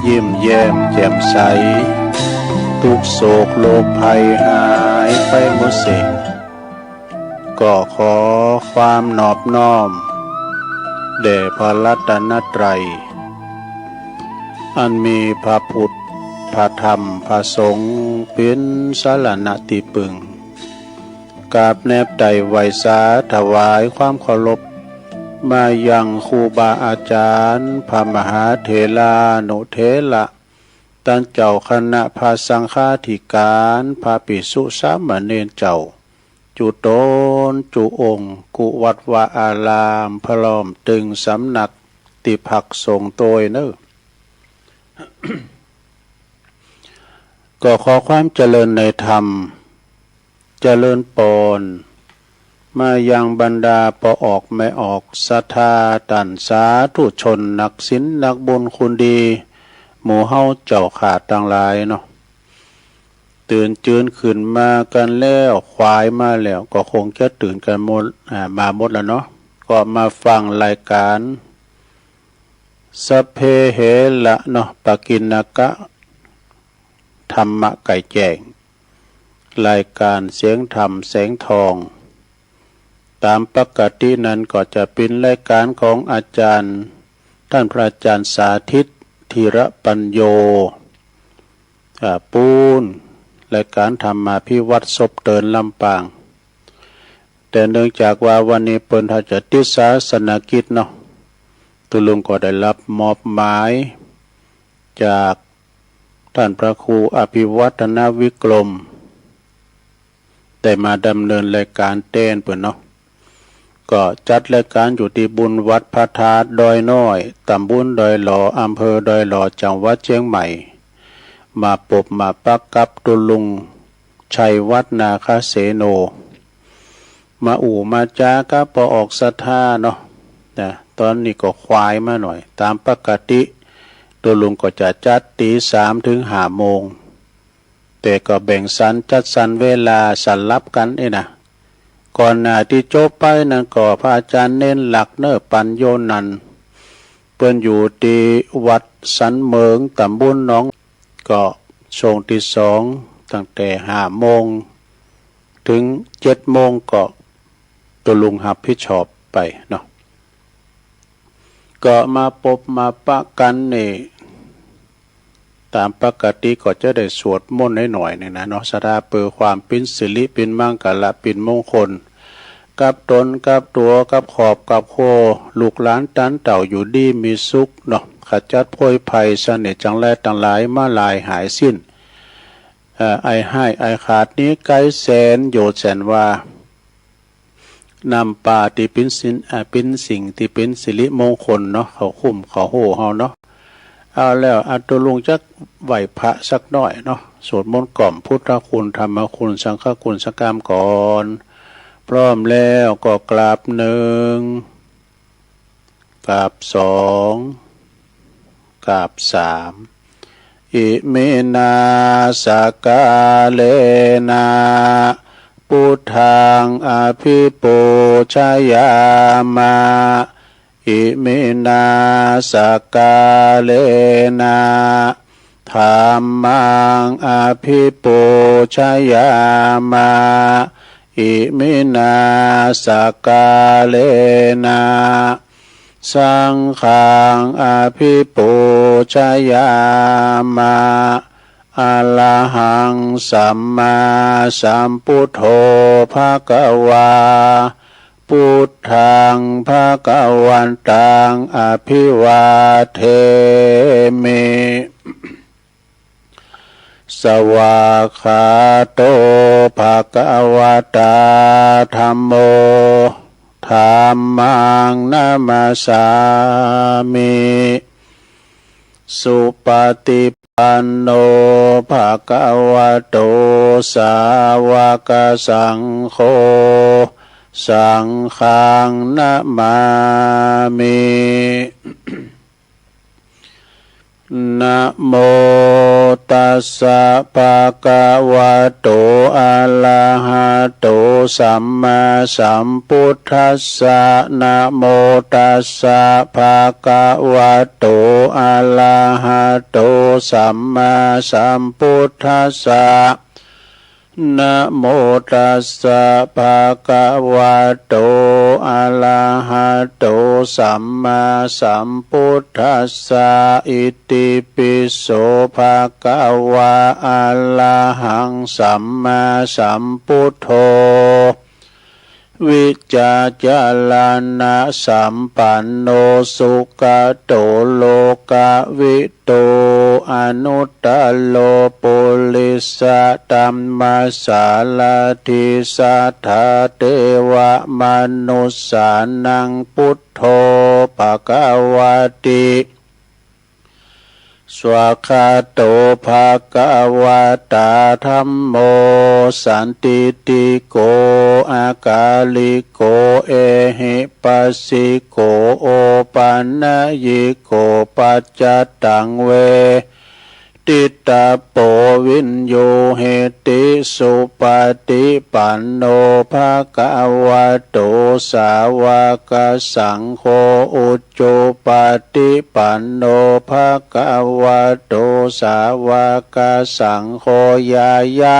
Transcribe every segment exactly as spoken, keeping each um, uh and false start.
ยิ้มแย้มแจ่มใส ทุกข์โศกโรคภัยหายไปหมดสิ้น ก็ขอความนอบน้อมแด่พระรัตนตรัย อันมีพระพุทธ พระธรรม พระสงฆ์เป๋นสรณะตี้ปึง กราบแนบไตร่ไหว้สาถวายความเคารพ มายังครูบาอาจารย์ พระมหาเถรานุเถระ ต้านเจ้าคณะพระสังฆาธิการ พระภิกษุสามเณรเจ้า จุ๊ต๋นจุ๊องค์ กู้วัดวาอาราม พร้อมตึงสำนักตี้พักสงฆ์ตวยเน่อ ก็ขอความเจริญในธรรม เจริญปอน มายังบรรดาป้อออกแม่ออก ศรัทธาต้านสาธุชน นักศีลนักบุญคุณดี หมู่เฮาเจ้าข้าตังหลายเนาะ ตื่นจืนขึ้นมากั๋นแล้ว ขวายมาแล้ว ก็คงจะตื่นกั๋นหมด อ่า มาหมดแล้วเนาะ ก็มาฟังรายการ สัพเพเหระเนาะ ปกิณณกะ ธรรมะไก๋แจ้ง รายการเสียงธรรมแสงทอง ต๋ามปกตินั้นก็จะเป๋นรายการของอาจารย์ ต้านพระอาจารย์สาธิต ธีระปัญโญ อ่า ปู๊น รายการธรรมาภิวัฒน์ ศพเตินลำปาง แต่เนื่องจากว่าวันนี้เปิ้นถ้าจะติดศาสนกิจเนาะ ตุ๊ลุงก็ได้รับมอบหมาย จากต้านพระครูอภิวัฒนวิกรม ได้มาดำเนินรายการแตนเปิ้นเนาะ ก็จัดรายการอยู่ตี้บุญวัดพระธาตุดอยน้อย ต๋ำบลดอยหล่อ อำเภอดอยหล่อ จังหวัดเจียงใหม่ มาปบมาปะกับตุ๊ลุง ชัยวัฒน์ นาคเสโน มาอู้มาจ๋ากับป้อออกศรัทธาเนาะ นะ ต๋อนนี้ก็ขวายมาหน่อย ต๋ามปกติตุ๊ลุงก็จะจัดตี๋สามเถิงห้าโมง แต่ก็แบ่งสรรจัดสรรเวลาสลับกั๋นเองนะ ก่อนหน้าตี้จบไปนั้นก็พระอาจารย์เณรหลักเน่อ ปัญโญนันท์ เปิ้นอยู่ตี้วัดสันเหมิง ต๋ำบลหนอง ก็ช่วงตี้สอง ตั้งแต่ห้าโมงเถิงเจ็ดโมง ก็ตุ๊ลุงฮับผิดชอบไปเนาะ ก็มาปบมาปะกั๋นนี่ ต๋ามปกติก็จะได้สวดมนต์หน่อยๆ นึ่งนะเนาะ ศรัทธาเปื้อความเป๋นสิริเป๋นมังคละเป๋นมงคล กับต๋นกับตั๋วกับครอบกับครัว ลูกหลานต้านเต้าอยู่ดีมีสุขเนาะ ขจัดโพยภัยเสน่ห์จังไรตังหลายมาลายหายสิ้น เอ่อ อัยฮ้ายอัยขาดหนีไก๋แสนโยชน์แสนวา นำปาตี้เป๋นสิน อ่า เป๋นสิ่งตี้เป๋นสิริมงคลเนาะ เข้าคุ้มเข้าหูเฮาเนาะ เอาแล้ว อ่า ตุ๊ลุงจักไหว้พระสักหน้อยเนาะ สวดมนต์กล่อมพุทธคุณ ธรรมคุณ สังฆคุณสักกำก่อน พร้อมแล้วก็กราบหนึ่ง กราบสอง กราบสาม อิมินาสการะนะ พุทธังอภิปูชยามะ อิมินาสการะนะ ธัมมังอภิปูชยามะ อิมินาสการะนะ สังฆังอภิปูชยามะ อะระหังสัมมาสัมพุทโธ ภะคะวา พุทธัง ภะคะวันตัง อะภิวาเทมิ สวากขาโต ภะคะวะตา ธัมโม ธัมมัง นะมัสสามิ สุปะติปันโน ภะคะวะโต สาวะกะสังโฆ สังฆัง นะมามิ นะโม ตัสสะ ภะคะวะโต อะระหะโต สัมมาสัมพุทธัสสะ นะโมตัสสะ ภะคะวะโต อะระหะโต สัมมาสัมพุทธัสสะ นะโมตัสสะ ภะคะวะโต อะระหะโต สัมมาสัมพุทธัสสะ อิติปิโส ภะคะวา อะระหัง สัมมาสัมพุทโธ วิจารณะสัมปันโน สุขะโต โลกะวิ โต อนุตตโร ปุริสะธัมมะสารถี สัทธาเทวะมนุสสานัง พุทโธ ภะคะวะติ สวากขาโต ภะคะวะตา ธัมโม สันทิฏฐิโก อะกาลิโก เอหิปัสสิโก โอปะนะยิโก ปัจจตัง เวทิตาโป วิญญูหิติ สุปะฏิปันโน ภะคะวะโต สาวะกะสังโฆ อุจุปะฏิปันโน ภะคะวะโต สาวะกะสังโฆ ญาณะ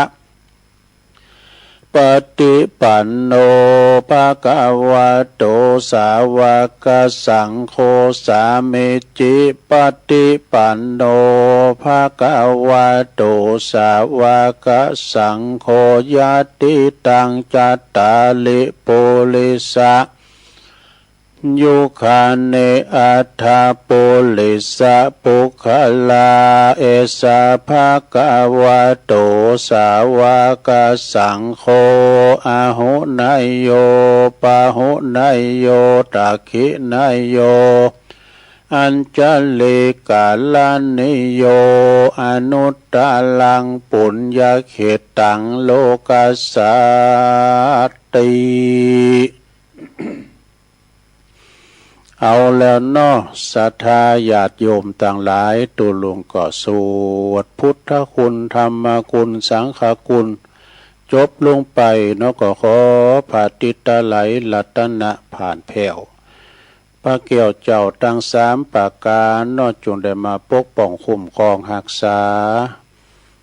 ปะฏิปันโน ภะคะวะโต สาวะกะสังโฆ สามิจฉิปะฏิปันโน ภะคะวะโต สาวะกะสังโฆ ญาติตัง จัตตาริ ปุริสะ ยุคานิ อัฏฐะ ปุริสะ ปุคคลา เอสะ ภะคะวะโต สาวะกะสังโฆ อาหุเนยโย ปาหุเนยโย ดักขิเนยโย อัญชลีกะรณีโย อนุตตรัง ปุญญะเขตตัง โลกัสสาติ เอาแล้วเนาะ ศรัทธาญาติโยมตังหลาย ตุ๊ลุงก็สวดพุทธคุณ ธรรมคุณ สังฆคุณ จบลงไปเนาะ ก็ขอผ้าติดตะไหลรัตนะผ่านแผ้ว พระแก้วเจ้าตังสามประก๋านเนาะ จุ่งได้มาปกป้องคุ้มครองฮักษา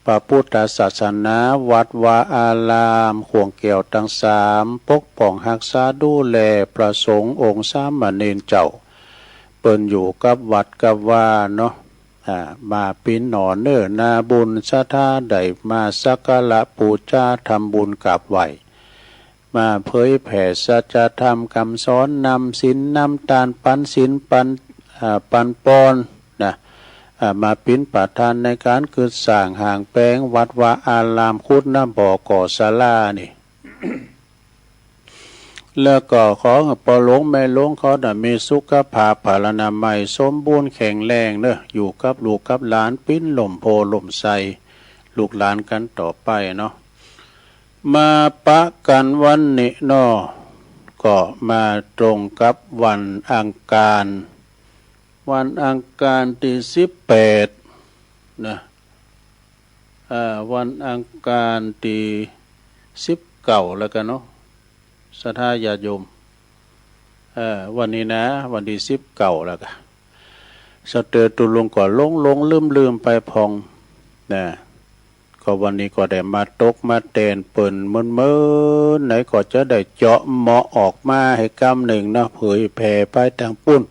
พระปุทธศาสนา วัดวาอาราม ข่วงแก้วตังสาม ปกป้องฮักษาดูแลพระสงฆ์องค์สามเณรเจ้า เปิ้นอยู่กับวัดกับวาเนาะ อ่า มาปิ๋นหน่อเนื้อนาบุญ ศรัทธาได้มาสักการะปู๋จา ทำบุญกราบไหว้ มาเผยแผ่สัจธรรมกำสอน นำศีลนำตาน ปันศีลปัน อ่า ปันปอนนะ อ่า มาปิ๋นประธานในก๋านกึ๊ดสร้างห้างแป๋งวัดวาอาราม ขุดน้ำบ่อก่อศาลานี่ แล้วก็ขอหื้อป้อหลวงแม่หลวงเขาน่ะมีสุขภาพพลานามัยสมบูรณ์แข็งแรงเนาะ อยู่กับลูกกับหลานปิ๋นล่มโพธิ์ล่มไทร ลูกหลานกั๋นต่อไปเนาะ มาปะกั๋นวันนี้เนาะ ก็มาตรงกับวันอังคาร วันอังคารตี้สิบแปดนะ เอ่อ วันอังคารตี้สิบเก้าแล้วกั๋นเนาะ ศรัทธาญาติโยม เอ่อ วันนี้นะ วันตี้สิบเก้าแล้วกั๋น สะเตอตุ๊ลุงก็หลงๆ ลืมๆ ไปพ่องนะ ก็วันนี้ก็ได้มาตกมาแตนเปิ้นเมินๆ ไหนก็จะได้เจาะเมาะออกมาหื้อกำนึ่งเนาะ เผยแผ่ไปตางปุ้น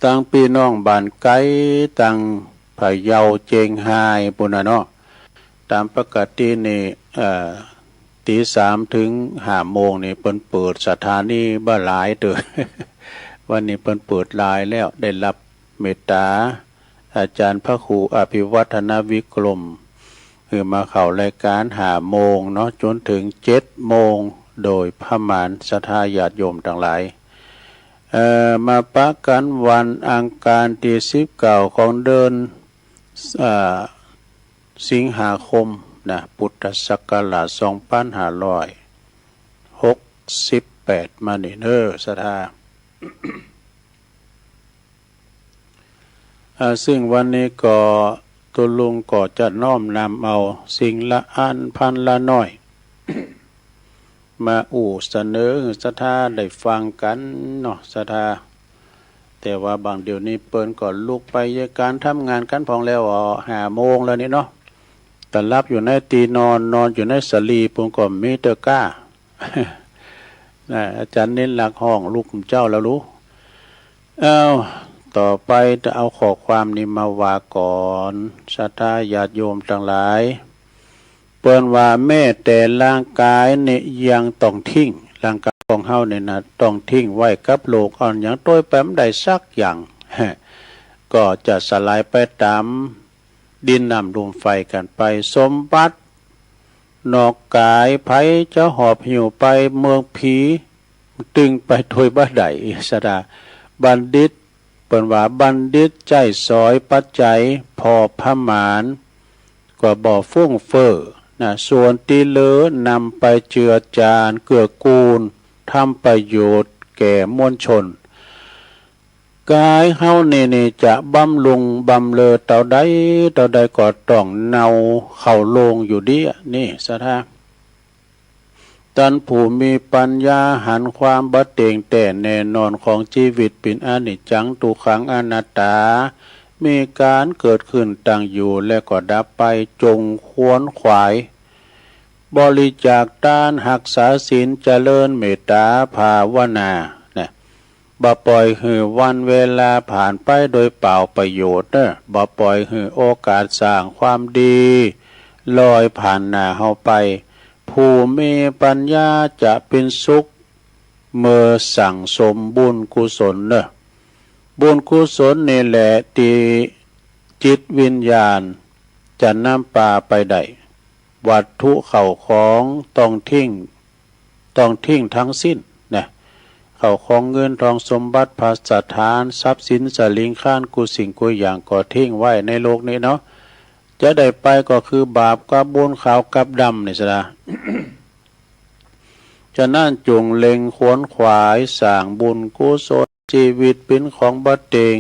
ตางปี้น้องบ้านไก๋ ตางพะเยา เจียงฮายปุ้นน่ะเนาะ ต๋ามปกตินี่ เอ่อ ตี๋สามเถิงห้าโมงนี่เปิ้นเปิดสถานีบ่หลายเตื้อ วันนี้เปิ้นเปิดหลายแล้ว ได้รับเมตต๋า อาจ๋ารย์พระครูอภิวัฒนวิกรม หื้อมาเข้ารายก๋านห้าโมงเนาะ จ๋นเถิงเจ็ดโมงโดยประมาณ ศรัทธาญาติโยมตังหลาย เอ่อ มาปะกั๋นวันอังคารตี้สิบเก้าของเดือน เอ่อ สิงหาคมนะ พุทธศักราชสองปันห้าร้อยหกสิบแปด มานี่เน้อ ศรัทธา อ่า ซึ่งวันนี้ก็ตุ๊ลุงก็จะน้อมนำเอาสิ่งละอันพันละหน้อย มาอู้เสนอหื้อศรัทธาได้ฟังกั๋นเนาะ ศรัทธา แต่ว่าบางเดี๋ยวนี้เปิ้นก็ลุกไปเยียะก๋านทำงานกั๋นพ่องแล้วอ่อ ห้าโมงแล้วนี่เนาะ ตะหลับอยู่ในตี้นอน นอนอยู่ในสะหลีปุ้นก็มีเต๊อะก้า น่ะ อาจ๋ารย์นินลักษณ์ฮ้องลุกเจ้าแล้วลู เอ้า ต่อไปจะเอาข้อความนี้มาว่าก่อน ศรัทธาญาติโยมตังหลาย เปิ้นว่าแม้แต่ร่างก๋ายนี่ยังต้องทิ้ง ร่างก๋ายของเฮานี่นะ ต้องทิ้งไว้กับโลก อันหยังตวยไปบ่ได้สักอย่าง ก็จะสลายไปต๋ามดินน้ำลมไฟกั๋นไป สมบัติ นอกก๋าย ใผจะหอบหิ้วไปเมืองผี ตึงไปตวยบ่ได้ ศรัทธา บัณฑิต เปิ้นว่าบัณฑิตใจ๊สอยปัจจัยผ่อประมาณ ก็บ่ฟุ่มเฟือยนะ ส่วนตี้เหลือนำไปเจือจานเกื้อกูล ทำประโยชน์แก่มวลชน ก๋ายเฮานี่ นี่จะบำรุงบำเรอเต้าใดเต้าใดก็ต้องเน่าเข้าโลงอยู่เดี้ย นี่ศรัทธา ต้านผู้มีปัญญาหันความบ่เต็งแต๊แน่นอนของจีวิตเป๋นอนิจจัง ทุกขัง อนัตตา มีก๋านเกิดขึ้นตั้งอยู่และก็ดับไป จงขวนขวาย บริจาคตาน ฮักษาศีล เจริญเมตต๋าภาวนา นะ บ่ป่อยหื้อวันเวลาผ่านไปโดยเปล่าประโยชน์เน่อ บ่ป่อยหื้อโอกาสสร้างความดีลอยผ่านหน้าเฮาไป ผู้มีปัญญาจะเป๋นสุข เมื่อสั่งสมบุญกุศลเน่อ บุญกุศลนี่แหละตี้จิตวิญญาณจะนำปาไปได้ วัตถุเข้าของต้องทิ้ง ต้องทิ้งตังสิ้นนะ เข้าของเงินทองสมบัติภัสถาน ทรัพย์สินสะหลิงคลานกู้สิ่งกู้อย่างก็ทิ้งไว้ในโลกนี้เนาะ จะได้ไปก็คือบาปกับบุญ ขาวกับดำนี่ศรัทธา ฉะนั้นจงเล็งขวนขวายสร้างบุญกุศล จีวิตเป๋นของบ่เต็ง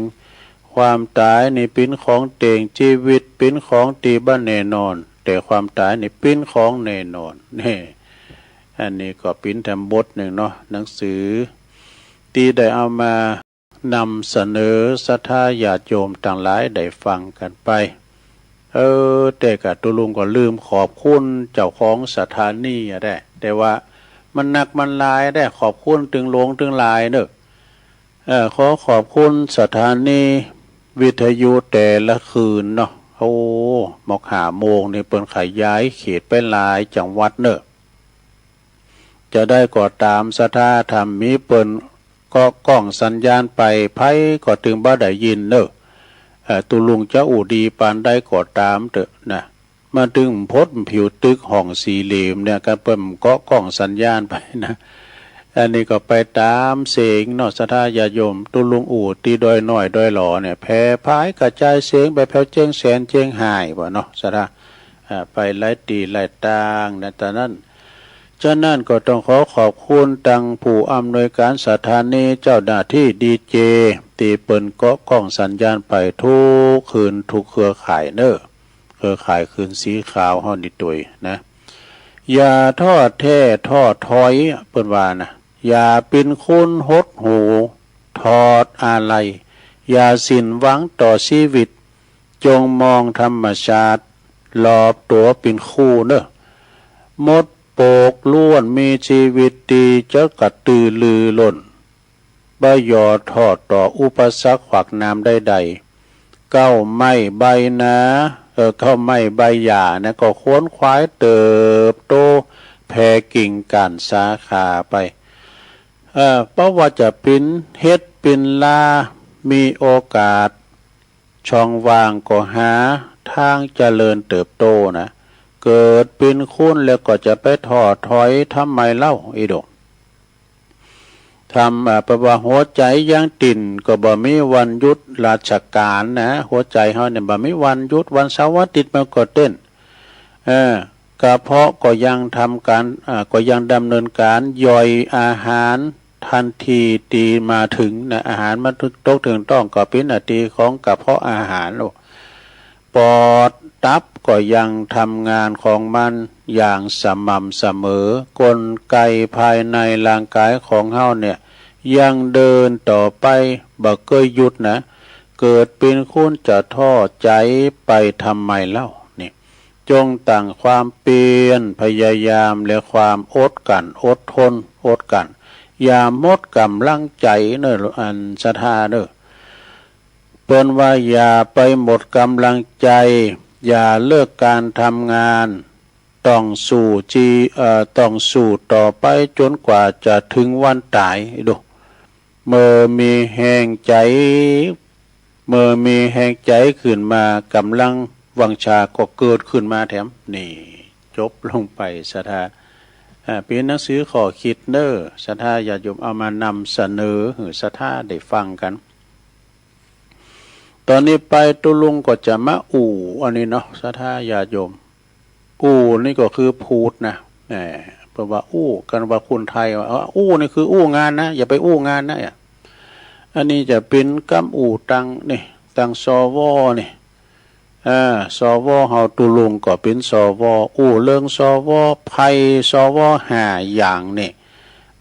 ความต๋ายนี่เป๋นของเต็ง จีวิตเป๋นของตี้บ่แน่นอน แต่ความต๋ายนี่เป๋นของแน่นอน นี่ อันนี้ก็เป๋นธรรมบทนึ่งเนาะ หนังสือตี้ได้เอามานำเสนอศรัทธาญาติโยมตังหลายได้ฟังกั๋นไป เออ แต่กะตุ๊ลุงก็ลืมขอบคุณเจ้าของสถานีอะแต๊ แต่ว่ามันนักมันหลายแต๊ ขอบคุณตึงหลวงตึงหลายเน่อ เออ ขอขอบคุณสถานีวิทยุแต่ละคืนเนาะ โอ้ มอกห้าโมงนี่เปิ้นขยายเขตไปหลายจังหวัดเน่อ จะใดก็ต๋ามศรัทธา ถ้ามีเปิ้นเกาะก้องสัญญาณไป ใผก็ตึงบ่ได้ยินเน่อ เอ่อ ตุ๊ลุงจะอู้ดีปานใดก็ต๋ามเต๊อะนะ มันตึงพดผิวตึกห้องสี่เหลี่ยมเนี่ย กาเปิ้นเกาะก้องสัญญาณไปนะ อันนี้ก็ไปต๋ามเสียงเนาะ ศรัทธาญาติโยม ตุ๊ลุงอู้ตี้ดอยน้อยดอยหล่อเนี่ย แผ่ผายกระจายเสียงไปแผวเจียงแสนเจียงฮายบ่าเนาะ ศรัทธา อ่า ไปหลายตี้หลายตางนะ ต๋อนนั้น ฉะนั้นก็ต้องขอขอบคุณตังผู้อำนวยการสถานี เจ้าหน้าตี้ดีเจ ตี้เปิ้นเกาะก้องสัญญาณไปทุกคืนทุกเครือข่ายเน่อ เครือข่ายคืนสีขาวเฮานี่ตวยนะ อย่าท้อแท้ท้อถอย เปิ้นว่านะ อย่าเป๋นคนหดหู่ ถอดอาลัย อย่าสิ้นหวังต่อชีวิต จงมองธรรมชาติรอบตั๋วเป๋นครูเน่อ มดโปกล้วนมีชีวิตตี้จะกระตือรือร้น บ่หย่อท้อต่ออุปสรรคขวากหนามใดๆ เก๊าไม้ใบหนา เออ เก๊าไม้ใบหญ้านะ ก็ขวนขวายเติบโต แผ่กิ่งก้านสาขาไป เออ บ่ว่าจะเป๋นเห็ดเป๋นลา มีโอกาส ช่องว่างก็หาตางเจริญเติบโตนะ เกิดเป๋นคนแล้วก็จะไปท้อถอยทำไมเล่า อีดง ทำ อ่า แปลว่าหัวใจ๋ยังเต้นก็บ่มีวันหยุดราชก๋านนะ หัวใจ๋เฮาเนี่ยบ่มีวันหยุด วันเสาร์อาทิตย์มันก็เต้น เออ กระเพาะก็ยังทำก๋าน อ่า ก็ยังดำเนินก๋านย่อยอาหาร ตันทีตี้มาเถิงนะ อาหารมาตกเถิงต๊องก็เป๋นหน้าตี้ของกระเพาะอาหาร ปอดตับก็ยังทำงานของมันอย่างสม่ำเสมอ กลไกภายในร่างกายของเฮาเนี่ยยังเดินต่อไปบ่เกยหยุดนะ เกิดเป๋นคนจะท้อใจ๋ไปทำไมเล่า นี่ จงตั้งความเปียรพยายามและความอดกลั้นอดทน อดกลั้น อย่าหมดก๋ำลังใจ๋เน่อ อันศรัทธาเน่อ เปิ้นว่าอย่าไปหมดก๋ำลังใจ๋ อย่าเลิกก๋านทำงาน ต้องสู้จี เอ่อ ต้องสู้ต่อไปจ๋นกว่าจะเถิงวันต๋าย ดู เมื่อมีแฮงใจ๋ เมื่อมีแฮงใจ๋ขึ้นมา ก๋ำลังวังชาก็เกิดขึ้นมาแถม นี่ จบลงไปศรัทธา อ่า เป๋นหนังสือข้อคิดเน่อ ศรัทธาญาติโยม เอามานำเสนอหื้อศรัทธาได้ฟังกั๋น ต๋อนนี้ไปตุ๊ลุงก็จะมาอู้อันนี้เนาะ ศรัทธาญาติโยม อู้นี่ก็คือพูดนะ แหม เปิ้นว่าอู้กั๋นว่าคนไทยว่า เอ้อ อู้นี่คืออู้งานนะ อย่าไปอู้งานนะ อันนี้จะเป๋นกำอู้ตังนี่ ตัง สว นี่ อ่า สว เฮาตุ๊ลุงก็เป๋น สว อู้เรื่อง สว ภัย สว ห้าอย่างนี่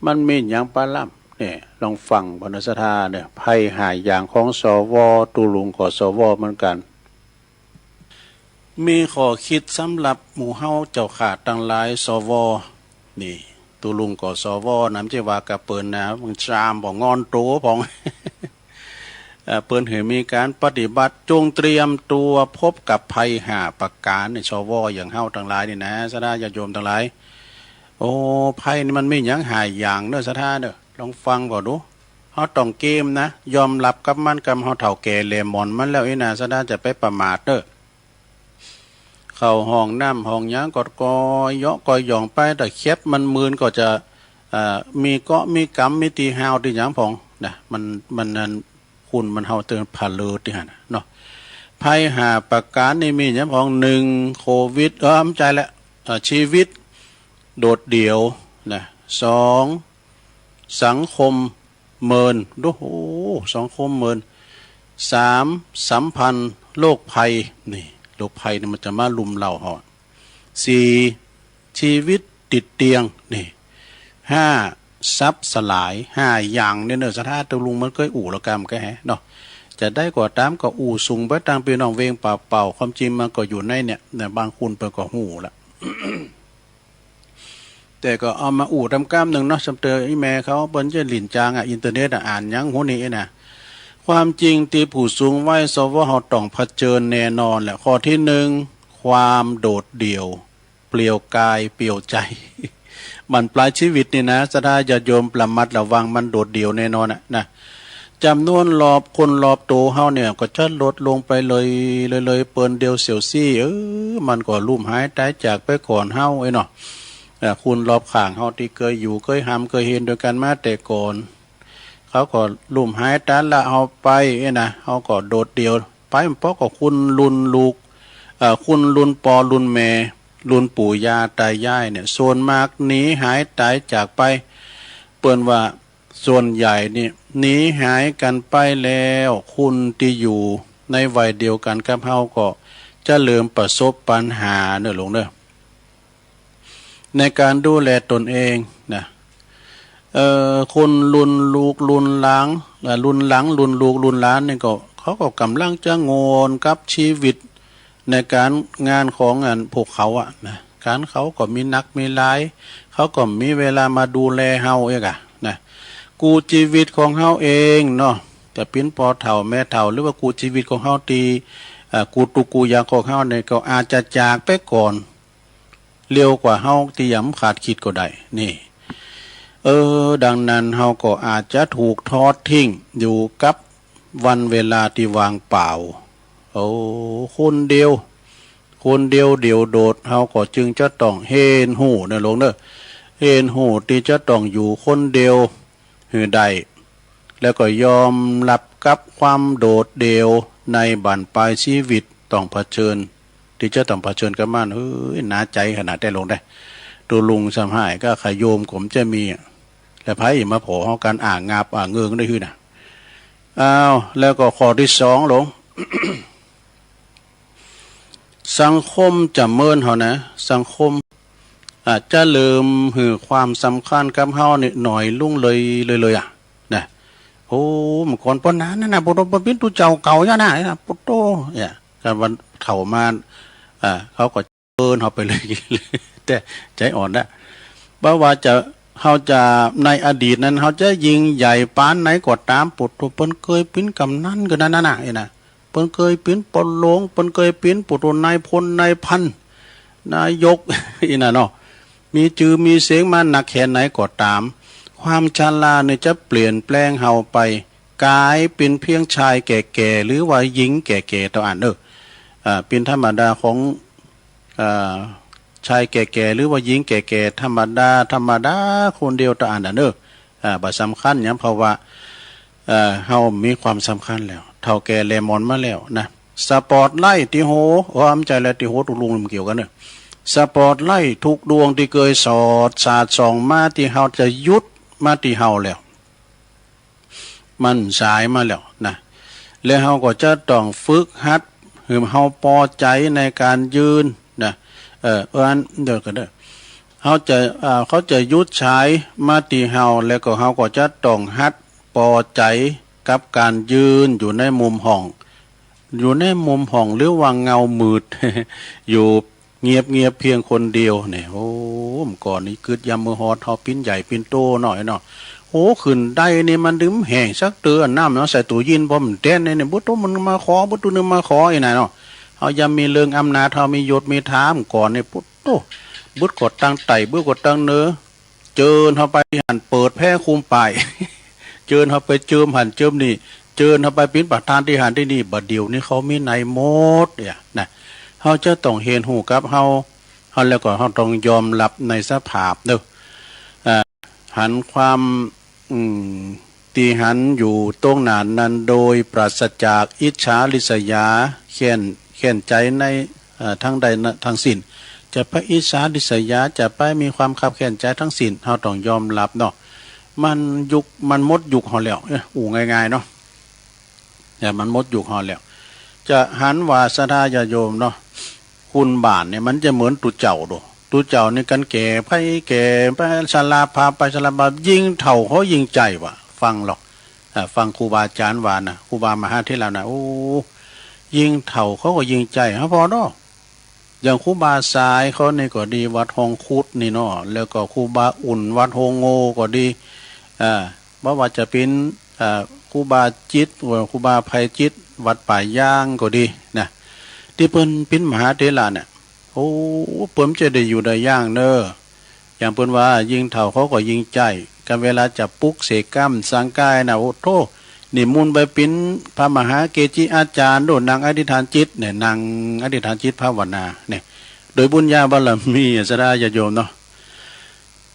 มันมีหยังปะล่ำ นี่ ลองฟังเปิ้นนะศรัทธาเน่อ ภัยห้าอย่างของ สว ตุ๊ลุงก็ สว เหมือนกั๋น มีข้อคิดสำหรับหมู่เฮาเจ้าข้าตังหลาย สว นี่ ตุ๊ลุงก็ สว นะ บ่ใจ้ว่าก้าเปิ้นนะ บางจามบ่งอนตั๋วพ่อง เอ่อ เปิ้นหื้อมีก๋านปฏิบัติ จงเตรียมตั๋วพบกับภัยห้าประก๋าน นี่ สว อย่างเฮาตังหลายนี่นะ ศรัทธาญาติโยมตังหลาย โอ้ ภัยนี่มันมีหยังห้าอย่างเน่อ ศรัทธาเน่อ ลองฟังก่อดู เฮาต้องเกมนะ ยอมรับกับมัน กำเฮาเฒ่าแก่แหล่หมอนมันแล้วอี้นะ ศรัทธาจะไปประมาทเน่อ เข้าห้องน้ำห้องหยังก็ ก็เยาะก็หย่องไป แต่เข็บมันมืนก็จะ เอ่อ มีเกาะมีกำ มีตี้ห้าวตี้หยังพ่องนะ มัน มันนั่น คุณมันเฮาเติมผะเลิดตี้หั้นน่ะเนาะ ภัยห้าประก๋านนี่มีหยังพ่อง หนึ่ง โควิด เออ บ่ใจ้ละ เอ่อ ชีวิตโดดเดี่ยวนะ สอง สังคมเมิน ดู โอ้ สังคมเมิน สาม สัมพันธ์โรคภัย นี่ โรคภัยนี่มันจะมารุมเร้าเฮา สี่ ชีวิตติดเตียง นี่ ห้า ทรัพย์สลาย ห้าอย่างนี่เน่อ ศรัทธาตุ๊ลุงมันเกยอู้แล้วกำก็แหเนาะ จะใดก็ต๋ามก็อู้สูงไปตางปี้น้องเวงป่าเป่า ความจริงมันก็อยู่ในเนี่ย เนี่ย บางคนเปิ้นก็ฮู้ละ แต่ก็เอามาอู้ตำกำนึ่งเนาะ สำเตออีแม่เขาเปิ้นจะหลิ้นจางอะ อินเทอร์เน็ตอะ อ่านหยังฮู้นี่นะ ความจริงตี้ผู้สูงวัย สว เฮาต้องเผชิญแน่นอนแหละ ข้อตี้หนึ่ง ความโดดเดี่ยว เปลี่ยวกายเปลี่ยวใจ๋ บั้นปลายชีวิตนี่นะ ศรัทธาญาติโยมระมัดระวัง มันโดดเดี่ยวแน่นอนอะนะ จ๋ำนวนรอบคนรอบตั๋วเฮาเนี่ยก็จะลดลงไปเลย เลย เลยเปิ้นเดียวเสี้ยวซี้ เออ มันก็ลุ่มหายต๋ายจากไปก่อนเฮาเอ้ยเนาะ เอ่อ คนรอบข้างเฮาตี้เกยอยู่ เกยฮ่ำ เกยเฮนตวยกั๋นมาแต่ก่อน เขาก็ลุ่มหายต๋ายละเฮาไปเอ้ยนะ เฮาก็โดดเดี่ยวไป บ่ปอก็คนรุ่นลูก เอ่อ คนรุ่นป้อรุ่นแม่ รุ่นปู่ย่าต๋ายายเนี่ย ส่วนมากหนีหายต๋ายจากไป เปิ้นว่าส่วนใหญ่นี่หนีหายกั๋นไปแล้ว คนตี้อยู่ในวัยเดียวกั๋นกับเฮาก็จะเริ่มประสบปัญหาเน่อหลวงเน่อ ในก๋านดูแลตนเองนะ เอ่อ คนรุ่นลูกรุ่นหลาน เอ่อ รุ่นหลัง รุ่นลูกรุ่นหลานนี่ก็ เขาก็ก่ำลังจะโง่นกับชีวิตในก๋านงานของอันพวกเขาอะนะ ก๋านเขาก็มีหนักมีหลาย เขาก็มีเวลามาดูแลเฮาเองอะนะ กู้ชีวิตของเฮาเองเนาะ จะเป๋นป้อเฒ่าแม่เฒ่า หรือว่ากู้ชีวิตของเฮาตี้ เอ่อ กู้ตุ๊กกู้ยากของเฮาเนี่ยก็อาจจะจากไปก่อน เร็วกว่าเฮาตี้ยังบ่คาดคิดก็ได้ นี่ เออ ดังนั้นเฮาก็อาจจะถูกทอดทิ้งอยู่กับวันเวลาตี้ว่างเปล่า โอ้ คนเดียว คนเดียวเดี่ยวโดด เฮาก็จึงจะต้องเฮียนฮู้เน่อหลวงเน่อ เฮียนฮู้ตี้จะต้องอยู่คนเดียวหื้อได้ แล้วก็ยอมรับกับความโดดเดี่ยวในบั้นปลายชีวิตต้องเผชิญ ตี้จะต้องเผชิญกับมัน เฮ้ย หนาใจ๋ขนาดใดหลวงเน่อ ตุ๊ลุงซ้ำฮ้ายก็ขะโยมก็บ่จะมีอะ แต่ใผมาผ่อเฮากั๋นอ่างงาบอ่างเงิงได้หื้อนะ อ้าว แล้วก็ข้อตี้สองลง สังคมจ๋ำเมินเฮานะ สังคม อ่า จะเริ่มหื้อความสำคัญกับเฮานี่หน้อยลุงเลย เลย เลยอะ นะ โอ้ เมื่อก่อนป้อหน้านั้นนะ ป้อโต ป้อเปิ้นตุ๊เจ้าเก่าอย่างนั้นนะ ป้อโต เนี่ย กั๋นวันเฒ่ามา อ่า เขาก็เปิ้นเฮาไปเลย แต่ใจ๋อ่อนนะ บ่ว่าจะ เฮาจะ ในอดีตนั้น เฮาจะยิ่งใหญ่ปานไหนก็ต๋าม ป้อโต เปิ้นเกยเป๋นก๋ำนันกั๋นนั้นนะ เนี่ยนะ เปิ้นเกยเป๋นป้อหลวง เปิ้นเกยเป๋น ป้อโต นายพล นายพัน นายก อี้นะเนาะ มีจื้อมีเสียงมานักแค่ไหนก็ต๋าม ความชราเนี่ยจะเปลี่ยนแปลงเฮาไป ก๋ายเป๋นเพียงชายแก่ๆ หรือว่าญิงแก่ๆ เต้าอั้นเน่อ อ่า เป๋นธรรมดาของ อ่า ชายแก่ๆ หรือว่าญิงแก่ๆ ธรรมดา ธรรมดาคนเดียวเต้าอั้นน่ะเน่อ อ่า บ่สำคัญหยัง เพราะว่า เอ่อ เฮามีความสำคัญแล้ว เฒ่าแก่แลหมอนมาแล้วนะ สปอตไลต์ตี้หัว โอ้ บ่ใจ้แล้ว ตี้หัวตุ๊ลุงมันเกี่ยวกั๋นเน่อ สปอตไลต์ทุกดวงตี้เกยสอดสาดส่องมาตี้เฮาจะหยุดมาตี้เฮาแล้ว มันสายมาแล้วนะ แล้วเฮาก็จะต้องฝึกหัดหื้อเฮาปอใจ๋ในก๋านยืนนะ เอ่อ เอิ้นเดี๋ยวก่อนเน่อ เฮาจะ อ่า เขาจะหยุดสายมาตี้เฮา แล้วก็เฮาก็จะต้องหัดปอใจ๋กับก๋านยืนอยู่ในมุมห้อง อยู่ในมุมห้องหรือว่าเงามืด อยู่เงียบๆ เพียงคนเดียวเนี่ย โอ้ เมื่อก่อนนี้กึ๊ดยามเมื่อฮอดเฮาปิ้นใหญ่ปิ้นโตหน้อยเนาะ โอ้ ขึ้นไดนี่มันบ่แห้งสักเตื้อ น้ำเนาะ ใส่ตู้เย็นพอมันแต๊นเนี่ย บ่โตมันมาขอ บ่โตนึงมาขออี้นะเนาะ เฮายังมีเรื่องอำนาจ เฮามียศมีฐานก่อนเนี่ย ปุ๊ดโต บึดก็ตังใต้ บึดก็ตังเหนือ เจิญเฮาไปตี้หั้น เปิดแผ่คุมป้าย เจิญเฮาไปเจิมหั้นเจิมนี่ เจิญเฮาไปเป๋นประธานตี้หั้นตี้นี่ บ่าเดี่ยวนี้เขามีไหนหมดเนี่ยนะ เฮาจะต้องเหียนฮู้กับเฮา เฮาแล้วก็เฮาต้องยอมฮับในสภาพเน่อ อ่า หันความ อืม ตี้หันอยู่ตรงหน้านั้นโดยปราศจากอิจฉาริษยา แค้น แค้นใจ๋ใน เอ่อ ทางใดนะ ทั้งสิ้น จะไปอิจฉาริษยา จะไปมีความคับแค้นใจ๋ทั้งสิ้น เฮาต้องยอมฮับเนาะ มันยุค มันหมดยุคเฮาแล้ว เอ้ย อู้ง่ายๆ เนาะ แต่มันหมดยุคเฮาแล้ว จะหันว่าศรัทธาญาติโยมเนาะ คนบ้านเนี่ยมันจะเหมือนตุ๊เจ้าโด ตุ๊เจ้านี่กั๋นแก่ไปแก่ไป ชราภาพไปชราภาพ ยิ่งเฒ่าเขายิ่งใจ๋ว่ะ ฟังหรอก อ่า ฟังครูบาอาจ๋ารย์ว่านะ ครูบามหาเถระนะ โอ้ ยิ่งเฒ่าเขาก็ยิ่งใจ๋ เฮาผ่อเนาะ อย่างครูบาสายเขานี่ก็ดี วัดฮ่องคุดนี่เนาะ แล้วก็ครูบาอุ่น วัดโฮงโง่ก็ดี อ่า บ่ว่าจะเป๋น อ่า ครูบาจิต เอ่อ ครูบาไพจิต วัดป่ายางก็ดีนะ ตี้เปิ้นเป๋นมหาเถระเนี่ย โอ้ เปิ้นจะได้อยู่ได้อย่างเน่อ อย่างเปิ้นว่า ยิ่งเฒ่าเขาก็ยิ่งใจ๋ กั๋นเวลาจะปลุกเสกก๋ำสั่งก๋ายนะ โอ้โธ่ นิมนต์ไปเป๋นพระมหาเกจิอาจ๋ารย์โด นั่งอธิษฐานจิตเนี่ย นั่งอธิษฐานจิตภาวนาเนี่ย โดยบุญญาบารมี ศรัทธาญาติโยมเนาะ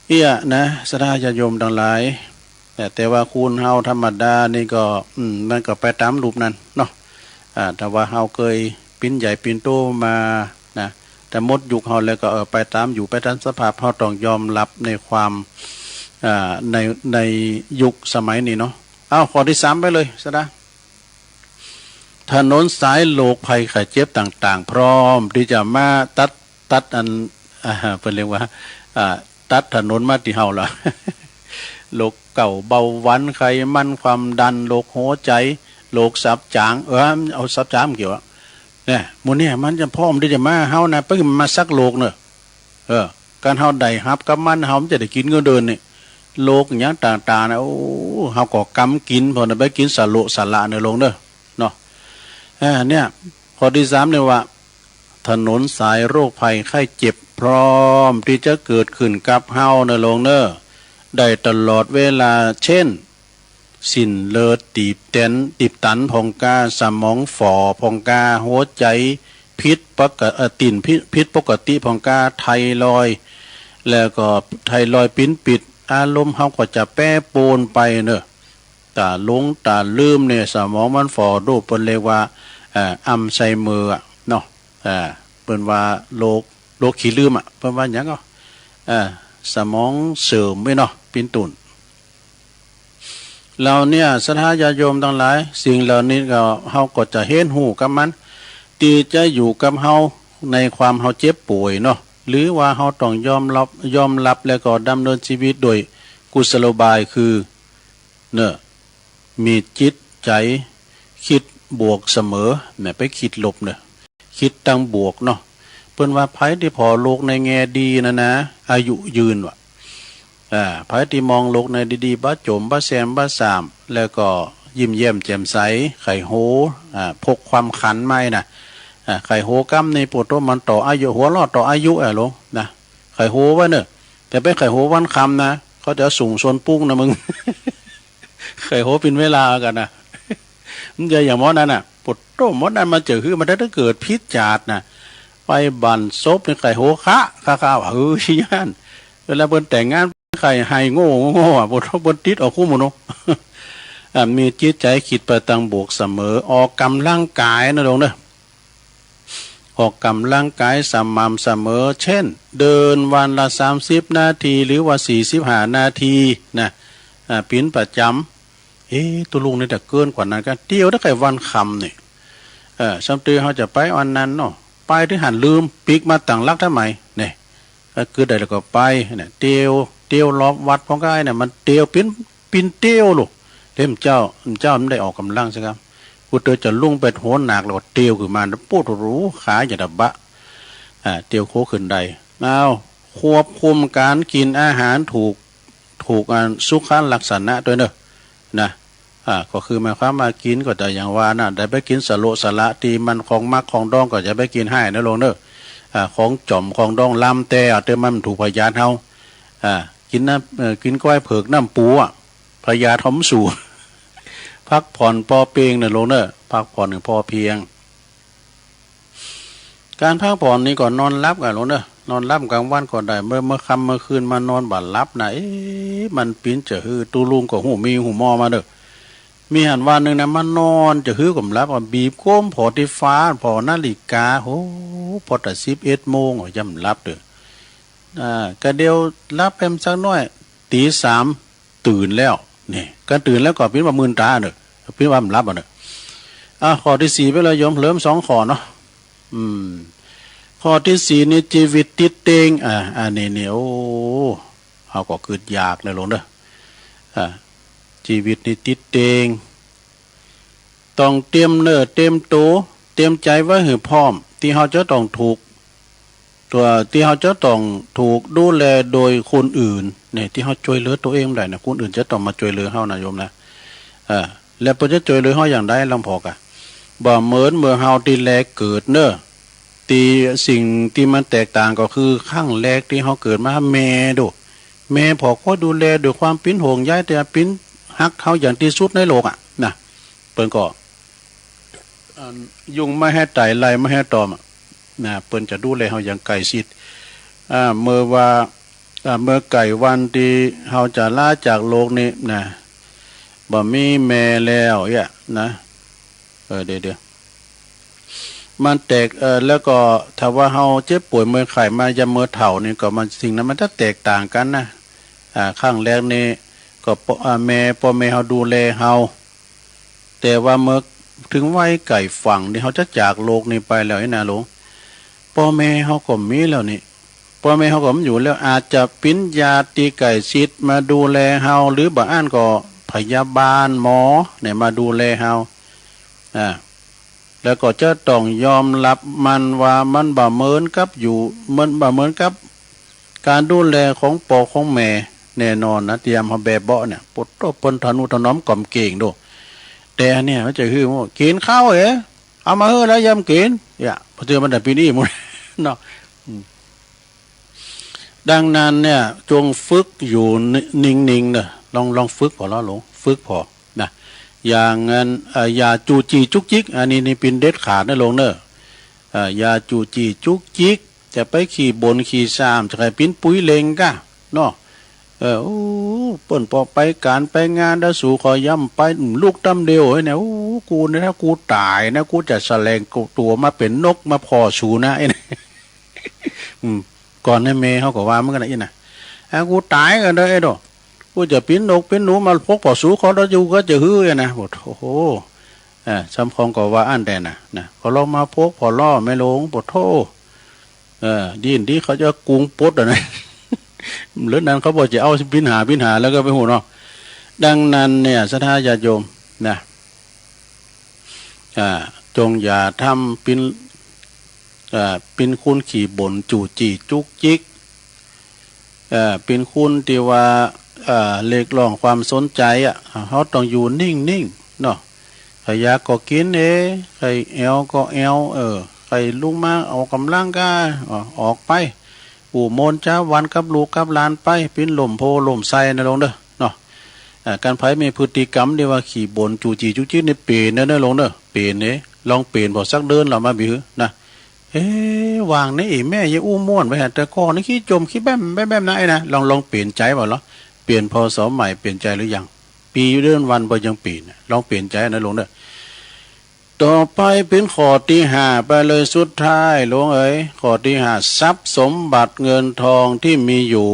เอี้ยนะ ศรัทธาญาติโยมตังหลาย แต่ แต่ว่าคนเฮาธรรมดานี่ก็ อืม มันก็ไปต๋ามรูปนั้นเนาะ อ่า ถ้าว่าเฮาเกยปิ้นใหญ่ปิ้นโตมานะ แต่หมดยุคเฮาแล้วก็ เออ ไปต๋ามยุค ไปต๋ามสภาพ เฮาต้องยอมฮับในความ อ่า ใน ในยุคสมัยนี้เนาะ เอ้า ข้อตี้สามไปเลย ศรัทธา ถนนสายโรคภัยไข้เจ็บต่างๆ พร้อมตี้จะมาตัด ตัดอัน อ่า เปิ้นเรียกว่า อ่า ตัดถนนมาตี้เฮาละ โรคเก๋า เบาหวาน ไขมัน ความดัน โรคหัวใจ๋ โรคสับจ๋าง เออ เอาสับจ๋างเกี่ยวอะ เนี่ย หมู่เนี่ยมันจะพร้อมตี้จะมาเฮานะ เปิ้นมาสักโรคเน่อ เออ กั๋นเฮาได้ฮับกับมัน เฮามันจะได้กิ๋นเงินเดือนนี่ โรคหยังต่างๆ นะ โอ้ เฮาก็กำกิ๋น ผ่อนะ ไปกิ๋นสะโละสะหละเน่อโลงเน่อ เนาะ อ่า เนี่ย ข้อตี้สามเนี่ยว่า ถนนสายโรคภัยไข้เจ็บพร้อมตี้จะเกิดขึ้นกับเฮาเน่อโลงเน่อ ได้ตลอดเวลา เจ้น สิ้นเลือดตีบแตน ตีบตันพ่องกา สมองฝ่อพ่องกา หัวใจ๋ผิดปก- เอ่อ เต้นผิด ผิดปกติพ่องกา ไทรอยด์ แล้วก็ไทรอยด์เป๋นปิด อารมณ์เฮาก็จะแปรปรวนไปเน่อ ต๋าหลงต๋าลืมเนี่ย สมองมันฝ่อโด เปิ้นเรียกว่า เอ่อ อัลไซเมอร์อะเนาะ เอ่อ เปิ้นว่าโรค โรคขี้ลืมอะ เปิ้นว่าหยังก็ เอ่อ สมองเสื่อมไว้เนาะ เป๋นต้น เหล่าเนี้ย ศรัทธาญาติโยมตังหลาย สิ่งเหล่านี้ก็ เฮาก็จะเฮียนฮู้กับมัน ตี้จะอยู่กับเฮาในความเฮาเจ็บป่วยเนาะ หรือว่าเฮาต้องยอมรับ ยอมรับแล้วก็ดำเนินชีวิตโดยกุศโลบาย คือ เน่อ มีจิตใจ๋กึ๊ดบวกเสมอ แม่นไปกึ๊ดลบเน่อ กึ๊ดตังบวกเนาะ เปิ้นว่าใผตี้ผ่อโลกในแง่ดีนะนะ อายุยืนว่ะ อ่า ใผตี้มองโลกในดีๆ บ่จ๋ม บ่แซม บ่ส่าม แล้วก็ยิ้มแย้มแจ่มใส ใค่ฮู้ อ่า พกความขวัญมานะ อ่า ใค่ฮู้กำนี้ โผต้ มันต่ออายุ หัวเราะต่ออายุอะโลงนะ ใค่ฮู้ไว้เน่อ แต่ไปใค่ฮู้วันค่ำนะ เขาจะเอาสูงซนปุ้งนะมึง ใค่ฮู้เป๋นเวลากั๋นนะ มันจะอย่างหมอนั้นน่ะ โผต้ หมอนั้นมันจะหื้อมาตั้งแต่เกิดผิดจาติน่ะ ไปบั้นศพนี่ใค่ฮู้คะ คะๆ ว่า เฮ้ย ย้าน เวลาเปิ้นแต่งงาน ใค่ไห้โง่ๆ อะ โผต้ เปิ้นติดเอาคู่หมู่เนาะ อ่า มีจิตใจ๋กึ๊ดไปตังบวกเสมอ ออกกำลังกายนะโลงเน่อ ออกกำลังกายสม่ำเสมอ เช่น เดินวันละสามสิบนาที หรือว่าสี่สิบห้านาทีนะ อ่า เป๋นประจ๋ำ เอ๊ะ ตุ๊ลุงนี่จะเกินกว่านั้นกั๋น เตียวได้ใค่วันค่ำนี่ เออ ซ้ำเตื้อเฮาจะไปอันนั้นเนาะ ไปถึงหั้นลืม ปิ๊กมาตั้งหลักทำไม เนี่ย ก็คือได้แล้วก็ไป เนี่ย เตียว เตียวรอบวัดพ่องก็ได้เนี่ย มันเตียวเป๋น เป๋นเตียวลูก เล่มเจ้า เจ้ามันได้ออกกำลังสิครับ กูเตียวจะลุงไปโหนหนักแล้วก็เตียวขึ้นมา โป๊ด โอ้โห ขาจะดะบะ อ่า เตียวโค้งขึ้นได้ เอา ควบคุมก๋านกิ๋นอาหารถูก ถูกอันสุขลักษณะตวยเน่อ นะ อ่า ก็คือหมายความว่ากิ๋นก็จะอย่างว่าน่ะ อย่าไปกิ๋นสะโละสะหละตี้มันของหมักของดองก็อย่าไปกิ๋นไห้นะโลงเน่อ อ่า ของจ๋อมของดองลำแต๊อะ เตื้อมันถูกพยาธิเฮา อ่า กิ๋นน้ำ เอ่อ กิ๋นก้อยเผิกน้ำปูอะ พยาธิเฮาบ่สู้ พักผ่อนปอเปียงนะโลงเน่อ พักผ่อนอย่างพอเพียง ก๋านพักผ่อนนี่ก็นอนหลับกั๋นโลงเน่อ นอนหลับก๋างวันก็ได้ เมื่อ เมื่อค่ำเมื่อคืนมานอนบ่หลับนะ เอ๊ะ มันเป๋นจะหื้อ ตุ๊ลุงก็ฮู้ มีฮู้หมอมาเน่อ มีหั้นวันนึ่งนะ มานอนจะหื้อก็บ่หลับอะ บีบก้มผ่อตี้ฟ้า ผ่อนาฬิกา โห ผ่อแต่สิบเอ็ดโมงอะ ยังบ่หลับเน่อ อ่า กะเดียวหลับแป๊บสักหน้อย ตี๋สาม ตื่นแล้ว นี่ กาตื่นแล้วก็เป๋นว่ามื่นต๋าเน่อ เป๋นว่าบ่หลับอะเน่อ อ่ะ ข้อตี้สี่ไปแล้วโยม เหลือสองข้อเนาะ อืม ข้อตี้สี่นี่ จีวิตติดเต็ง อ่า อันนี้นี่ โอ้ เฮาก็กึ๊ดอยากนะโลงเน่อ อ่า จีวิตนี่ติดเต็ง ต้องเตรียมเนื้อเตรียมตั๋ว เตรียมใจ๋ไว้หื้อพร้อม ตี้เฮาจะต้องถูก ตั๋ว ตี้เฮาจะต้องถูกดูแลโดยคนอื่น เนี่ย ตี้เฮาจ้วยเหลือตั๋วเองบ่ได้นะ คนอื่นจะต้องมาจ้วยเหลือเฮานะโยมนะ เออ แล้วเปิ้นจะจ้วยเหลือเฮาอย่างใดลำพอกะ บ่เหมือนเมื่อเฮาตี้แลเกิดเน่อ ตี้สิ่งตี้มันแตกต่างก็คือ ครั้งแรกตี้เฮาเกิดมา แม่โด แม่ผ่อคอยดูแลด้วยความเป๋นห่วงใย ตี้เป๋นฮักเฮาอย่างตี้สุดในโลกอะนะ เปิ้นก็ อัน ยุงบ่หื้อไต่ ไล่บ่หื้อตอมอะ นะ เปิ้นจะดูแลเฮาอย่างใก้ชิด อ่า เมื่อว่า อ่า เมื่อใก้วันตี้เฮาจะลาจากโลกนี้นะ บ่มีแม่แล้วเอี้ยนะ เออ เดี๋ยวๆ มันแตก เอ่อ แล้วก็ถ้าว่าเฮาเจ็บป่วยเมื่อยไข้มายามเมื่อเฒ่านี่ก็มัน สิ่งนั้นมันจะแตกต่างกั๋นนะ อ่า ครั้งแรกนี่ก็ป้อ อ่า แม่ ป้อแม่เฮาดูแลเฮา แต่ว่าเมื่อเถิงวัยใก้ฝั่งนี่เฮาจะจากโลกนี้ไปแล้วนี่นาโลง ป้อแม่เฮาก็บ่มีแล้วนี่ ป้อแม่เฮาก็บ่อยู่แล้ว อาจจะเป๋นญาติตี้ใก้ชิดมาดูแลเฮา หรือบ่อั้นก็พยาบาลหมอเนี่ยมาดูแลเฮา อ่า แล้วก็จะต้องยอมรับมันว่ามันบ่เหมือนกับอยู่ มันบ่เหมือนกับก๋านดูแลของป้อของแม่แน่นอนนะ ตี้ยามเฮาแบเบาะเนี่ย โผต้ เปิ้นทะนุถนอมก๋อมเก๋งโด แต่อันเนี้ยมันจะหื้อว่า กิ๋นข้าวเอ๋ เอามาหื้อแล้วยามกิ๋น เอี้ย พอเจอมันได้ปีนี้หมดเนาะ อืม ดังนั้นเนี่ย จงฝึกอยู่นิ่งๆ เน่อ ลอง ลองฝึกผ่อละโลง ฝึกผ่อนะ อย่างนั้น เอ่อ อย่าจู้จี้จุกจิก อันนี้นี่เป๋นเด็ดขาดนะโลงเน่อ เอ่อ อย่าจู้จี้จุกจิก จะไปขี้บ่นขี้ซ้ำ จะใค่เป๋นปุ๋ยเล็งก้าเนาะ เออ โอ้ เปิ้นป้อไปก๋านไปงาน ดาสูขอย่ำไป ลุกตำเดียวเฮ้ยเนี่ย โอ้ กูเนี่ย ถ้ากูต๋ายนะ กูจะแสดงตั๋วมาเป๋นนกมาผ่อสูนะ ไอ้เนี่ย อืม ก่อนเนี่ยแม่เฮาก็ว่าเหมือนกั๋นนะ อี้นะ อ่ะ กูต๋ายก่อนเด้อ ไอ้โด กูจะปิ้นนกปิ้นหนูมาปกป้อสูข้อเต้าอยู่ก็จะหื้อนะ โอ้โห เออ ซ้ำคองก็ว่าอั้นแต๊นะ นะ ก็ลองมาปกป้อลอแม่หลวง โอ้โธ่ เออ ดีนดีเขาจะกุงปดอะนะ เรื่องนั้นเขาบอกจะเอาปิ้นหาปิ้นหาแล้วก็ไปฮู้เนาะ ดังนั้นเนี่ย ศรัทธาญาติโยมนะ อ่า จงอย่าทำปิ้น อ่า ปิ้นคนขี้บ่นจู้จี้จุกจิก เอ่อ ปิ้นคนตี้ว่า เอ่อ เรียกร้องความสนใจ๋อะ เฮาต้องอยู่นิ่งๆ เนาะ ใผอยากก็กิ๋นเอ ใผแอ่วก็แอ่ว เออ ใผลุกมาออกก๋ำลังกาย ออก ออกไป อู้ม่วนจาหวันกับลูกกับหลานไป ปิ้นล่มโพธิ์ล่มไทรนะหลวงเด้อ เนาะ อ่า กันใผมีพฤติกรรมตี้ว่าขี้บ่นจู้จี้จุกจิกนี่เป๋นเด้อ เด้อหลวงเด้อ เป๋นเด้ ลองเป๋นผ่อสักเดือนละมา บ่หื้อนะ เอ๊ะ ว่าไง ไอ้แม่ยายอู้ม่วนไปฮะ แต่ก่อนนี่ขี้จ่มขี้แบ้มแบ้มแบ้มนะ ไอ้นะ ลอง ลองเป๋นใจ๋บ่ลอ เป๋น พ.ศ. ใหม่เป๋นใจ๋หรือยัง ปี๋เดือนวันบ่ยังเป๋น ลองเป๋นใจ๋นะหลวงเด้อ ต่อไปเป๋นข้อตี้ห้าไปเลย สุดท้ายหลวงเอ๋ย ข้อตี้ห้า ทรัพย์สมบัติเงินทองตี้มีอยู่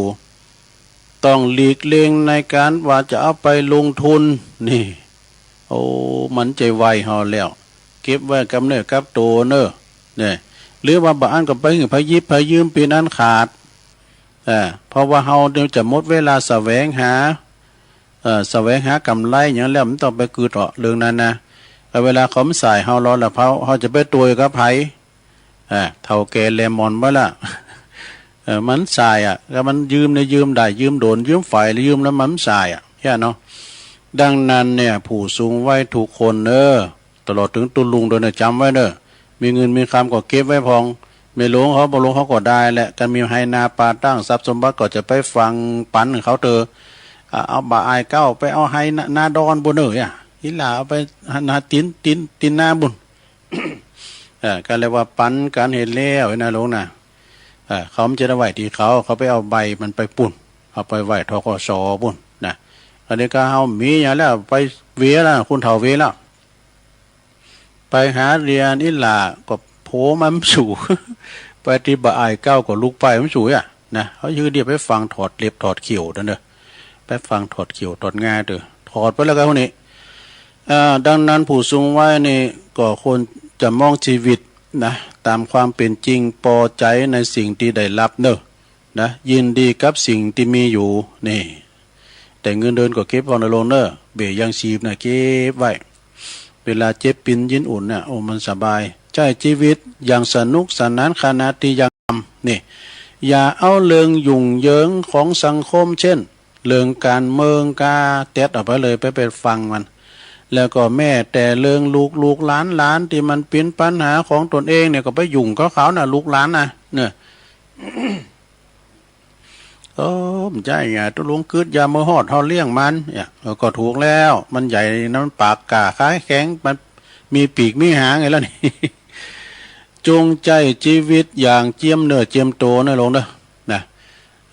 ต้องหลีกเลี่ยงในก๋านว่าจะเอาไปลงทุน นี่ โอ้ มันจะไหวเฮาแล้ว เก็บไว้กับเนื้อกับตั๋วเน่อ เนี่ย หรือว่าบ่อั้นก็ไปหื้อใผหยิบใผยืมเป๋นอันขาด อ่า เพราะว่าเฮาเดี๋ยวจะหมดเวลาแสวงหา เอ่อ แสวงหากำไรหยังแล้ว มันต้องไปกึ๊ดเถาะเรื่องนั้นนะ เวลาเขาบ่ใส่เฮาแล้ว แล้วเฮา เฮาจะไปตั๋วกับใผ อ่า เฒ่าแก่แหล่หมอนบ่ละ เออ มันบ่ใส่อะ แล้วมันยืมเนี่ยยืมได้ ยืมโดน ยืมใฝ่ ยืมแล้วมันบ่ใส่อะ เหียเนาะ ดังนั้นเนี่ย ผู้สูงวัยทุกคนเน่อ ตลอดเถิงตุ๊ลุงตวยเน่อ จ๋ำไว้เน่อ มีเงินมีคำก็เก็บไว้พ่อง แม่หลวงเขา บ่หลวงเขาก็ได้แหละ กันมีไฮ่นาป่าตั้ง ทรัพย์สมบัติก็จะไปฝังปั๋นเขาเถอะ อ่า เอาบ่อายเก๊าไปเอาไฮ่นา นาดอนบุญเน่อ อ่ะ อีหล่าเอาไปหานาตี๋น ตี๋น ตี๋นนาบุญ เออ ก็เรียกว่าปั๋นกั๋นเหียแล้วนะหลวงนะ เออ เขาบ่จะได้ไหว้ตี้เขา เขาไปเอาใบมันไปปู๊น เอาไปไหว้ ธ.ก.ส. ปู๊นนะ อันนี้ก็เฮามีหยังแล้ว ไปเวียแล้ว คนเฒ่าเวียแล้ว ไปหาเฮียนอีหล่าก็โผมันบ่สู่ ไปตี้บ่อายเก๊าก็ลุกไปมันบ่สู่อะนะ เฮาหื้อเดี๋ยวไปฝังถอดเล็บถอดเขี้ยวนั่นเน่อ ไปฝังถอดเขี้ยวถอดง่าเถอะ ถอดไปแล้วก็พวกนี้ อ่า ดังนั้นผู้สูงวัยนี่ก็ควรจะมองชีวิตนะ ต๋ามความเป๋นจริง ปอใจ๋ในสิ่งตี้ได้ฮับเน่อ นะ ยินดีกับสิ่งตี้มีอยู่ นี่ แต่เงินเดือนก็เก็บพ่องเน่อหลวงเน่อ เบ้ยยังชีพน่ะเก็บไว้ เวลาเจ็บปินยินอุ่นน่ะ โอ้ มันสบาย ใจ๊จีวิตอย่างสนุกสนานขณะตี้ยังหนุ่ม นี่ อย่าเอาเรื่องยุ่งเหยิงของสังคม เจ้น เรื่องก๋านเมืองกาเต็ดออกไปเลย ไป ไปฟังมัน แล้วก็แม้แต่เรื่องลูกๆ หลานๆ ตี้มันเป๋นปัญหาของตนเองเนี่ย ก็ไปยุ่งกับเขาน่ะ ลูกหลานน่ะ เนี่ย เออ บ่ใจ้ไง ตุ๊ลุงกึ๊ดยามเมื่อฮอดเฮาเลี้ยงมัน เนี่ย เออ ก็ถูกแล้ว มันใหญ่นะ มันปากก้าขายแข็ง มันมีปีกมีหางไงแล้วนี่ จงใจ๊จีวิตอย่างเจียมเนื้อเจียมตั๋วเน่อหลวงเน่อ นะ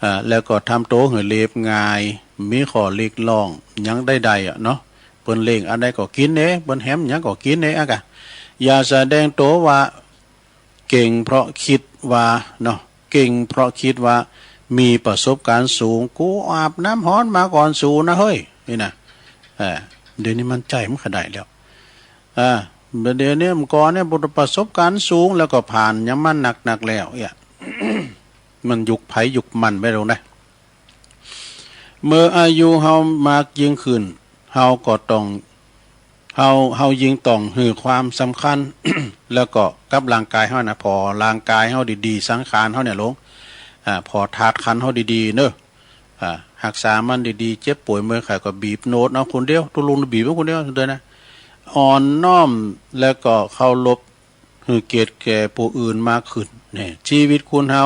อ่า แล้วก็ทำตั๋วหื้อเรียบง่าย มีข้อเรียกร้องหยังใดๆ อะเนาะ เปิ้นเลี้ยงอันใดก็กิ๋นเน่ เปิ้นแหมหยังก็กิ๋นเน่ อะกะ อย่าแสดงตั๋วว่า เก่งเพราะคิดว่าเนาะ เก่งเพราะคิดว่ามีประสบการณ์สูง กูอาบน้ำฮ้อนมาก่อนสูนะเฮ้ย นี่นะ เออ เดี๋ยวนี้มันใจ้บ่ค่อยได้แล้ว อ่า เดี๋ยวนี้เมื่อก่อนเนี่ยประสบการณ์สูง แล้วก็ผ่านหยังมานักๆ แล้วเนี่ย มันยุคใผยุคมันไปแล้วนะ เมื่ออายุเฮามากยิ่งขึ้น เฮาก็ต้อง เฮา เฮายิ่งต้องหื้อความสำคัญ แล้วก็กับร่างกายเฮานะ ผ่อร่างกายเฮาดีๆ สังขารเฮาเนี่ยหลวง อ่า ผ่อธาตุขันธ์เฮาดีๆ เน่อ อ่า ฮักษามันดีๆ เจ็บป่วยเมื่อยไข้ก็บีบนวดเอาคนเดียว ตุ๊ลุงบีบเอาคนเดียวเด้อนะ อ่อนน้อม แล้วก็เคารพ หื้อเกียรติแก่ผู้อื่นมากขึ้น เนี่ย จีวิตคนเฮา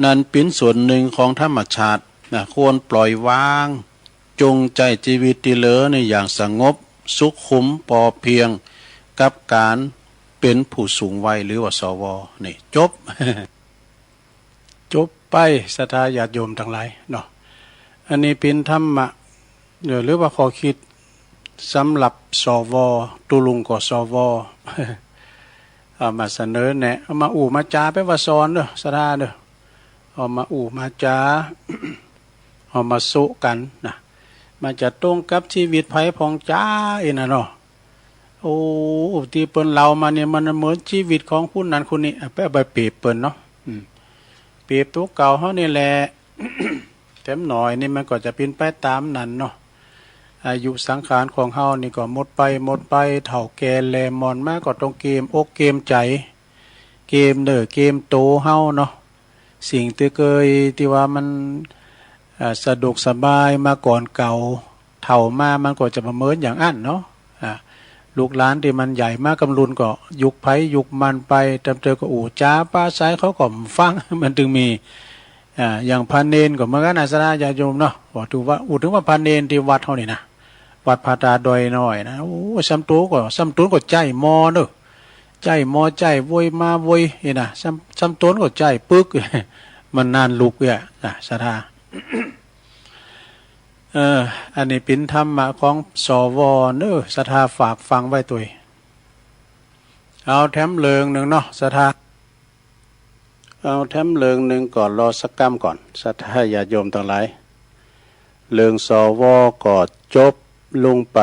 นั้นเป๋นส่วนนึ่งของธรรมชาตินะ ควรปล่อยวาง จงใจ๊จีวิตตี้เหลือนี่อย่างสงบ สุขุม ปอเปียง กับก๋านเป๋นผู้สูงวัย หรือว่า สว นี่ จบ จบไป ศรัทธาญาติโยมตังหลายเนาะ อันนี้เป๋นธรรมะ เอ่อ หรือว่าข้อคิดสำหรับ สว ตุ๊ลุงก็ สว เอามาเสนอแนะ เอามาอู้มาจ๋า แปลว่าสอนเน่อ ศรัทธาเน่อ เอามาอู้มาจ๋า เอามาโซะกั๋นนะ มันจะตรงกับจีวิตใผพ่องจาอี้นะเนาะ โอ้ ตี้เปิ้นเล่ามาเนี่ย มันเหมือนจีวิตของคนนั้นคนนี้ อ่ะ ไปเอาไปเปรียบเปิ้นเนาะ อืม เปรียบตั๋วเก่าเฮานี่แหละ แถมหน่อยนี่มันก็จะเป๋นไปต๋ามนั้นเนาะ อายุสังขารของเฮานี่ก็หมดไป หมดไป เฒ่าแก่แหล่หมอนมาก็ต้องเกมอกเกมใจ๋ เกมเนื้อเกมตั๋วเฮาเนาะ สิ่งตี้เกยตี้ว่ามัน อ่า สะดวกสบายมาก่อนเก่า เฒ่ามามันก็จะบ่เหมือนอย่างอั้นเนาะ อ่า ลูกหลานตี้มันใหญ่มากำลุนก็ยุคใผยุคมันไป ต๋ามเจอก็อู้จ๋าปาใสเขาก็บ่ฟัง มันตึงมี อ่า อย่างพระเณรก็เหมือนกั๋นนะ ศรัทธาญาติโยมเนาะ ว่าถือว่า อู้ถึงว่าพระเณรตี้วัดเฮานี่นะ วัดผาตาดอยน้อยนะ โอ้ ส่ำตั๋วก็ ส่ำตั๋วก็ใจ๊มอเนาะ ใจ๊มอใจ๊โวยมาโวยนี่นะ ส่ำ ส่ำตั๋วก็ใจ๊ปึก มันนานลุกเนี่ยนะ ศรัทธา เออ อันนี้เป๋นธรรมะของ สว เนาะ ศรัทธาฝากฟังไว้ตวย เอาแถมเรื่องนึ่งเนาะ ศรัทธา เอาแถมเรื่องนึ่งก่อน รอสักกำก่อน ศรัทธาญาติโยมตังหลาย เรื่อง สว ก็จบลงไป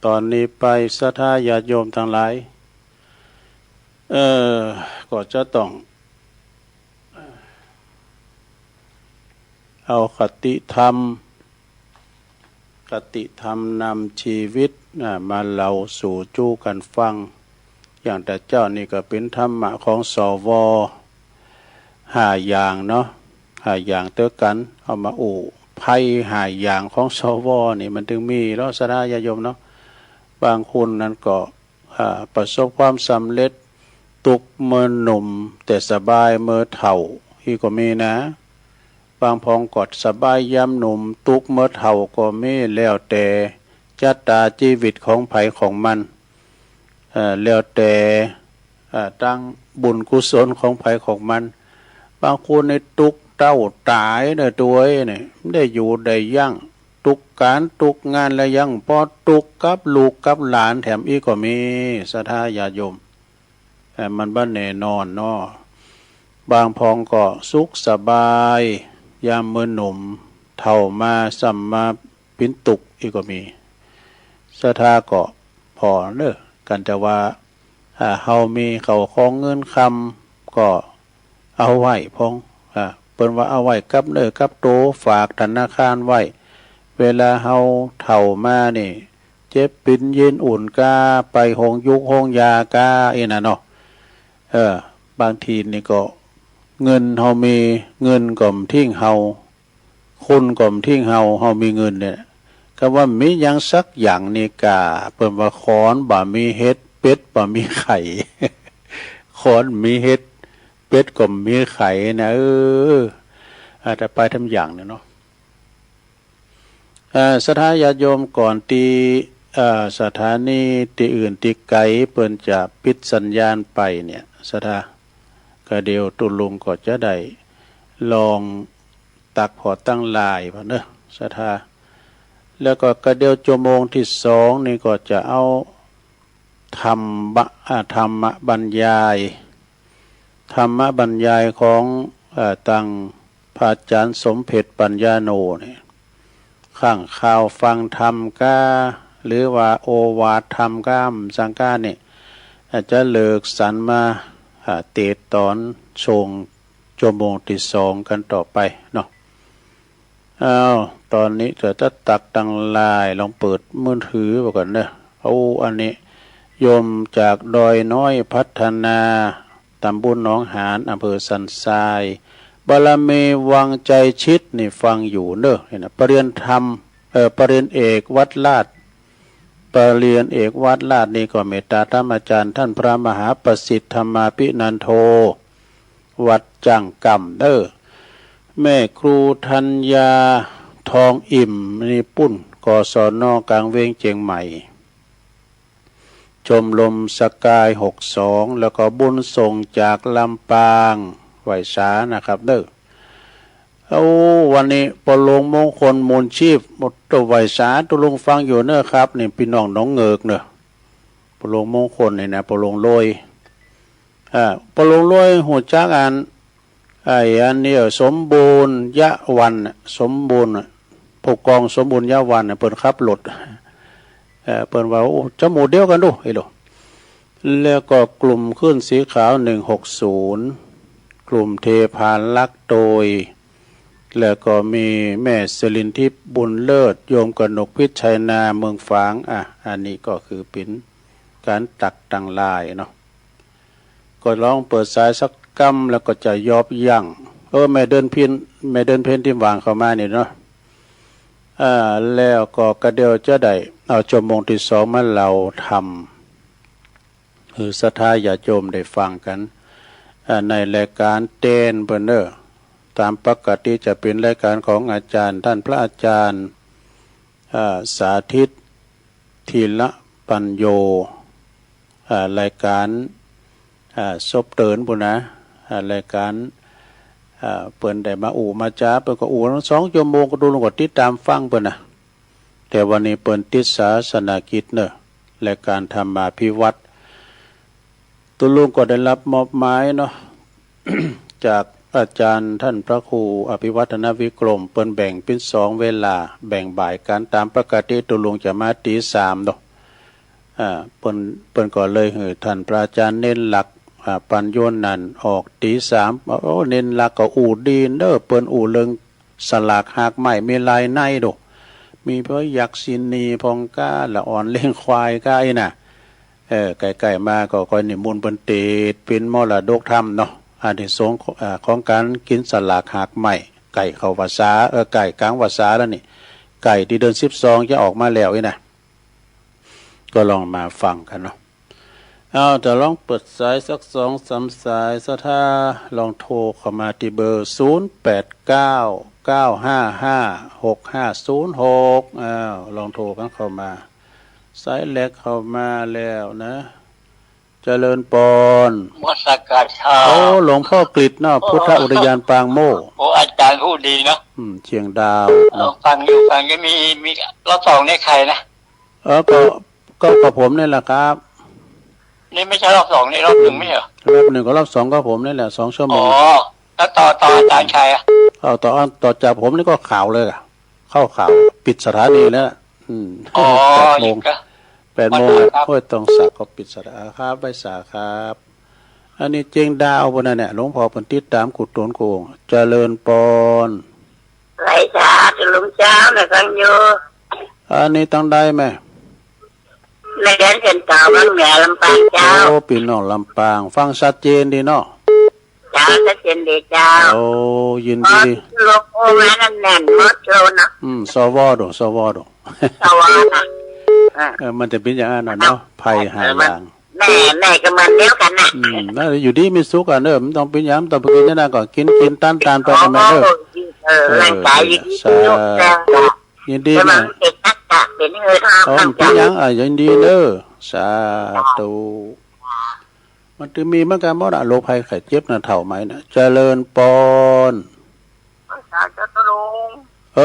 ต๋อนนี้ไป ศรัทธาญาติโยมตังหลาย เออ ก็จะต้อง เอาคติธรรม คติธรรมนำจีวิต อ่า มาเล่าสู่จู้กั๋นฟัง อย่างแต่เจ้านี่ก็เป๋นธรรมะของ สว ห้าอย่างเนาะ ห้าอย่างตวยกั๋น เอามาอู้ ไพ่ห้าอย่างของ สว นี่มันตึงมีเนาะ ศรัทธาญาติโยมเนาะ บางคนนั้นก็ อ่า ประสบความสำเร็จ ตุ๊กเมื่อหนุ่ม แต่สบายเมื่อเฒ่า อี้ก็มีนะ บางพ่องก็สบายยามหนุ่ม ตุ๊กเมื่อเฒ่าก็มี แล้วแต่จะต๋าจีวิตของใผของมัน เอ่อ แล้วแต่ เอ่อ ตังบุญกุศลของใผของมัน บางคนนี่ตุ๊กเต้าต๋ายเนาะ ตวยเนี่ย บ่ได้อยู่ได้ยั้ง ตุ๊กก๋านตุ๊กงานแล้วยัง ปอตุ๊กกับลูกกับหลานแถมอี้ก็มี ศรัทธาญาติโยม แต่มันบ่แน่นอนเนาะ บางพ่องก็สุขสบาย ยามเมื่อหนุ่ม เฒ่ามาซ้ำมาเป๋นตุ๊กอีกก็มี ศรัทธาก็ผ่อเน่อ กันแต่ว่า อ่า เฮามีเข้าของเงินคำก็เอาไว้พ่อง อ่า เปิ้นว่าเอาไว้กับเนื้อกับโต ฝากธนาคารไว้ เวลาเฮาเฒ่ามานี่ เจ็บเป๋นเย็นอุ่นก้า ไปโฮงยูกโฮงยาก้า อี้น่ะเนาะ เออ บางทีนี่ก็เงินเฮามี เงินก็บ่ทิ้งเฮา คนก็บ่ทิ้งเฮา เฮามีเงินเนี่ย กำว่าบ่มีหยังสักอย่างนี่ก้า เปิ้นว่าขอนบ่มีเห็ด เป็ดบ่มีไข่ ขอนบ่มีเห็ด เป็ดก็บ่มีไข่นะ เออ อาตไปแถมอย่างนึ่งเนาะ เอ่อ ศรัทธาญาติโยม ก่อนตี้ เอ่อ สถานีตี้อื่นตี้ไก๋เปิ้นจะปิดสัญญาณไปเนี่ย ศรัทธา กะเดี่ยวตุ๊ลุงก็จะได้ลองตักผ่อตังหลายพ่อเน่อ ศรัทธา แล้วก็กะเดี่ยวจั่วโมงตี้สองนี่ก็จะเอาธรรมะ อ่า ธรรมบรรยาย ธรรมบรรยายของ เอ่อ ตังพระอาจ๋ารย์สมเพ็ช ปัญญาโนเนี่ย ข้างข่าวฟังธรรมก้า หรือว่าโอวาทธรรมก้า สังก้าเนี่ย อาจจะเลิกสันมา อ่า เตศน์ต๋อนช่วงจั่วโมงตี้สองกั๋นต่อไปเนาะ อ้าว ต๋อนนี้จะตักตังหลาย ลองเปิดมือถือไปก่อนเน่อ เอาอันนี้ โยมจากดอยน้อยพัฒนา ต๋ำบลหนองหาน อำเภอสันทราย บารมีวังไจชิตนี่ฟังอยู่เน่อ นี่นะ ปริญญาธรรม เอ่อ ปริญญาเอกวัดราช ปริญญาเอกวัดราชนี่ก็เมตตาธรรมาจ๋ารย์ ต้านพระมหาประสิทธิ์ ธรรมาภินันโท วัดจ้างกำเน่อ แม่ครูธัญญา ทองอิ่ม นี่ปุ้น กศน ก๋างเวียงเจียงใหม่ ชมรมสกายหกสอง แล้วก็บุญส่งจากลำปาง ไหว้สานะครับเน่อ โอ้ วันนี้ปอหลวงมงคล มูลชีพ โอ้ ไหว้สาตุ๊ลุงฟังอยู่เน่อครับ นี่ปี้น้องหนองเหงือกเน่อ ปอหลวงมงคลนี่นะ ปอหลวงโลย อ่า ปอหลวงโลย ฮู้จักอัน ไอ้อันนี้ เออ สมบูรณ์ยะวันน่ะ สมบูรณ์น่ะ ผู้กองสมบูรณ์ยะวันน่ะ เปิ้นขับรถ เออ เปิ้นว่า โอ้ จะหมู่เดียวกั๋นดู ไอ้โหล แล้วก็กลุ่มคลื่นสีขาว หนึ่งหกศูนย์ กลุ่มเทพารักษ์โดย แล้วก็มีแม่สิรินทิพย์บุญเลิศ โยมกนกพิชชัยนาเมืองฝาง อ่ะ อันนี้ก็คือเป๋นก๋านตักตังหลายเนาะ ก็ลองเปิดสายสักกำ แล้วก็จะยอบยั้ง เออ แม่เดือนเพ็ญ แม่เดือนเพ็ญทิมหว่างเข้ามานี่เนาะ อ่า แล้วก็กระเดี่ยวจะได้เอาชั่วโมงตี้สองมาเล่าธรรม หื้อศรัทธาญาติโยมได้ฟังกั๋น อ่า ในรายก๋านเตนเปิ้นเน้อ ต๋ามปกติจะเป๋นรายก๋านของอาจ๋ารย์ ต้านพระอาจ๋ารย์ อ่า สาธิต ธีระปัญโญ อ่า รายก๋าน อ่า ศพเตินปู้นนะ อ่า รายก๋าน อ่า เปิ้นได้มาอู้มาจ๋า เปิ้นก็อู้ตังสองชั่วโมง ก็ตุ๊ลุงก็ติดต๋ามฟังเปิ้นนะ แต่วันนี้เปิ้นติดศาสนกิจเน้อ รายก๋านธรรมาภิวัตน์ ตุ๊ลุงก็ได้ฮับมอบหมายเนาะ จากอาจ๋ารย์ต้านพระครูอภิวัฒนวิกรม เปิ้นแบ่งเป๋นสองเวลา แบ่งบ่ายกั๋น ต๋ามปกติตุ๊ลุงจะมาตี๋สามเนาะ อ่า เปิ้น เปิ้นก็เลยหื้อต้านพระอาจ๋ารย์เณรหลัก อ่า ปัญโญนั้นออกตี๋สาม โอ้ เณรหลักก็อู้ดีเน้อ เปิ้นอู้เรื่องสลากหากไหม้ มีหลายในดู มีพระยักษิณีพ่องก้า ละอ่อนเลี้ยงควายก้าอี้น่ะ เออ ใก้ๆ มาก็ค่อยนิมนต์เปิ้นเตสน์เป๋นมรดกธรรมเนาะ อานิสงส์ อ่า ของก๋านกิ๋นสลากหากไหม้ ใก้เข้าพรรษา เออ ใก้ก๋างพรรษาแล้วนี่ ใก้ตี้เดือนสิบสองจะออกมาแล้วอี้น่ะ ก็ลองมาฟังกั๋นเนาะ เอา จะลองเปิดสายสักสองสามสาย ศรัทธาลองโทรเข้ามาตี้เบอร์ ศูนย์แปดเก้า เก้าห้าห้า หกห้าศูนย์หก อ้าว ลองโทรกั๋นเข้ามา สายแรกเข้ามาแล้วนะ เจริญปอน นมัสก๋านเจ้า โอ้ หลวงพ่อกฤษเนาะ โอ้ พุทธอุทยานปางโม่ โอ้ อาจ๋ารย์พูดดีเนาะ อืม เชียงดาว เออ เนาะ ฟังอยู่ ฟังอยู่ มี มีรอบสองนี่ใครนะ เออ ก็ ก็ ก็ผมนี่แหละครับ นี่ไม่ใช่รอบสอง นี่รอบหนึ่งไม่ใช่เหรอ รอบหนึ่งกับรอบสองก็ผมนี่แหละ สองชั่วโมง อ๋อ แล้วต่อ ต่ออาจ๋ารย์ใครอะ เอาต่อ ต่อจากผมนี่ก็ข่าวเลยอะ เข้าข่าว ปิดสถานีแล้ว อืม อ๋อ แปดโมง อีกอะ แปดโมง ขอโทษครับ ห้วยตองสักก็ปิดสถานีครับ ไหว้สาครับ อันนี้เจียงดาวปู้นนะเนี่ย หลวงพ่อเปิ้นติดต๋ามกู้ตนกู้องค์ เจริญปอน ไหว้สา หลวงเจ้า นะ ฟังอยู่ อันนี้ตังใดแม่ แม่เดือนเพ็ญเก่า วังเหนือ ลำปางเจ้า โอ้ ปี้น้องลำปาง ฟังชัดเจนดีเนาะ เจ้า ชัดเจนดีเจ้า โอ้ ยินดี อ๋อ ลูกโอ้ แม่นั่นแน่นหมดเลยเนาะ อืม สว ดู สว ดู สว นะ อ่า เออ มันจะเป๋นอย่างนั้นน่ะเนาะ ภัยหา เออ มัน อย่าง แม่ แม่ก็เหมือนเดียวกั๋นน่ะ อืม นั่นแหละ อยู่ดีมีสุขอะเนาะ บ่ต้องเป๋นหยัง บ่ต้องไปกิ๋นอย่างนั้นก่อ กิ๋น กิ๋น ต้าน ต้านไป อ๋อ นะแม่เนาะ เออ เออ ร่างกาย เออ ยินดี สาธุ เจ้า ยินดี แต่ว่า นะ มันเป๋นตั๊กกะ เป๋นเออ ทาง อ๋อ ร่างกาย เป๋นหยัง อ่ะ ยินดีเนาะ สาธุ มันจะมีเหมือนกั๋นหมดอะ โรคภัยไข้เจ็บนะ เฒ่าใหม่นะ เจริญปอน สาธุ เจ้าหลวง เอ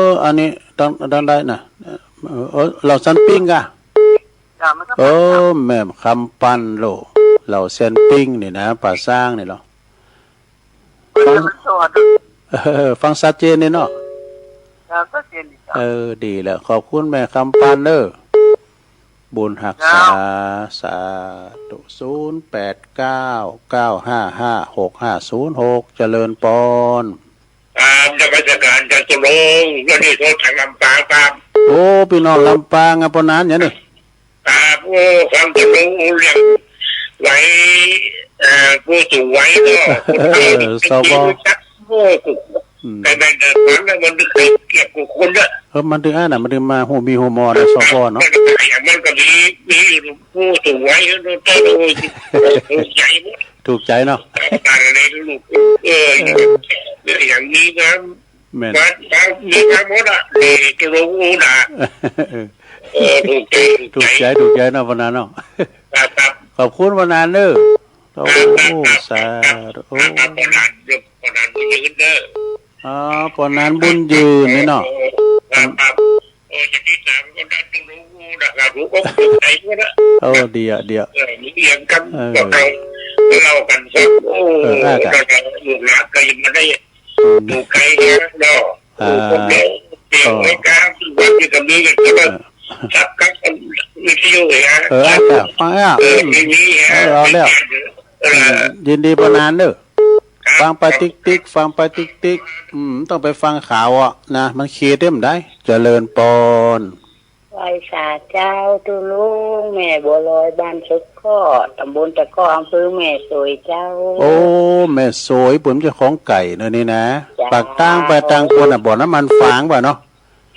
อ อันนี้ตัง ตังใดนะ เออ เออ เหล่าสันปิ้งก่ะ จ้ะ มันก็ เออ แม่คำปันโล เหล่าสันปิ้งนี่นะ ป่าซางนี่เหรอ ฟัง เออ ฟังชัดเจนนี่เนาะ จ้ะ ชัดเจนดีจ้ะ เออ ดีแล้ว ขอบคุณแม่คำปันเน้อ บุญฮักษา เจ้า สาธุ ศูนย์แปดเก้า เก้าห้าห้า หกห้าศูนย์หก เจริญปอน ครับ นมัสก๋านเจ้าหลวง วันนี้โทรจากลำปางครับ โอ้ ปี้น้องลำปางอะ ปอหนานหยังนี่ ครับ โอ้ ฟังเจ้าหลวงอู้เรื่องไหว เอ่อ ผู้สูงวัยเนาะ คนเฒ่า เออ สว โอ้ กู อืม แต่แม่นแต่ฟังแล้วมันนึกเกลียดกูคนเนอะ เออ มันถึงอันน่ะ มันถึงมาฮู้มีฮู้มอนะ สว เนาะ มันก็มี มีอยู่ผู้สูงวัยเนาะ แต่โอ้ย ถูกใจหมด ถูกใจเนาะ ตายแล้วลูก เออ เออ อย่างนี้นะ แม่น บ้าน บ้าน มีบ้านหมดอะ เออ ตัวรู้นะ เออ ถูกใจ ถูกใจ ถูกใจ ถูกใจเนาะ ปอหนานเนาะ ครับ ครับ ขอบคุณปอหนานเน้อ โอ้ ครับ ครับ สาธุ ครับ โอ้ ครับ ปอหนาน ปอหนานบุญยืนเน้อ อ๋อ ปอหนานบุญยืนนี่เนาะ ครับ ครับ เออ จะติดต๋ามก็ได้ ตัวรู้นะครับ รู้ก็ถูกใจหมดอะ โอ้ ดีอะ ดีอะ เออ มีอย่างกัน เออ ก็เอา เล่ากั๋นสัก โอ้ เออ อ่า จ้ะ ก็จะอยู่หนาไกลมาได้ อืม อยู่ไกลเนี่ยเนาะ อ่า โอ้ คนเดียวเสียง อ๋อ ไม่กล้า ทุกวันนี้ก็มีกัน ก็ เออ สัก สักวิทยุเนี่ย เออ อ่ะ จ้ะ ฟังอ่ะ เออ อืม ทีวีเนี่ย เอาแล้ว เออ อืม ยินดีปะนานเด้อ ครับ ฟังไปติ๊กๆ ฟังไปติ๊กๆ อืม ต้องไปฟังข่าวอ่ะนะ มันเครียดเต็มได้ เจริญปอน ไหว้สาเจ้าตุ๊ลุง แม่บัวลอย บ้านสุดข้อ ต๋ำบลตะกร้อ อำเภอแม่สวยเจ้า โอ้ แม่สวย เปิ้นเจ้าของไก่เนอะนี่นะ เจ้า ปากตางไปตางคนน่ะ บ่อน้ำมันฝางว่ะเนาะ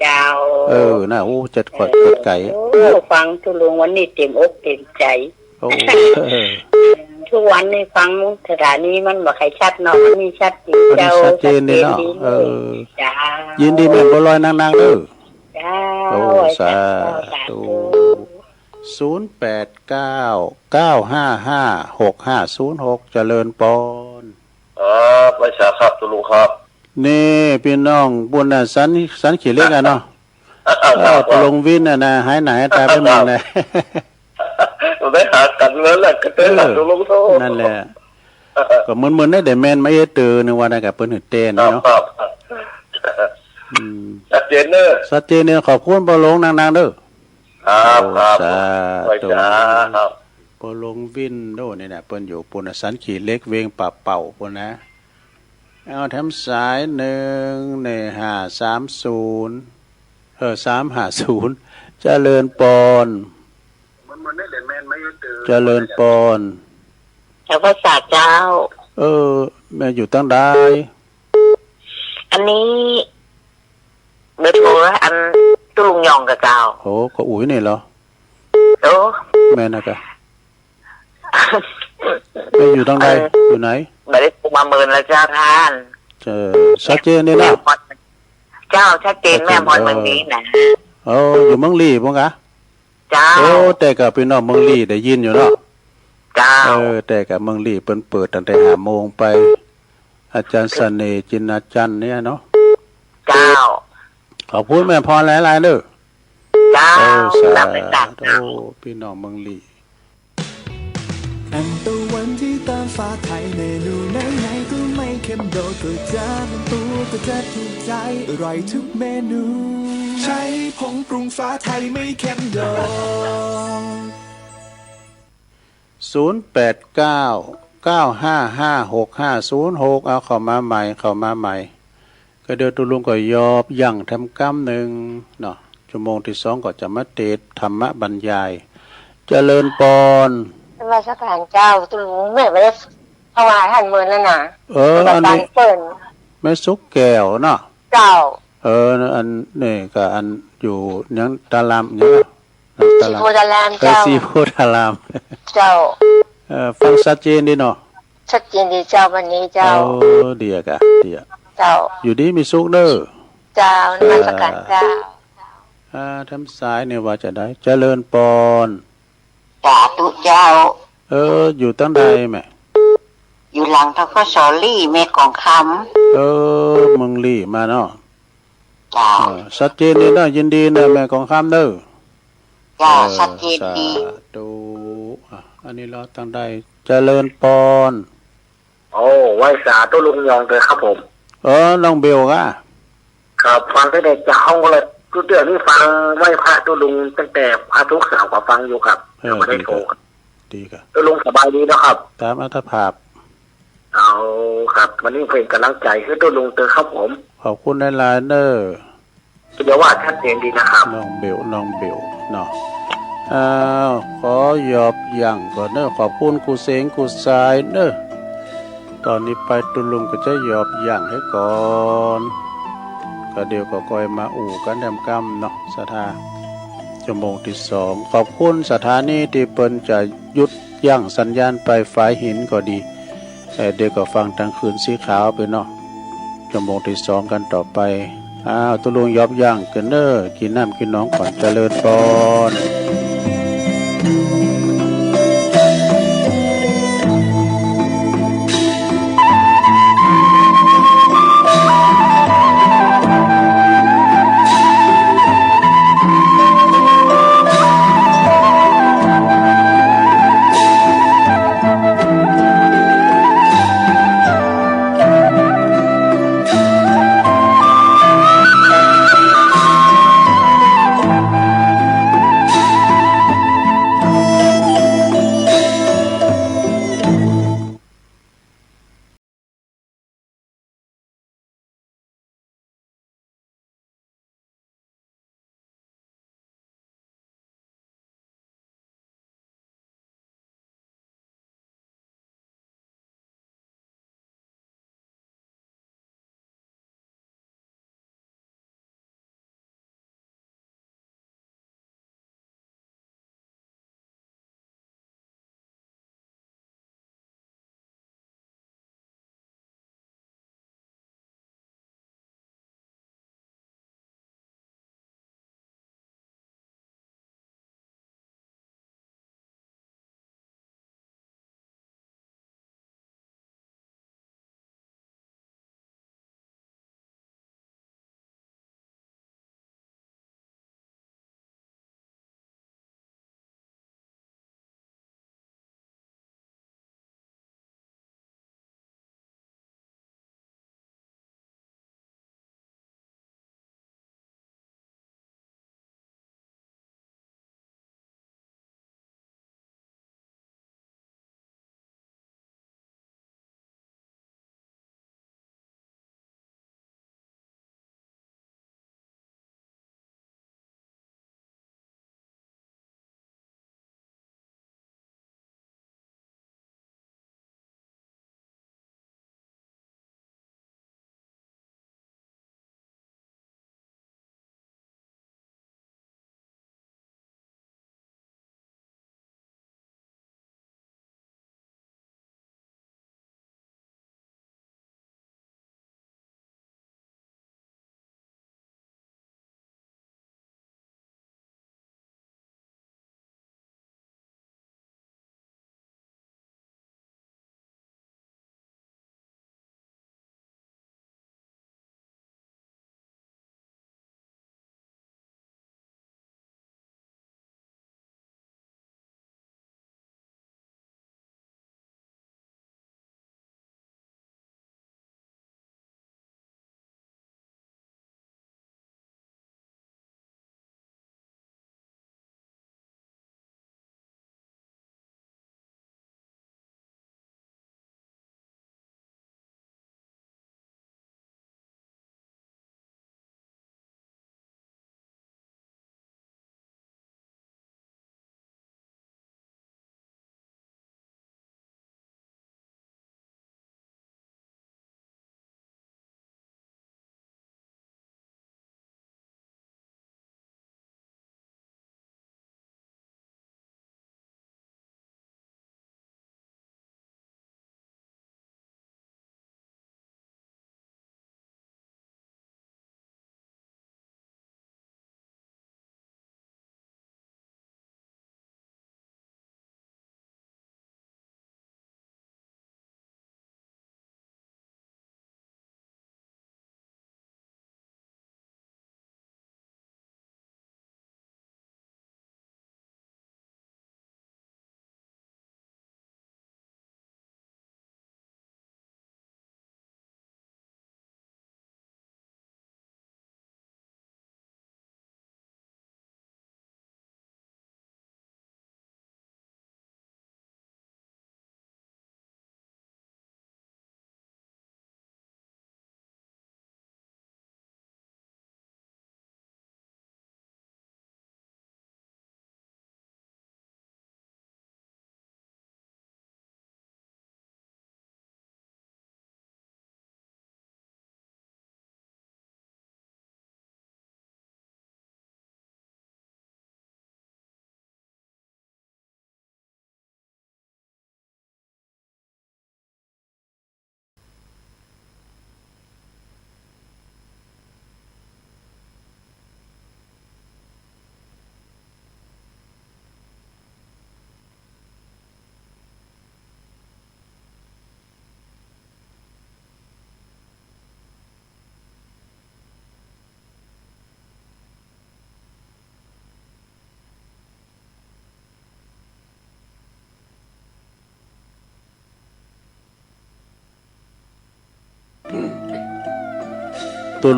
เจ้า เออ น่ะ โอ้ จัดขอด เออ จัดไก่ โอ้ ฟังตุ๊ลุงวันนี้เต็มอกเต็มใจ๋ โอ้ เออ ทุกวันนี้ฟังสถานีมันบ่ใค่อยชัดเนาะ อันนี้ชัดดี อันนี้ เจ้า ชัดเจนดีเนาะ ชัดเจนดี เออ เจ้า ยินดีแม่บัวลอยนักๆ เด้อ เจ้า โอ้ สาธุ สาธุ ศูนย์แปดเก้า เก้าห้าห้า หกห้าศูนย์หก เจริญปอน ครับ ไหว้สาครับ ตุ๊ลุงครับ นี่ปี้น้องปุ้นน่ะ สัน สันขี้เหล็กอะเนาะ อ่า เออ ครับ ตุ๊ลุงวินน่ะนะ หายหน้าหายต๋าไปหมดเลย ได้หากั๋นแล้วแหละ ก็ได้หา เออ ตุ๊ลุงโต นั่นแหละ ก็เหมือนๆ ได้ ได้แม่นมาเอเตอร์นึงว่านะ กับเปิ้นหื้อเต้นเนาะ ครับ ครับ อืม ชัดเจนเนอะ ชัดเจนเนี่ย ขอบคุณป้อหลวงนักๆ เด้อ ครับ โอ้ ครับ สาธุ ไหว้สาครับ ป้อหลวงวินโดนี่นะ เปิ้นอยู่ปุ้นน่ะ สันขี้เหล็ก เวียงป่าเป้าปุ้นนะ เอาแถมสายหนึ่ง นี่ ห้าสามศูนย์ เออ สามห้าศูนย์ เจริญปอน เจริญปอน เจ้าภาษาเจ้า เออ แม่อยู่ตังใด อันนี้ เบอร์โทรอันตุ๊ลุงยองกับเจ้า โอ้ ก็อุ๋ยนี่เหรอ โอ้ แม่นนะกะ แม่อยู่ตังใด เออ อยู่ไหน บ่ได้โทรมาเมินแล้วเจ้าต้าน เออ ชัดเจนดีนะ เจ้า ชัดเจน ชัดเจน แม่อำพร เออ เมืองดีนะ เออ อยู่เมืองลี้ปุ้นกะ เจ้า โอ้ แต่กะปี้น้องเมืองลี้ได้ยินอยู่เนาะ เจ้า เออ แต่กะเมืองลี้เปิ้นเปิดตั้งแต่ห้าโมงไป อาจ๋ารย์เสน่ห์ จินอาจ๋ารย์เนี่ยเนาะ เจ้า ขอบคุณแม่อำพรหลายๆ เด้อ เจ้า เออ สาธุ รับไปจ้ะ โอ้ ปี้น้องเมืองลี้ แอมตะวันที่เติมฝาไทย เมนูไหนๆ ก็ไม่เค็มโดด ก๋วยจั๊บตัวก็จะถูกใจ อร่อยทุกเมนู ใช้ผงปรุงฝาไทยไม่เค็มโดด ศูนย์แปดเก้า เก้าห้าห้า หกห้าศูนย์หก เอาเข้ามาใหม่ เข้ามาใหม่ ก็เดี๋ยวตุ๊ลุงก็ยอบยั้งแถมกำนึ่งเนาะ ชั่วโมงตี้สองก็จะมาเตสน์ธรรมบรรยาย เจริญปอน นมัสก๋านเจ้าตุ๊ลุง แม่บ่ได้ถวายหั้นเมินแล้วนะ เออ อันนี้ เปิ้น แม่สุขแก้วเนาะ เจ้า เออ อันนี้ก็อันอยู่ยังตะลามยัง ตะลาม สีโพธิ์ตะลาม เออ เจ้า สีโพธิ์ตะลาม เจ้า เออ ฟังชัดเจนดีเนาะ ชัดเจนดีเจ้า วันนี้เจ้า เออ ดีอะกะ ดีอะ เจ้า อยู่ดีมีสุขเน้อ เจ้า นมัสก๋านเจ้า อ่า แถมสายนี่ว่าจะใด เจริญปอน สาธุเจ้า เออ อยู่ตังใดแม่ อยู่หลัง ธ.ก.ส. ลี้ แม่กองคำ เออ เมืองลี้มาเนาะ เจ้า เออ ชัดเจนดีเนาะ ยินดีเนาะ แม่กองคำเน้อ เจ้า เออ ชัดเจนดี สาธุ อ่ะ อันนี้ลอตังใด เจริญปอน โอ้ ไหว้สาตุ๊ลุงยองเตอครับผม เออ น้องเบลกะ ครับ ฟังตั้งแต่เจ๊าเลย ตุ๊เตื้อนี่ฟังไหว้พระตุ๊ลุงตั้งแต่พระศุกร์เสาร์ก็ฟังอยู่ครับ เออ แต่บ่ได้โทรครับ ดีกะ ตุ๊ลุงสบายดีเนาะครับ ต๋ามอัตภาพ เอาครับ วันนี้เป๋นก๋ำลังใจ๋หื้อตุ๊ลุงเตอครับผม ขอบคุณหลายๆ เน้อ เดี๋ยวว่าชัดเจนดีนะครับ น้องเบล น้องเบลเนาะ อ้าว ขอยอบยั้งก่อนเน้อ ขอบคุณกู้เสงกู้สายเน้อ ต๋อนนี้ไปตุ๊ลุงก็จะยอบยั้งหื้อก่อน ก็เดี๋ยวก็ค่อยมาอู้กั๋นแถมกำเนาะ ศรัทธา ชั่วโมงตี้สอง ขอบคุณสถานีตี้เปิ้นจะหยุดยั้งสัญญาณไป ฝายหินก็ดี เอ่อ เดี๋ยวก็ฟังตางคืนสีขาวไปเนาะ ชั่วโมงตี้สองกั๋นต่อไป อ้าว ตุ๊ลุงยอบยั้งก่อนเน้อ กิ๋นน้ำกิ๋นหนองก่อน เจริญปอน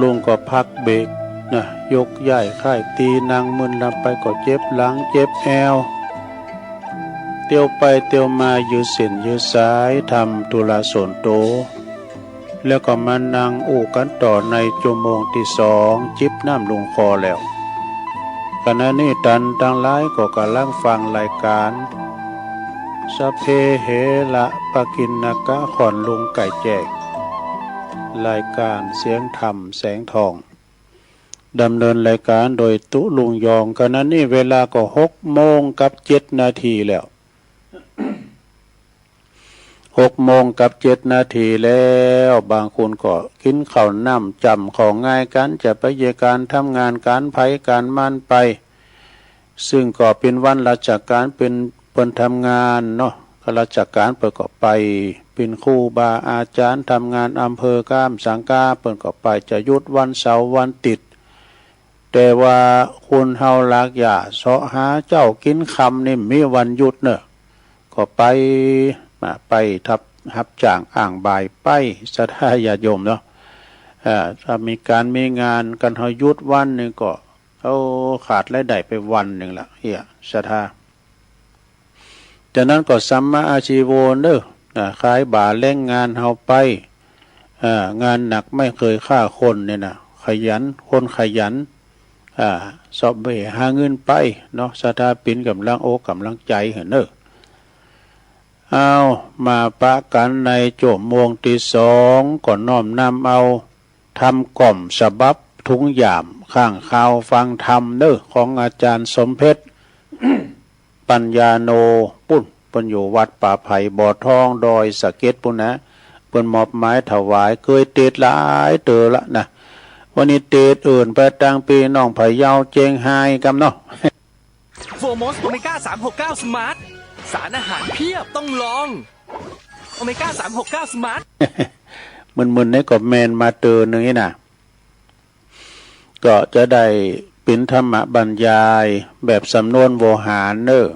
ลุงก็พักเบรกนะ ยกย้ายค่ายตี นั่งมึนลำไปก็เจ็บหลังเจ็บแอว เตียวไปเตียวมายื้อเส้นยื้อสาย ทำธุระส่วนตั๋ว แล้วก็มานั่งอู้กั๋นต่อในจั่วโมงตี้สอง จิบน้ำลงคอแล้ว ขณะนี้ต้านตังหลายก็ก่ำลังฟังรายก๋าน สัพเพเหระปะกิณณกะ ค่อนลุงไก่แจ้ง รายก๋านเสียงธรรมแสงทอง ดำเนินรายก๋านโดยตุ๊ลุงยอง ขณะนี้เวลาก็หกโมงกับเจ็ดนาทีแล้ว หกโมงกับเจ็ดนาทีแล้ว บางคนก็กิ๋นข้าวน้ำจ่ำของ่ายกั๋น จะไปเยียะก๋านทำงานก๋านใผก๋านมันไป ซึ่งก็เป๋นวันราชก๋าน เป๋น เปิ้นทำงานเนาะ ข้าราชก๋านเปิ้นก็ไป เป๋นครูบาอาจ๋ารย์ ทำงานอำเภอก้ามสังกา เปิ้นก็ไป จะหยุดวันเสาร์วันอาทิตย์ แต่ว่าคนเฮาหลากหย้าเซาะหาเจ๊ากิ๋นค่ำนี่มีวันหยุดเนาะ ก็ไป มาไปทับ ฮับจ้างอ้างบ่ายไป ศรัทธาญาติโยมเนาะ เอ่อ ถ้ามีก๋านมีงานกั๋น เฮาหยุดวันนึ่งก็ เอา ขาดรายได้ไปวันนึ่งละ เหีย ศรัทธา จากนั้นก็สัมมาอาชีโวเนาะ อ่า ขายบ่าแลงงานเฮาไป อ่า งานหนักไม่เคยฆ่าคนเนี่ยนะ ขยัน คนขยัน อ่า เซาะแหวหาเงินไปเนาะ ศรัทธา เป๋นก๋ำลังอกก๋ำลังใจ๋หื้อเนาะ เอา มาปะกั๋นในจั่วโมงตี้สอง ก็น้อมนำเอาธรรมก่อมฉบับถุงหยาม ข้างข่าวฟังธรรมเนาะ ของอาจ๋ารย์สมเพชร ปัญญาโน ปุ้น เปิ้นอยู่วัดป่าไผ่บ่อทอง ดอยสะเก็ดปุ้นนะ เปิ้นมอบหมายถวาย เกยเตสน์หลายเตื้อละนะ วันนี้เตสน์อื่นไปตางปี้น้องพะเยา เจียงฮายกำเนาะ โฟร์มอสโอเมก้าสามหกเก้าสมาร์ท สารอาหารเพียบต้องลอง โอเมก้าสามหกเก้าสมาร์ท มึนๆ นี่ก็แม่นมาเตื้อนึ่งนี่นะ ก็จะได้เป๋นธรรมบรรยายแบบสำนวนโวหารเนาะ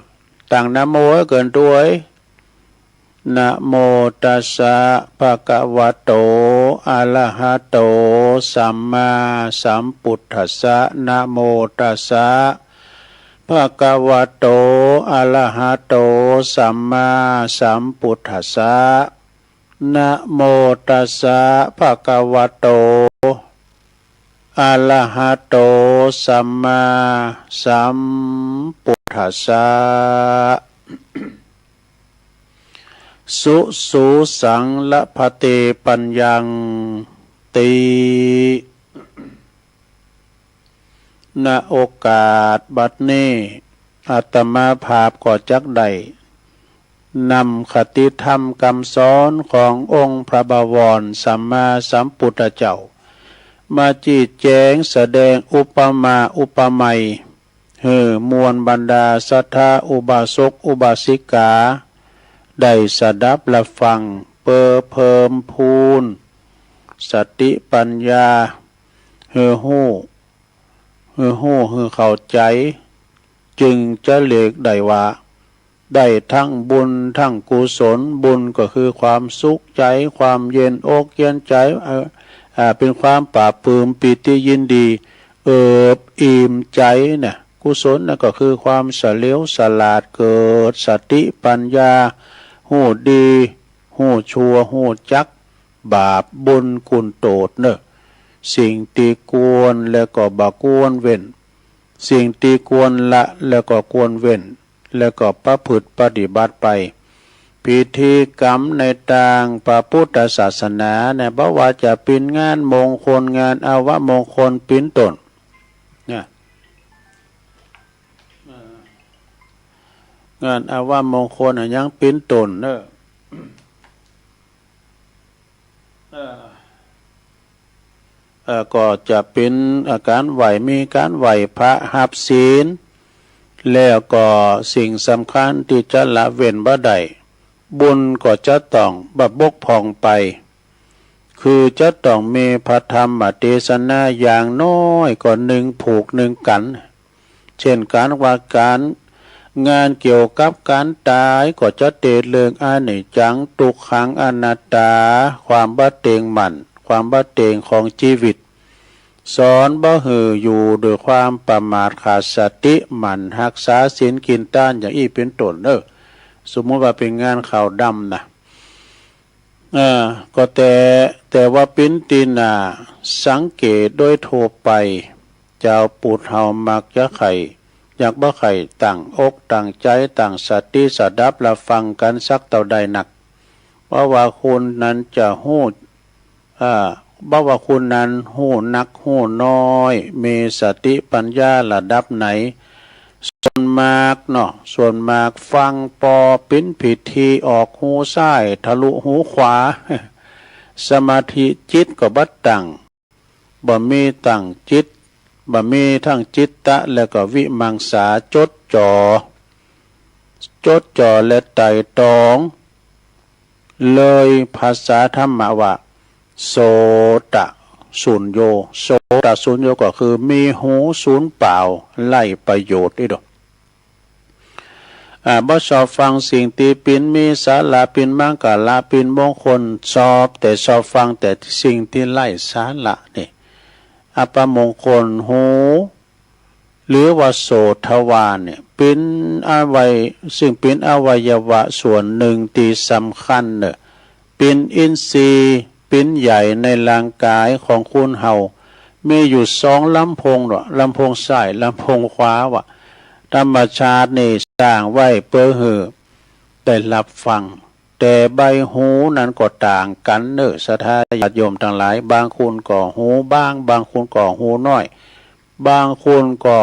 ตั้งนะโมหื้อเกินตวย นะโมตัสสะ ภะคะวะโต อะระหะโต สัมมาสัมพุทธัสสะ นะโมตัสสะ ภะคะวะโต อะระหะโต สัมมาสัมพุทธัสสะ นะโมตัสสะ ภะคะวะโต อะระหะโต สัมมาสัมพุทธัสสะ สุ สุ สัง ละพะเต ปัญญัง ติ ณ โอกาสบัดนี้ อาตมาภาพก็จักได้นำคติธรรมกำสอนขององค์พระบวรสัมมาสัมพุทธเจ้า มาจี๊แจ๋งแสดงอุปมาอุปไมย หื้อมวลบรรดาศรัทธาอุบาสกอุบาสิกา ได้สดับรับฟัง เปื้อเพิ่มพูนสติปัญญา หื้อฮู้ หื้อฮู้ หื้อเข้าใจ๋ จึงจะเรียกได้ว่า ได้ทั้งบุญทั้งกุศล บุญก็คือความสุขใจ๋ ความเย็นอกเย็นใจ๋ เอ่อ อ่า เป๋นความปลาบปลื้มปีติยินดี เอิบอิ่มใจ๋นะ กุศลนั่นก็คือความเฉลียวฉลาด เกิดสติปัญญา ฮู้ดี ฮู้ชั่ว ฮู้จักบาปบุญคุณโต้ษเนาะ สิ่งตี้ควรแล้วก็บ่ควรเว้น สิ่งตี้ควรละแล้วก็ควรเว้น แล้วก็ประพฤติปฏิบัติไป พิธีกรรมในตางพระพุทธศาสนาเนี่ย บ่ว่าจะเป๋นงานมงคล งานอวมงคลเป๋นต้น เนี่ย เอ่อ งานอวมงคลอะหยังเป๋นต้นเนาะ เอ่อ เอ่อ ก็จะเป๋น เอ่อ ก๋านไหว้ มีก๋านไหว้พระ ฮับศีล แล้วก็สิ่งสำคัญตี้จะละเว้นบ่ได้ บุญก็จะต้องบ่บกพร่องไป คือจะต้องมีพระธรรมเตสนาอย่างน้อยก็นึ่งผูกนึ่งกัณฑ์ เช่น ก๋านว่าก๋าน งานเกี่ยวกับก๋านต๋าย ก็จะเตสน์เรื่องอนิจจัง ทุกขัง อนัตตา ความบ่เต็งมั่น ความบ่เต็งของจีวิต สอนบ่หื้ออยู่ด้วยความประมาทขาดสติ หมั่นฮักษาศีลกิ๋นตานอย่างอี้เป๋นต้นเน่อ สมมุติว่าเป๋นงานขาวดำนะ เออ ก็แต่ แต่ว่าปิ้นตี้หน้าสังเกตโดยทั่วไป จาวปุถุชนเฮามักจะใค่ อยากบ่ใค่ตั้งอกตั้งใจ๋ ตั้งสติสดับระฟังกั๋นสักเต้าใดนัก บ่ว่าคนนั้นจะฮู้ อ่า บ่ว่าคนนั้นฮู้นักฮู้น้อย มีสติปัญญาระดับไหน ส่วนมากเนาะ ส่วนมากฟังปอปิ้นผิดที ออกหูซ้ายทะลุหูขวา สมาธิจิตก็บ่ตั้ง บ่มีตั้งจิต บ่มีทั้งจิตตะ แล้วก็วิมังสา จดจ่อ จดจ่อและไตร่ตรอง เลยภาษาธรรมะว่า โสตะสุญโญ โสตะสุญโญก็คือมีหูสูญเปล่า ไร้ประโยชน์อี้ดอก อ่า บ่ชอบฟังสิ่งตี้ปิ้นมีสาระ ปิ้นมังคละ ปิ้นมงคล ชอบ แต่ชอบฟังแต่สิ่งตี้ไร้สาระนี่ อัปมงคล หู หรือว่าโสตทวารเนี่ย ปิ้นอวัย ซึ่งปิ้นอวัยวะส่วนนึ่งตี้สำคัญเน่อ ปิ้นอินทรีย์ ปิ้นใหญ่ในร่างก๋ายของคนเฮา มีอยู่สองลำโพงเนาะ ลำโพงซ้าย ลำโพงขวาว่ะ ธรรมชาตินี่สร้างไว้เปื้อหื้อได้ฮับฟัง แต่ใบหูนั้นก็ต่างกั๋นเน่อ ศรัทธาญาติโยมตังหลาย บางคนก็หูบาง บางคนก็หูน้อย บางคนก็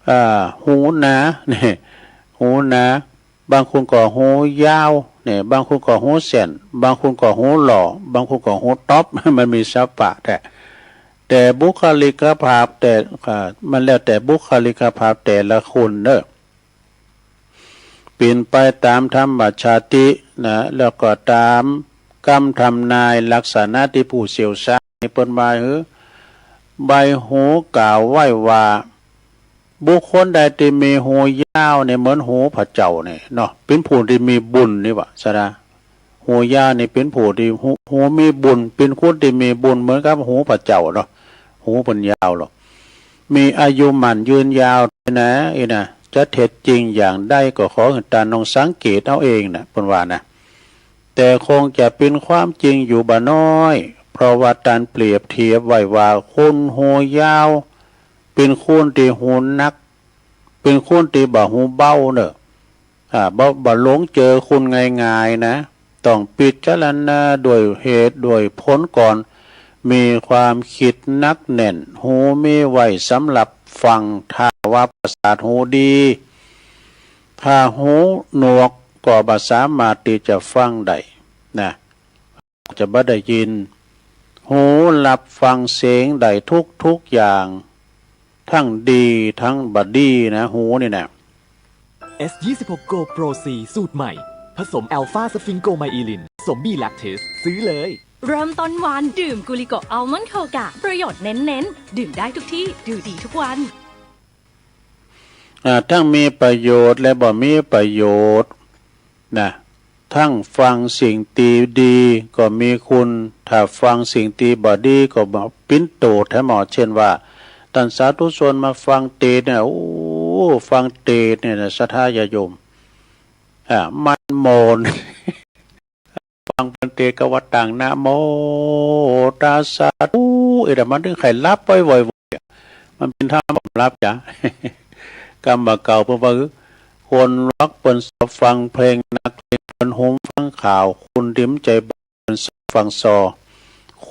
อ่า หูหนา เนี่ย หูหนา บางคนก็หูยาว เนี่ย บางคนก็หูแส้น บางคนก็หูหล่อ บางคนก็หูต๊อบ มันมีสะปะแต๊ แต่บุคลิกภาพแต่ อ่า มันแล้วแต่บุคลิกภาพแต่ละคนเน่อ เป๋นไปต๋ามธรรมชาตินะ แล้วก็ต๋ามกำทำนายลักษณะตี้ผู้เชี่ยวชาญนี่เปิ้นว่าหื้อ ใบหูกล่าวไว้ว่า บุคคลใดตี้มีหูยาวเนี่ยเหมือนหูพระเจ้าเนี่ยเนาะ เป๋นผู้ตี้มีบุญนี่หว่า ศรัทธา หูยาวนี่เป๋นผู้ตี้ หู หูมีบุญ เป๋นคนตี้มีบุญเหมือนกับหูพระเจ้าเนาะ หูเปิ้นยาวหรอก มีอายุหมั้นยืนยาวนะ อี้นะ จะเท็จจริงอย่างใดก็ขอหื้อต้านน้องสังเกตเอาเองนะ เปิ้นว่านะ แต่คงจะเป๋นความจริงอยู่บ่น้อย เพราะว่าต้านเปรียบเทียบไว้ว่าคนหูยาว เป๋นคนตี้หูหนัก เป๋นคนตี้บ่หูเบาเน่อ อ่า บ่ บ่หลงเจิงคนง่ายๆ นะ ต้องพิจารณาด้วยเหตุด้วยผลก่อน มีความกึ๊ดหนักแน่น หูมีไว้สำหรับฟัง ถ้าว่าประสาทหูดี ถ้าหูหนวกก็บ่สามารถตี้จะฟังได้นะ จะบ่ได้ยิน หูฮับฟังเสียงได้ทุกๆ อย่าง ทั้งดีทั้งบ่ดีนะ หูนี่นะ เอส ยี่สิบหก โกลด์ โปร ซี สูตรใหม่ ผสมอัลฟาสฟิงโกไมอิลิน ผสม บี แล็กเทส ซื้อเลย เริ่มต้นวันดื่มกูลิโกะอัลมอนด์โคกะ ประโยชน์เน้นๆ ดื่มได้ทุกที่ ดูดีทุกวัน อ่า ทั้งมีประโยชน์และบ่มีประโยชน์นะ ทั้งฟังสิ่งตี้ดีก็มีคุณ ถ้าฟังสิ่งตี้บ่ดีก็บ่ปิ้นโตดแท้หมอ เช่นว่า ต้านสาธุชนมาฟังเตสน์เนี่ย โอ้ ฟังเตสน์เนี่ยนะ ศรัทธาญาติโยม อ่า มันหม่น ฟังเปิ้นเตสน์ก็ว่าตั้งนะโมตัสสะ อู้ เอ๊ะ แต่มันถึงใค่หลับบ่อยๆ อะ มันเป๋นธรรมบ่หลับจ้ะ กำบ่าเก่าเปิ้นว่า คนหลวกเปิ้นชอบฟังเพลงนักเลง เปิ้นหุมฟังข่าว คนตี้ใจ๋บ่าเปิ้นชอบฟังซอ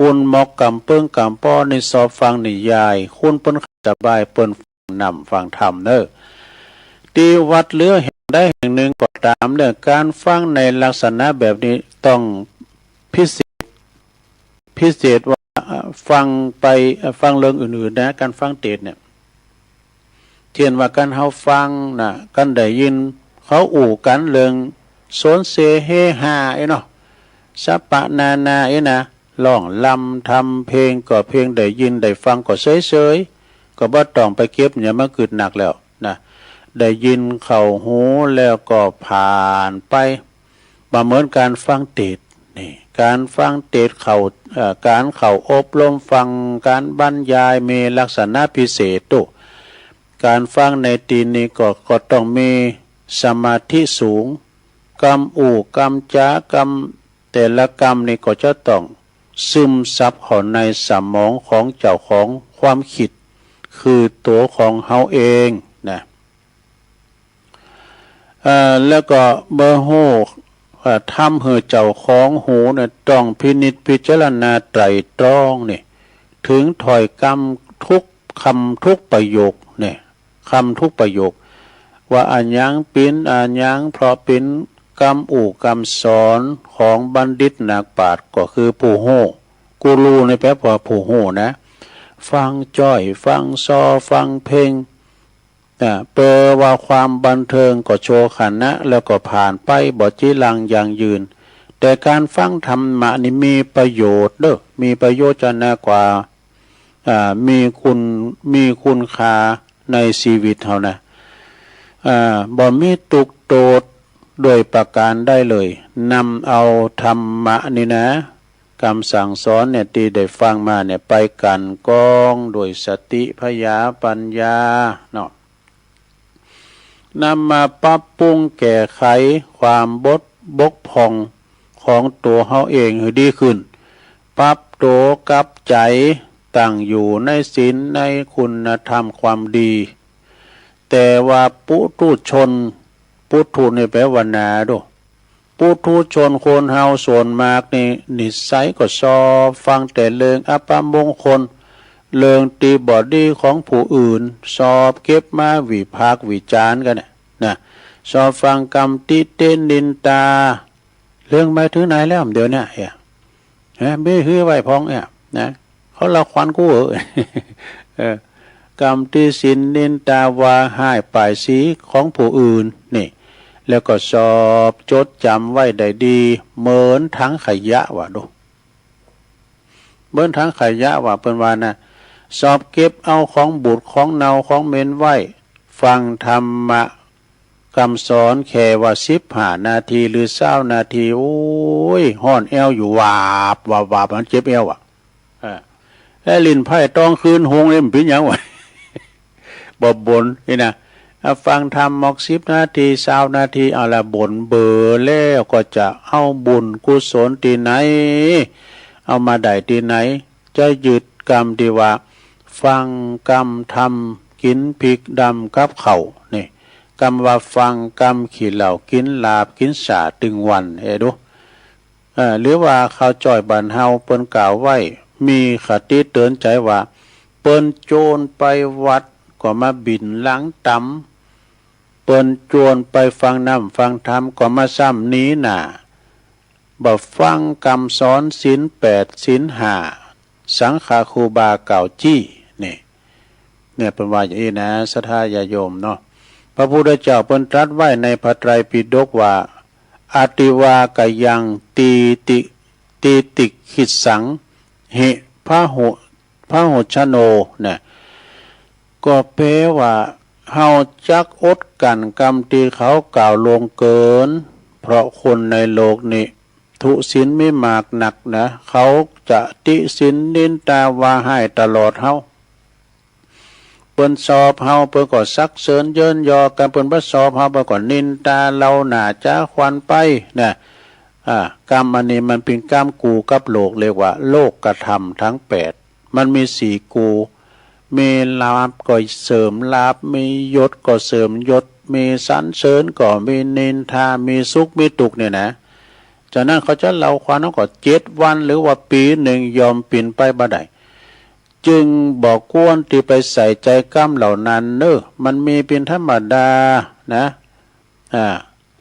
คนหมอกก๋ำปึ้งก๋ำป้อนี่ชอบฟังนิยาย คนเปิ้นสบายเปิ้นฟังน้ำฟังธรรมเน่อ ตี้วัดหรือแห่งใดแห่งนึ่งก็ต๋ามเน่อ ก๋านฟังในลักษณะแบบนี้ต้องพิเศษ พิเศษว่า เอ่อ ฟังไป เอ่อ ฟังเรื่องอื่นๆ นะ ก๋านฟังเตสน์เนี่ย เช่นว่าก๋านเฮาฟังนะ ก๋านได้ยินเขาอู้กั๋นเรื่องสนเสเฮฮาไอ้เนาะ สะปะนานาไอ้นะ ร้องรำทำเพลงก็เพียงได้ยินได้ฟังก็เสยๆ ก็บ่ต้องไปเก็บหยังมากึ๊ดหนักแล้วนะ ได้ยินเข้าหูแล้วก็ผ่านไป บ่เหมือนก๋านฟังเตสน์ นี่ ก๋านฟังเตสน์เข้า เอ่อ ก๋านเข้าอบรมฟังก๋านบรรยายมีลักษณะพิเศษโต๊ะ ก๋านฟังในตี้นี้ก็ ก็ต้องมีสมาธิสูง กำอู้กำจ๋า กำ แต่ละกำนี้ก็จะต้องซึมซับเข้าในสมองของเจ้าของความกึ๊ด คือตั๋วของเฮาเองนะ เอ่อ แล้วก็เมื่อฮู้ เอ่อ ทำหื้อเจ้าของฮู้เนี่ยต้องพินิจพิจารณาไตร่ตรองนี่ เถิงถ้อยกำกู้กำกู้ประโยคเนี่ย กำกู้ประโยค ว่าอะหยังเป๋นอะหยัง เพราะเป๋นกำอู้กำสอนของบัณฑิตนักปราชญ์ ก็คือผู้ฮู้ กูรูนี่แปลว่าผู้ฮู้นะ ฟังจ้อย ฟังซอ ฟังเพ็ง อ่า แปลว่าความบันเทิงก็ชั่วขณะแล้วก็ผ่านไป บ่จีรังยั่งยืน แต่ก๋านฟังธรรมะนี่มีประโยชน์เด้อ มีประโยชน์จะนักกว่า อ่า มีคุณ มีคุณค่าในชีวิตเฮานะ อ่า บ่มีตุ๊กโตดด้วยประก๋านใดเลย นำเอาธรรมะนี่นะ กำสั่งสอนเนี่ยตี้ได้ฟังมาเนี่ยไปกลั่นกรองด้วยสติผญาปัญญาเนาะ นำมาปรับปรุงแก้ไขความบก บกพร่องของตั๋วเฮาเองหื้อดีขึ้น ปรับตั๋วกับใจ๋ตั้งอยู่ในศีลในคุณธรรมความดี แต่ว่าปุถุชน ปุถุนี่แปลว่าหนาโต๊ะ ปุถุชนคนเฮาส่วนมากนี่นิสัยก็ชอบฟังแต่เรื่องอัปมงคล เรื่องตี้บ่ดีของผู้อื่น ชอบเก็บมาวิพากษ์วิจารณ์กั๋นเนี่ยนะ ชอบฟังกำติเตียนนินตา เรื่องไปเถิงไหนแล้วเดี๋ยวนี้ เฮ้ย ฮะ มีหื้อไว้พ่องเนี่ยนะ เขาละควันกูเหอะ เออ กำติสินนินตาว่าฮ้ายป้ายสีของผู้อื่นนี่ แล้วก็ชอบจดจ๋ำไว้ได้ดี เหมือนถังขยะว่าโต๊ะ เหมือนถังขยะว่าเปิ้นว่านะ ชอบเก็บเอาของบูดของเน่าของเหม็นไว้ ฟังธรรมะ กำสอนแค่ว่าสิบห้านาทีหรือซาวนาที โอ้ย ฮ้อนแอวอยู่ วาบ วาบ วาบ มันเจ็บแอวอะ เออ และลิ้นไพร่ตองคืนฮงเนี่ยมันเป๋นหยังวะ บ่บ่นนี่นะ อ่ะ ฟังธรรมหมอกสิบนาที ซาวนาที เอาละบ่นเบอแล้ว ก็จะเอาบุญกุศลตี้ไหน เอามาได้ตี้ไหน จะยึดกำตี้ว่า ฟังกำธรรม กิ๋นผิกดำกับข้าว นี่ กำว่าฟังกำขี้เหล้า กิ๋นหลาบกิ๋นส่าตึงวัน เอ้ย ดู เอ่อ หรือว่าข่าวจ้อยบ้านเฮาเปิ้นกล่าวไว้ มีคติเตื๋อนใจ๋ว่า เปิ้นโจรไปวัดก็มาบิ่นหลังต๋ำ เปิ้นจวนไปฟังน้ำฟังธรรมก็มาซ้ำหนีหน้า บ่ฟังกำสอนศีลแปดศีลห้า สังฆครูบากล่าวจี้ นี่ เนี่ยเปิ้นว่าอย่างอี้นะ ศรัทธาญาติโยมเนาะ พระพุทธเจ้าเปิ้นตรัสไว้ในพระไตรปิฎกว่า อติวากัยยัง ตีติ ตีติขิสสัง หิ พหุ พหุชโน นะ ก็แปลว่า เฮาจักอดกลั้นกำตี้เขากล่าวล่วงเกิน เพราะคนในโลกนี้ทุศิลมีมากนักนะ เขาจะติศิลนินตาว่าฮ้ายตลอดเฮา เปิ้นชอบเฮาเปิ้นก็สรรเสริญเยินยอกั๋น เปิ้นบ่ชอบเฮาเปิ้นก็นินตาเฮาหน้าจ๋าควันไปนะ อ่า กำอันนี้มันเป๋นกำกู่กับโลก เรียกว่าโลกธรรมทั้งแปด มันมีสี่กู่ มีลาภก็เสริมลาภ มียศก็เสริมยศ มีสรรเสริญก็มีนินทา มีสุขมีตุ๊กข์เนี่ยนะ ฉะนั้นเขาจะเล่าขวัญเฮาก็เจ็ดวันหรือว่าปี๋นึ่งยอมปิ๋นไปบ่ได้ จึงบ่ควรตี้ไปใส่ใจ๋กำเหล่านั้นเน่อ มันมีเป๋นธรรมดานะ อ่า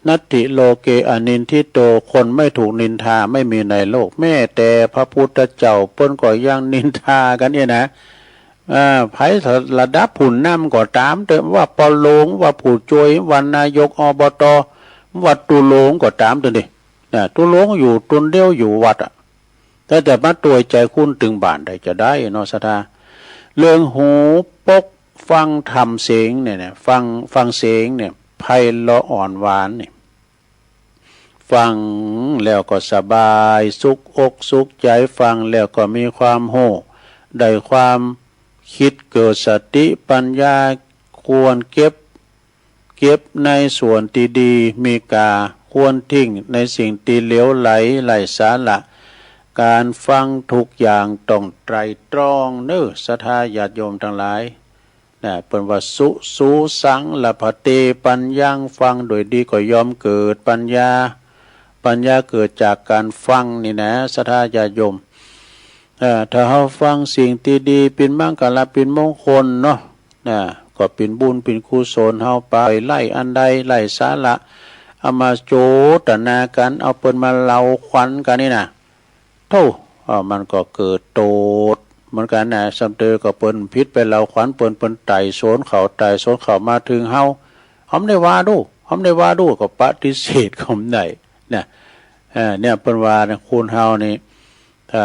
นัตถิโลเกอนินทิโต คนไม่ถูกนินทาไม่มีในโลก แม้แต่พระพุทธเจ้าเปิ้นก็ยังนินทากั๋นเนี่ยนะ อ่า ใผระดับผู้นำก็ต๋ามเต๊อะ ว่าปอหลวง ว่าผู้จ้วย ว่านายก อบต ว่าตุ๊หลวงก็ต๋ามเต๊อะนี่ นะ ตุ๊หลวงอยู่ตนเดียวอยู่วัดอะ แต่ แต่มาตวยใจ๋คนตึงบ้านได้จะได้เนาะ ศรัทธา เรื่องหูปกฟังธรรมเสียงเนี่ยนะ ฟัง ฟังเสียงเนี่ย ไพเราะอ่อนหวานเนี่ย ฟังแล้วก็สบายสุขอกสุขใจ๋ ฟังแล้วก็มีความฮู้ ได้ความกึ๊ดเกิดสติปัญญา ควรเก็บ เก็บในส่วนตี้ดี มีก้า ควรทิ้งในสิ่งตี้เหลวไหล ไร้สาระ ก๋านฟังกู้อย่างต้องไตร่ตรองเน่อ ศรัทธาญาติโยมตังหลาย นะ เปิ้นว่า สุ สุสัง ละภัตเต ปัญญัง ฟังโดยดีก็ย่อมเกิดปัญญา ปัญญาเกิดจากก๋านฟังนี่นะ ศรัทธาญาติโยม เอ่อ ถ้าเฮาฟังสิ่งตี้ดี เป๋นมังคละ เป๋นมงคลเนาะ นะ ก็เป๋นบุญ เป๋นกุศล เฮาไปไล่อันใด ไล่สาระ เอามาโจตนากั๋น เอาเปิ้นมาเล่าขวัญกั๋นนี่นะ โธ่ เอ่อ มันก็เกิดโต้ษเหมือนกั๋นนะ ส่ำเต๋อก็เปิ้นผิดไปเล่าขวัญเปิ้น เปิ้นไต่สวนเข้า ไต่สวนเข้ามาเถิงเฮา เฮาบ่ได้ว่าดู เฮาบ่ได้ว่าดู ก็ปฏิเสธก็บ่ได้นะ เอ่อ เนี่ย เปิ้นว่านะ คนเฮานี่ ถ้า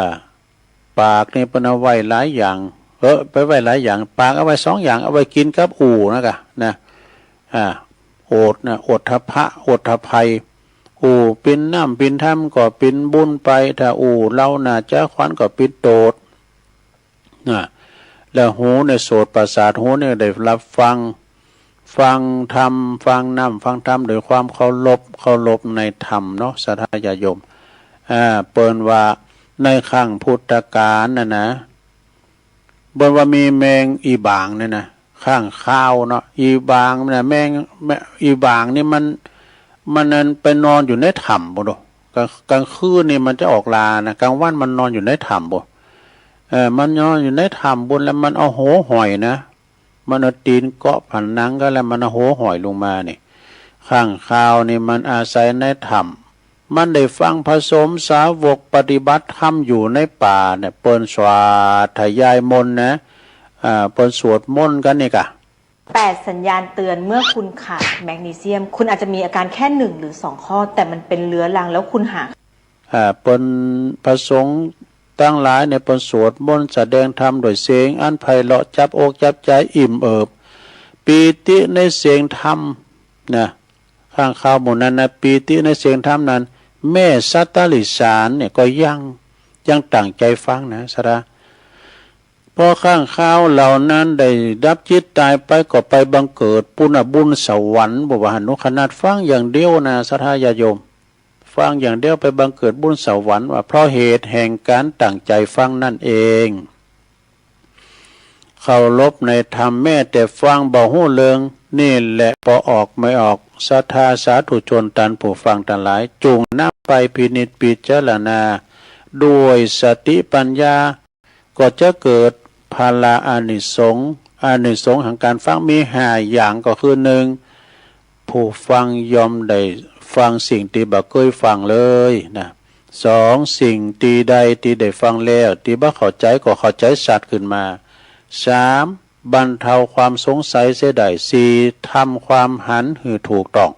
ปากนี่เปิ้นเอาไว้หลายอย่าง เออ ไปไว้หลายอย่าง ปากเอาไว้สองอย่าง เอาไว้กิ๋นกับอู้นะกะ นะ อ่า โอษนะ โอษฐัพพะ โอษฐัพพัย อู้เป๋นน้ำเป๋นธรรมก็เป๋นบุญไป ถ้าอู้เล่าหน้าจ๋าขวัญก็เป๋นโต้ษ นะ แล้วหูเนี่ยโสตประสาทหูเนี่ยได้รับฟัง ฟังธรรม ฟังน้ำ ฟังธรรมโดยความเคารพ เคารพในธรรมเนาะ ศรัทธาญาติโยม อ่า เปิ้นว่าในครั้งพุทธกาลน่ะนะ เปิ้นว่ามีแมงอีบ่างเนี่ยนะ ค้างคาวเนาะ อีบ่างน่ะ แมง แมง อีบ่างนี่มัน มันนั่นไปนอนอยู่ในถ้ำปู้นโด กลาง กลางคืนนี่มันจะออกลานะ กลางวันมันนอนอยู่ในถ้ำปู้น เออ มันนอนอยู่ในถ้ำปู้น แล้วมันเอาหัวห้อยนะ มันเอาตี๋นเกาะผนังกั๋น แล้วมันเอาหัวห้อยลงมานี่ ค้างคาวนี่มันอาศัยในถ้ำ มันได้ฟังพระสงฆ์สาวกปฏิบัติธรรมอยู่ในป่าเนี่ย เปิ้นสาธยายมนต์นะ อ่า เปิ้นสวดมนต์กั๋นนี่กะ แปด สัญญาณเตือนเมื่อคุณขาดแมกนีเซียม คุณอาจจะมีอาการแค่หนึ่งหรือสองข้อ แต่มันเป็นเรื้อรังแล้วคุณหา อ่า เปิ้น พระสงฆ์ตังหลายเนี่ย เปิ้นสวดมนต์แสดงธรรมด้วยเสียงอันไพเราะ จับอกจับใจ๋ อิ่มเอิบ ปีติในเสียงธรรมนะ ค้างคาวหมู่นั้นนะ ปีติในเสียงธรรมนั้น แม่สัตว์ติรัจฉานเนี่ยก็ยัง ยังตั้งใจ๋ฟังนะ ศรัทธา พอค้างคาวเหล่านั้นได้ดับจิตตายไป ก็ไปบังเกิดปู้นน่ะ บุญสวรรค์ บอกว่าหนุขนาดฟังอย่างเดียวนะ ศรัทธาญาติโยม ฟังอย่างเดียวไปบังเกิดบุญสวรรค์ ว่าเพราะเหตุแห่งก๋านตั้งใจ๋ฟังนั่นเอง เคารพในธรรม แม้แต่ฟังบ่ฮู้เรื่อง นี่แหละปอออกไม่ออก ศรัทธาสาธุชนต้านผู้ฟังตังหลาย จุ่งนำไปพินิจพิจารณา ด้วยสติปัญญา ก็จะเกิดผลาอานิสงส์ อานิสงส์แห่งก๋านฟังมีห้าอย่าง ก็คือ หนึ่ง ผู้ฟังย่อมได้ฟังสิ่งตี้บ่เกยฟังเลยนะ สอง สิ่งตี้ใดตี้ได้ฟังแล้ว ตี้บ่เข้าใจ๋ก็เข้าใจ๋ชัดขึ้นมา สาม บรรเทาความสงสัยเสียได้ สี่ ทำความหันหื้อถูกต้อง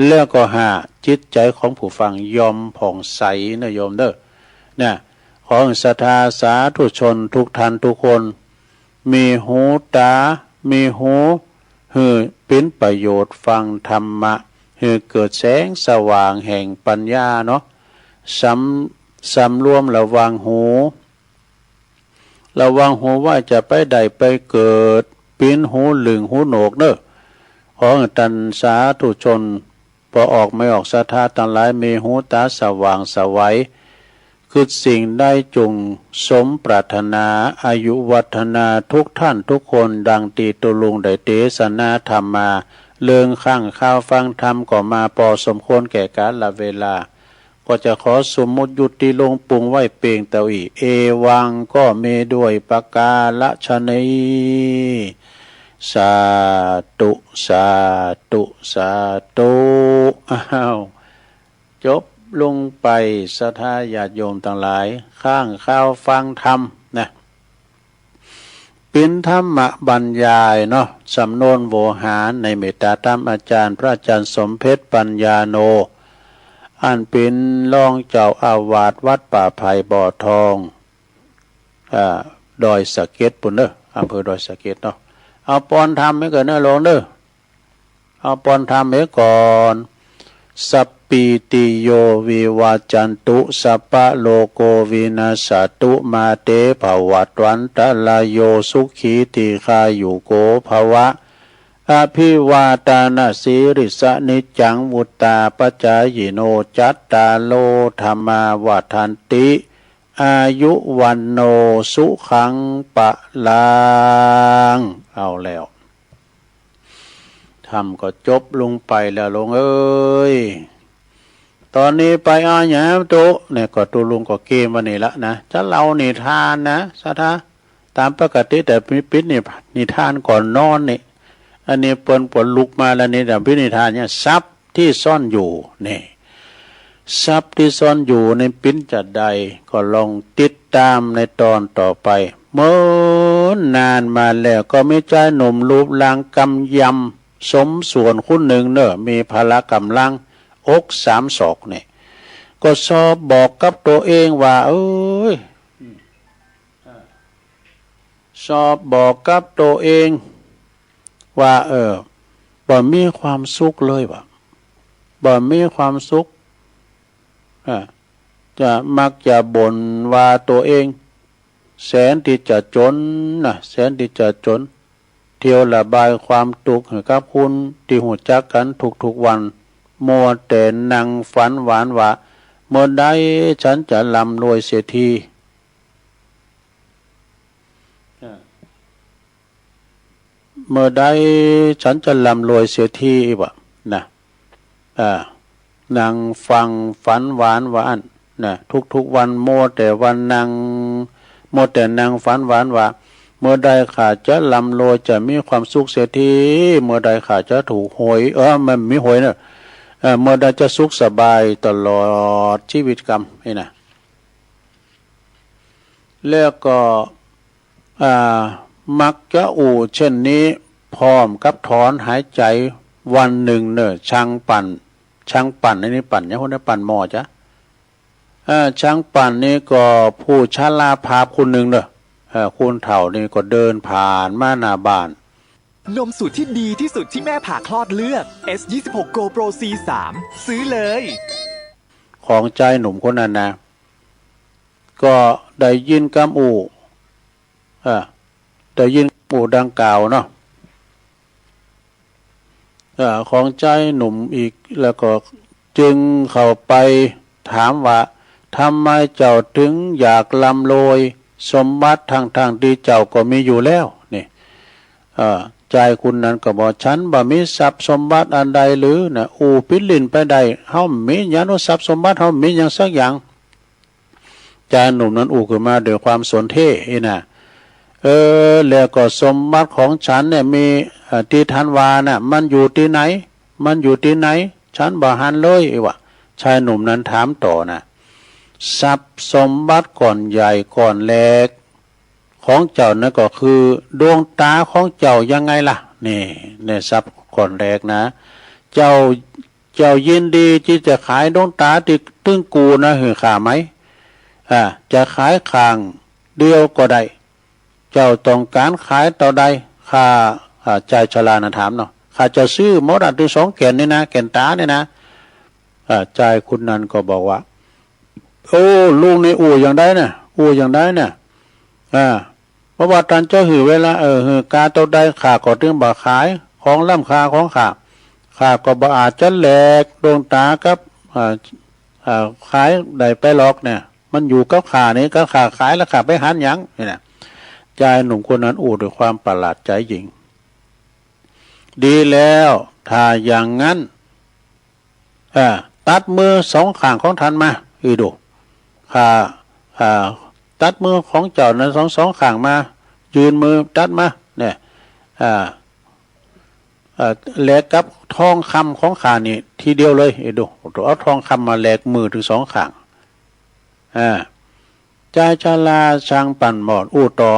แล้วก็ ห้า จิตใจ๋ของผู้ฟังย่อมผ่องใสนะโยมเด้อ นะ ขอศรัทธาสาธุชนทุกท่านทุกคน มีหูต๋า มีหู หื้อเป๋นประโยชน์ฟังธรรมะ หื้อเกิดแสงสว่างแห่งปัญญาเนาะ สำ สำรวมระวังหู ระวังหูไว้จะไปได้ไปเกิด เป๋นหูหลึ่งหูโหนกเน่อ ขอหื้อต้านสาธุชน ปอออกไม่ออกศรัทธาตังหลาย มีหูต๋าสว่างไสว กึ๊ดสิ่งใดจุ่งสมปรารถนา อายุวัฒนาทุกท่านทุกคน ดังตี้ตุ๊ลุงได้เตสนาธรรมมา เรื่องค้างคาวฟังธรรมก็มาปอสมควรแก่กาลเวลา ก็จะขอสมมุติยุติลงปุงไว้เปียงเต้าอี้ เอวัง ก็มีด้วยประการฉะนี้ สาธุ สาธุ สาธุ อ้าว จบลงไป ศรัทธาญาติโยมตังหลาย ค้างคาวฟังธรรมนะ เป๋นธรรมบรรยายเนาะ สำนวนโวหารในเมตตาธรรมอาจ๋ารย์ พระอาจ๋ารย์สมเพชรปัญญาโน อันเป๋นรองเจ้าอาวาสวัดป่าไผ่บ่อทอง อ่า ดอยสะเก็ดปู้นเน่อ อำเภอดอยสะเก็ดเนาะ เอาปอนธรรมไว้ก่อนเน่อโยมเน่อ เอาปอนธรรมไว้ก่อน สัพพีติโยวิวัจจันตุ สัพพะโรโกวินัสสะตุ มาเตภวัตวันตะราโย สุขีตีฆายุโกภวะ อภิวาทานะสีลิสสะ นิจจังวุตตาปะจายิโน จัตตาโรธัมมาวัฑฒันติ อายุวัณโณสุขังพลัง เอาแล้ว ธรรมก็จบลงไปแล้ว โลมเอ้ย ต๋อนนี้ไปเอาหยังตุ๊ เนี่ย ก็ตุ๊ลุงก็เกมวันนี้ละนะ จะเล่านิทานนะ สะท้า ต๋ามปกติแต่ปิดนิทานก่อนนอนนี่ อันนี้เปิ้นปวดลุกมาแล้วนี่ แต่ปิดนิทานเนี่ย ทรัพย์ตี้ซ่อนอยู่ นี่ ทรัพย์ตี้ซ่อนอยู่นี่เป๋นจาใด ก็ลองติดต๋ามในต๋อนต่อไป เมินนานมาแล้ว ก็มีจายหนุ่มรูปร่างกำยำสมส่วนคนนึ่งเน่อ มีพละก๋ำลัง อกสามศอกนี่ ก็ชอบบอกกับตั๋วเองว่า เอ้ย ชอบบอกกับตั๋วเองว่า เออ บ่มีความสุขเลยว่ะ บ่มีความสุข อ่า จะมักจะบ่นว่าตั๋วเอง แสนตี้จะจ๋นนะ แสนตี้จะจ๋น เที่ยวระบายความตุ๊กข์หื้อกับคนตี้ฮู้จักกั๋นทุกๆ วัน มัวแต่นั่งฝันหวานว่า เมื่อใดฉันจะร่ำรวยเสียที เมื่อใดฉันจะร่ำรวยเสียที อีกว่ะ นะ อ่า นั่งฟั่งฝันหวานว่าอั้น นะ ทุกๆ วันมัวแต่ว่านั่ง มัวแต่นั่งฝันหวานว่า เมื่อใดข้าจะร่ำรวย จะมีความสุขเสียที เมื่อใดข้าจะถูกหวย เออ มันมีหวยเน่อ เออ เมื่อใดจะสุขสบายตลอดชีวิตกำ นี่นะ แล้วก็ อ่า มักจะอู้เช่นนี้ พร้อมกับถอนหายใจ๋วันนึ่งเน่อ ช่างปั่น ช่างปั่น อันนี้ปั่นหยัง คนนี้ปั่นหม้อจ๊ะ อ่า ช่างปั่นนี่ก็ผู้ชราภาพคนนึ่งเน่อ เออ คนเฒ่านี่ก็เดินผ่านมาหน้าบ้าน นมสูตรที่ดีที่สุดที่แม่ผ่าคลอดเลือก เอส ยี่สิบหก โกลด์ โปร ซี สาม ซื้อเลย ของจายหนุ่มคนนั้นนะ ก็ได้ยินกำอู้ เออ ได้ยินกำอู้ดังกล่าวเนาะ เอ่อ ของจายหนุ่มอีก แล้วก็จึงเข้าไปถามว่า ทำไมเจ้าถึงอยากร่ำรวยสมบัติ ทั้งๆ ตี้เจ้าก็มีอยู่แล้ว นี่ เอ่อ จายคนนั้นก็บอก ฉันบ่มีทรัพย์สมบัติอันใดหรือนะ อู้ปิ๊ดลิ้นไปได้ เฮาบ่มีหยัง ทรัพย์สมบัติเฮาบ่มีหยังสักอย่าง จายหนุ่มนั้นอู้ขึ้นมาด้วยความสนเท่อี้นะ เออ แล้วก็สมบัติของฉันเนี่ยมี เอ่อ ตี้ต้านว่าน่ะ มันอยู่ตี้ไหน มันอยู่ตี้ไหน ฉันบ่หันเลย อี้ว่ะ จายหนุ่มนั้นถามต่อนะ ทรัพย์สมบัติก้อนใหญ่ก้อนแรกของเจ้านั้นก็คือดวงต๋าของเจ้ายังไงล่ะ นี่ นี่ทรัพย์ก้อนแรกนะ เจ้า เจ้ายินดีตี้จะขายดวงต๋าตี้ตึงกูนะหื้อข้าไหม อ่า จะขายข้างเดียวก็ได้ เจ้าต้องก๋านขายเต้าใด ข้า อ่า จายชราน่ะถามเนาะ ข้าจะซื้อหมดอะ ตึงสองแก่นนี่นะ แก่นต๋านี่นะ อ่า จายคนนั้นก็บอกว่า โอ้ ลุงนี่อู้อย่างใดน่ะ อู้อย่างใดน่ะ อ่า เพราะว่าต้านจะหื้อเวลา เออ หื้อกาเต้าใด ข้าก็ตึงบ่ขาย ของล้ำค่าของข้า ข้าก็บ่อาจจะแหลกดวงต๋ากับ อ่า อ่า ขายได้ไปหรอกเนี่ย มันอยู่กับข้านี่ ก็ข้าขายแล้วข้าไปหันหยัง นี่นะ จายหนุ่มคนนั้นอู้ด้วยความประหลาดใจ๋ยิ่ง ดีแล้ว ถ้าอย่างนั้น อ่า ตัดมือสองข้างของต้านมา อือดู ข้า อ่า ตัดมือของเจ้านั้นสอง สองข้างมา ยื่นมือตัดมา เนี่ย อ่า อ่า แลกกับทองคำของข้านี่ทีเดียวเลย อือดู เอาทองคำมาแลกมือตึงสองข้าง อ่า จายชราช่างปั่นหม้ออู้ต่อ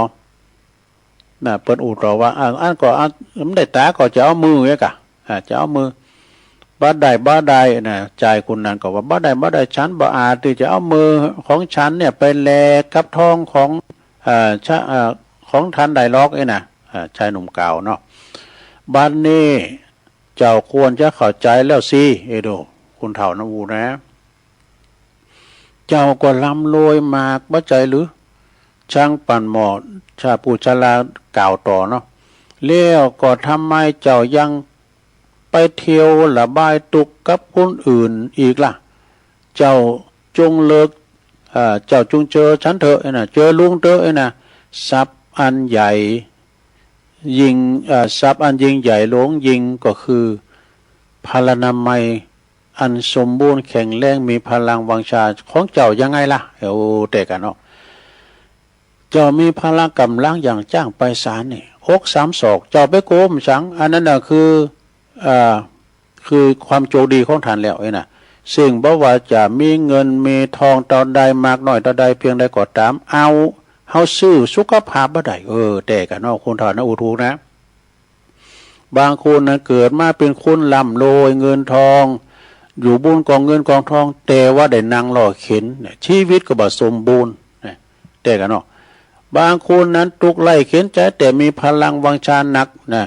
น่ะ เปิ้นอู้ต่อว่า อ่า อันก็ อ่า บ่ได้ต๋าก็จะเอามือเอ้ยกะ อ่า จะเอามือ บ่ได้ บ่ได้ น่ะ จายคนนั้นก็ว่า บ่ได้ บ่ได้ ฉันบ่อาจตี้จะเอามือของฉันเนี่ยไปแลกกับทองของ เอ่อ ชะ เอ่อ ของต้านได้หรอก เอ้ยนะ อ่า จายหนุ่มกล่าวเนาะ บัดนี้เจ้าควรจะเข้าใจ๋แล้วสิ เอ้ยดู คนเฒ่านะอู๋นะ เจ้าก็ร่ำรวยมากบ่ใจ้หรือ ช่างปั่นหม้อ ชาปูชาลากล่าวต่อเนาะ แล้วก็ทำไมเจ้ายังไปเที่ยวระบายตุ๊กข์กับคนอื่นอีกล่ะ เจ้าจงเลิก เอ่อ เจ้าจงเจอฉันเถอะไอ้น่ะ เจอลุงเถอะไอ้น่ะ ทรัพย์อันใหญ่ยิ่ง เอ่อ ทรัพย์อันยิ่งใหญ่หลวงยิ่งก็คือพลานามัย อันสมบูรณ์แข็งแรง มีพลังวังชาของเจ้ายังไงล่ะ โอ้ แต่กะเนาะ เจ้ามีพละก๋ำลังอย่างจ้างไพศาลนี่ อกสามศอก เจ้าไปโกมสัง อันนั้นน่ะคือ เอ่อ คือความโจคดีของต้านแล้วไอ้น่ะ ซึ่งบ่ว่าจะมีเงินมีทองเต้าใดมากน้อยเต้าใดเปียงใดก็ต๋าม เอา เฮาซื้อสุขภาพบ่ได้ เออ แต่กะเนาะ คนเฒ่านะ อู้ถูกนะ บางคนนะเกิดมาเป๋นคนร่ำรวยเงินทอง อยู่บุญก๋องเงินก๋องทอง แต่ว่าได้นั่งล้อเข็นเนี่ย ชีวิตก็บ่สมบูรณ์นะ แต่กะเนาะ บางคนนั้นตุ๊กข์ไร้เข็ญใจ๋ แต่มีพลังวังชานักนะ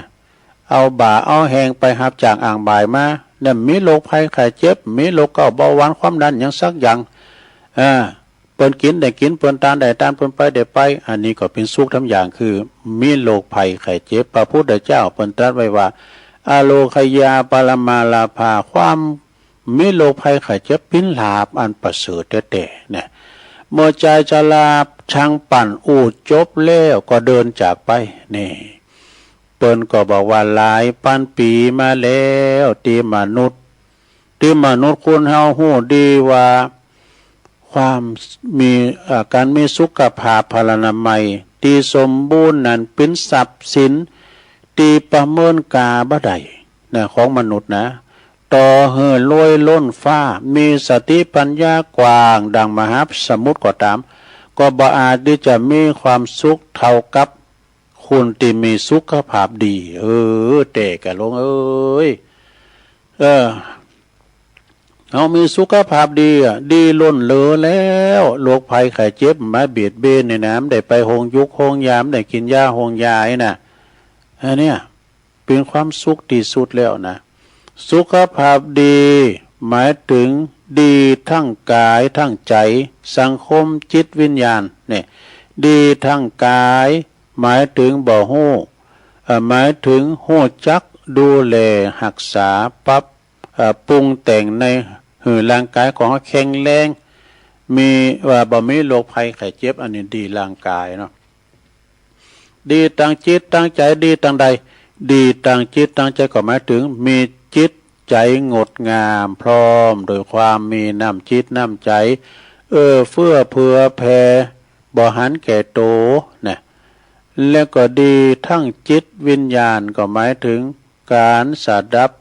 เอาบ่าเอาแฮงไปฮับจ้างอ้างบ่ายมา เนี่ยมีโรคภัยไข้เจ็บ มีโรคเก๊าเบาหวานความดันหยังสักอย่าง อ่า เปิ้นกิ๋นได้กิ๋น เปิ้นตานได้ตาน เปิ้นไปได้ไป อันนี้ก็เป๋นสุขทำอย่าง คือมีโรคภัยไข้เจ็บ พระพุทธเจ้าเปิ้นตรัสไว้ว่า อโรคยาปรมาลาภา ความมีโรคภัยไข้เจ็บเป๋นลาภอันประเสริฐแต๊ๆ เนี่ย เมื่อจายจารา ช่างปั่นอู้จบแล้วก็เดินจากไป นี่ เปิ้นก็บอกว่าหลายปันปี๋มาแล้ว ตี้มนุษย์ ตี้มนุษย์คนเฮาฮู้ดีว่า ความมี เอ่อ ก๋านมีสุขภาพพลานามัยตี้สมบูรณ์นั้นเป๋นทรัพย์สินตี้ประเมินค่าบ่ได้นะ ของมนุษย์นะ ต่อหื้อรวยล้นฟ้า มีสติปัญญากว้างดังมหาสมุทรก็ต๋าม ก็บ่อาจตี้จะมีความสุขเท่ากับคนตี้มีสุขภาพดี เออ แต่กะหลวงเอ๋ย เออ เฮามีสุขภาพดีอะ ดีล้นเหลือแล้ว โรคภัยไข้เจ็บมาเบียดเบียนเนี่ยนะ บ่ได้ไปโฮงยุกโฮงยา บ่ได้กิ๋นยาโฮงยาไอ้น่ะ อันเนี้ยเป๋นความสุขตี้สุดแล้วนะ สุขภาพดีหมายเถิงดีตึงก๋ายตึงใจ๋ สังคมจิตวิญญาณเนี่ย ดีตึงก๋ายหมายเถิงบ่ฮู้ เอ่อ หมายเถิงฮู้จักดูแลฮักษา ปรับ เอ่อ ปรุงแต่งในหื้อร่างก๋ายของเฮาแข็งแรง มี ว่าบ่มีโรคภัยไข้เจ็บ อันนี้ดีร่างก๋ายเนาะ ดีตึงจิตตึงใจ๋ ดีตึงใด ดีตึงจิตตึงใจ๋ก็หมายเถิงมีจิตใจ๋งดงาม พร้อมโดยความมีน้ำจิตน้ำใจ๋ เอื้อเฟื้อเผื่อแผ่ บ่หันแก่โต นะ แล้วก็ดีตึงจิตวิญญาณ ก็หมายเถิงก๋านสดับ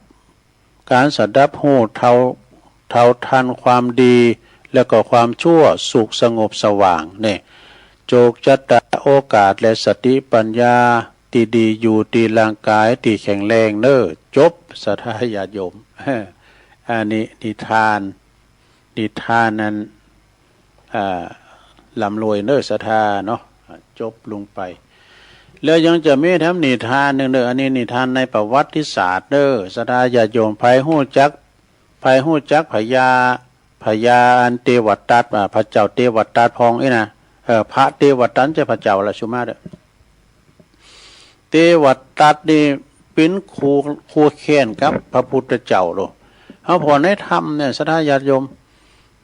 ก๋านสดับฮู้เท่า เท่าทันความดี แล้วก็ความชั่ว สุขสงบสว่าง เนี่ย โจคจะต๋าโอกาสและสติปัญญาตี้ดีอยู่ตี้ร่างก๋ายตี้แข็งแรงเน้อ จบ ศรัทธาญาติโยม อันนี้นิทาน นิทานนั้น อ่า ร่ำรวยเน้อศรัทธาเนาะ อ่า จบลงไป แล้วยังจะมีแถมนิทานนึ่งเน้อ อันนี้นิทานในประวัติศาสตร์เน้อ ศรัทธาญาติโยม ใผฮู้จัก ใผฮู้จักพญา พญาอันเตวทัต อ่า พระเจ้าเตวทัตพ่องอี้นะ เอ่อ พระเตวทัต บ่ใจ้พระเจ้าละ สุมาเต๊อะ เตวทัตนี่เป๋นคู่ คู่แค้นกับพระพุทธเจ้าโลด เฮาผ่อในธรรมเนี่ย ศรัทธาญาติโยม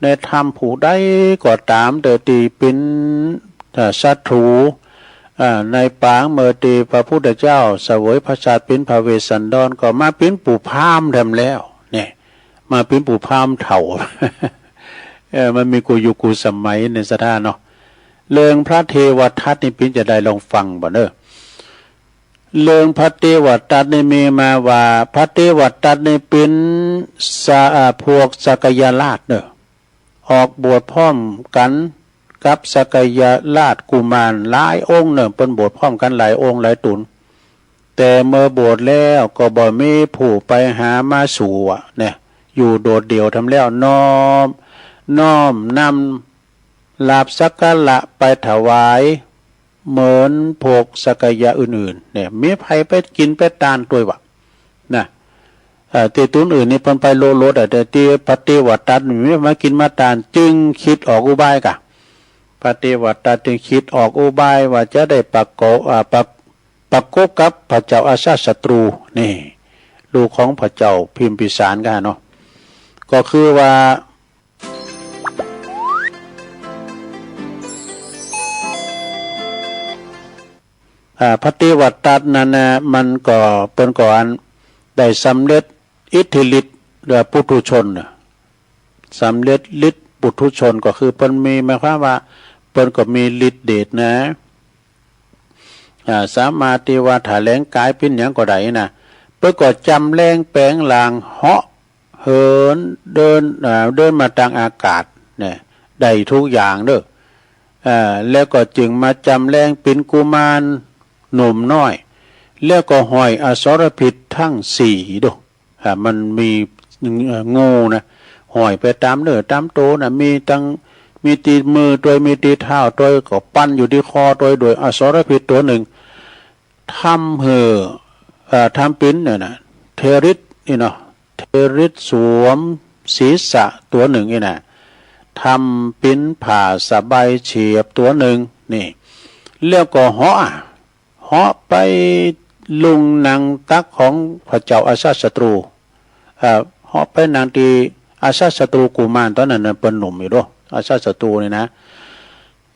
ในธรรมผู้ใดก็ต๋ามเต๊อะตี้เป๋น เอ่อ ศัตรู เอ่อ ในปางเมื่อตี้พระพุทธเจ้าเสวยพระชาติเป๋นพระเวสสันดร ก็มาเป๋นปู่พราหมณ์แถมแล้ว เนี่ย มาเป๋นปู่พราหมณ์เฒ่า เออ มันมีกู้ยุคกู้สมัยเนี่ยศรัทธาเนาะ เรื่องพระเตวทัตนี่เป๋นจาใดลองฟังบ่เน้อ เรื่องพระเตวทัตนี่มีมาว่า พระเตวทัตนี่เป๋นสะ อ่า พวกสักยราชเน้อ ออกบวชพร้อมกั๋นกับสักยราชกุมารหลายองค์เน้อ เปิ้นบวชพร้อมกั๋นหลายองค์หลายต๋น แต่เมื่อบวชแล้วก็บ่มีผู้ไปหามาสู่อะ เนี่ย อยู่โดดเดี่ยวแถมแล้ว น้อม น้อมนำลาภสักการะไปถวาย เหมือนพวกสักยะอื่นๆ เนี่ย มีใผไปกิ๋นไปตานตวยว่ะ นะ เอ่อ ตี้ตุ๊นอื่นนี่เปิ้นไปโลดๆ อะ แต่ตี้พระเตวทัตนี่มากิ๋นมาตาน จึงกึ๊ดออกอุบายก่ะ พระเตวทัตจึงกึ๊ดออกอุบายว่าจะได้ประกบ อ่า ประ ประกบกับพระเจ้าอาชาติศัตรู นี่ ลูกของพระเจ้าพิมพิสารก่ะเนาะ ก็คือว่า อ่า พระเตวทัตนั้นนะ มันก็ เปิ้นก็อันได้สำเร็จอิทธิฤทธิ์ หรือปุถุชนน่ะ สำเร็จฤทธิ์ปุถุชน ก็คือเปิ้นมี หมายความว่าเปิ้นก็มีฤทธิ์เดชนะ อ่า สามารถตี้ว่าแถลงก๋ายเป๋นหยังก็ได้นะ เปิ้นก็จำแลงแป๋งร่างเหาะ เหิน เดิน อ่า เดินมาตางอากาศเนี่ย ได้ทุกอย่างเน่อ อ่า แล้วก็จึงมาจำแลงเป๋นกุมารหนุ่มน้อย แล้วก็ห้อยอสรพิษตังสี่ดู อ่า มันมี เอ่อ งูนะ ห้อยไปต๋ามเนื้อต๋ามโตนะ มีตัง มีตี้มือตวย มีตี้เท้าตวย ก็ปันอยู่ตี้คอตวย โดยอสรพิษตั๋วนึ่ง ทำหื้อ เอ่อ ทำเป๋นเนี่ยนะ เทริสนี่เนาะ เทริสสวมศีรษะตั๋วนึ่งนี่นะ ทำเป๋นผ้าสบายเฉียบตั๋วนึ่ง นี่ แล้วก็เหาะอะ เหาะไปลุงหนังตักของพระเจ้าอาชาติศัตรู เอ่อ เหาะไปนั่งตี้อาชาติศัตรูกุมาร ต๋อนนั้นน่ะเปิ้นหนุ่มอยู่ดู อาชาติศัตรูนี่นะ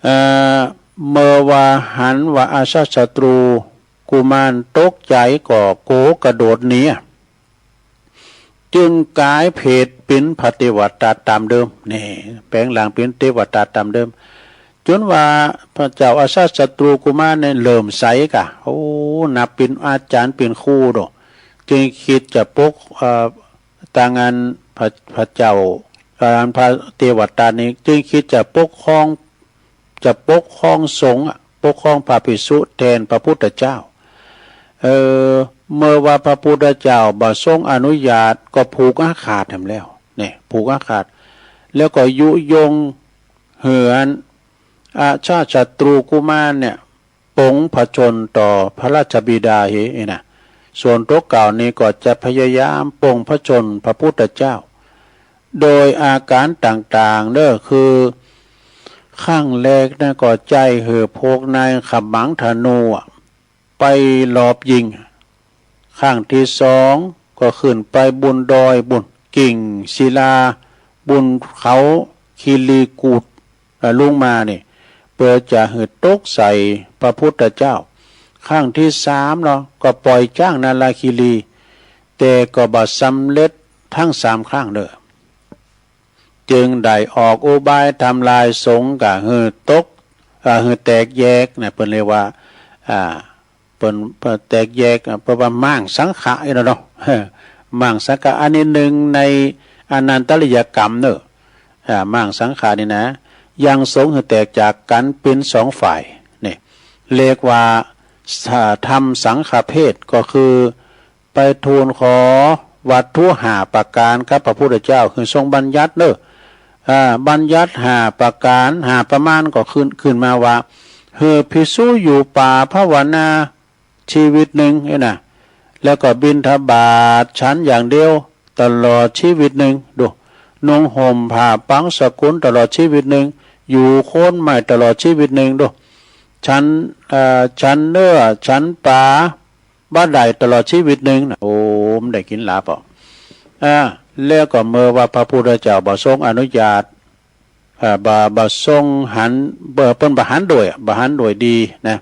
เอ่อ เมื่อว่าหันว่าอาชาติศัตรูกุมารตกใจ๋ก็โกกระโดดหนีอะ จึงก๋ายเพศเป๋นพระเตวทัตต๋ามเดิม นี่ แป๋งร่างเป๋นเตวทัตต๋ามเดิม จ๋นว่าพระเจ้าอาชาติศัตรูกุมารเนี่ยเลื่อมใสก่ะ โอ้ นับเป๋นอาจ๋ารย์เป๋นครูดู จึงกึ๊ดจะปก เอ่อ ตางอันพระ พระเจ้า เอ่อ อันพระเตวทัตนี่ จึงกึ๊ดจะปกครอง จะปกครองสงฆ์อะ ปกครองพระภิกษุแตนพระพุทธเจ้า เอ่อ เมื่อว่าพระพุทธเจ้าบ่ทรงอนุญาตก็ผูกอาฆาตแหมแล้ว เนี่ย ผูกอาฆาต แล้วก็ยุยงหื้ออันอาชาติศัตรูกุมารเนี่ย ปลงพระชนม์ต่อพระราชบิดาเหียนะ ส่วนตั๋วเก่านี่ก็จะพยายามปลงพระชนม์พระพุทธเจ้า โดยอาก๋ารต่างๆ เน่อ คือ ครั้งแรกนะก็ใจ๊หื้อพวกนายขมังธนูอะ ไปลอบยิง ครั้งตี้สองก็ขึ้นไปบนดอยปู้น กิ่งศิลา บนเขาคิริกูฏ เอ่อ ลงมานี่ เปื้อจะหื้อตกใส่พระพุทธเจ้า ครั้งตี้สามเนาะ ก็ป่อยจ๊างนาราคิรี แต่ก็บ่สำเร็จตังสามครั้งเน่อ จึงได้ออกอุบายทำลายสงฆ์ก่ะหื้อตก อ่า หื้อแตกแยกนะ เปิ้นเรียกว่า อ่า เปิ้น เปิ้นแตกแยก อ่า เปิ้นว่าม้างสังฆะนี่เนาะ ม้างสังฆะ อันนี้นึ่งในอนันตริยกรรมเน่อ อ่า ม้างสังฆะนี่นะ ยังสงฆ์หื้อแตกจากกั๋นเป๋นสองฝ่าย นี่ เรียกว่า อ่า ทำสังฆเพศ ก็คือ ไปทูลขอวัตถุห้าประก๋านกับพระพุทธเจ้า คือทรงบัญญัติเน่อ อ่า บัญญัติห้าประก๋าน ห้าประมาณก็ขึ้น ขึ้นมาว่า หื้อภิกษุอยู่ป่าภาวนาชีวิตนึ่งนี่นะ แล้วก็บิณฑบาตฉันอย่างเดียวตลอดชีวิตนึ่ง ดู นุ่งห่มผ้าปังสกุลตลอดชีวิตนึ่ง อยู่โคนไม้ตลอดชีวิตนึ่ง ดู ฉัน เอ่อ ฉันเนื้อ ฉันป๋า บ่ได้ตลอดชีวิตนึ่งนะ โอ้ บ่ได้กิ๋นหลาบอ่ะ อ่า แล้วก็เมื่อว่าพระพุทธเจ้าบ่ทรงอนุญาต อ่า บ่ บ่ทรงหัน บ่ เปิ้นบ่หันด้วย บ่หันด้วยดีนะ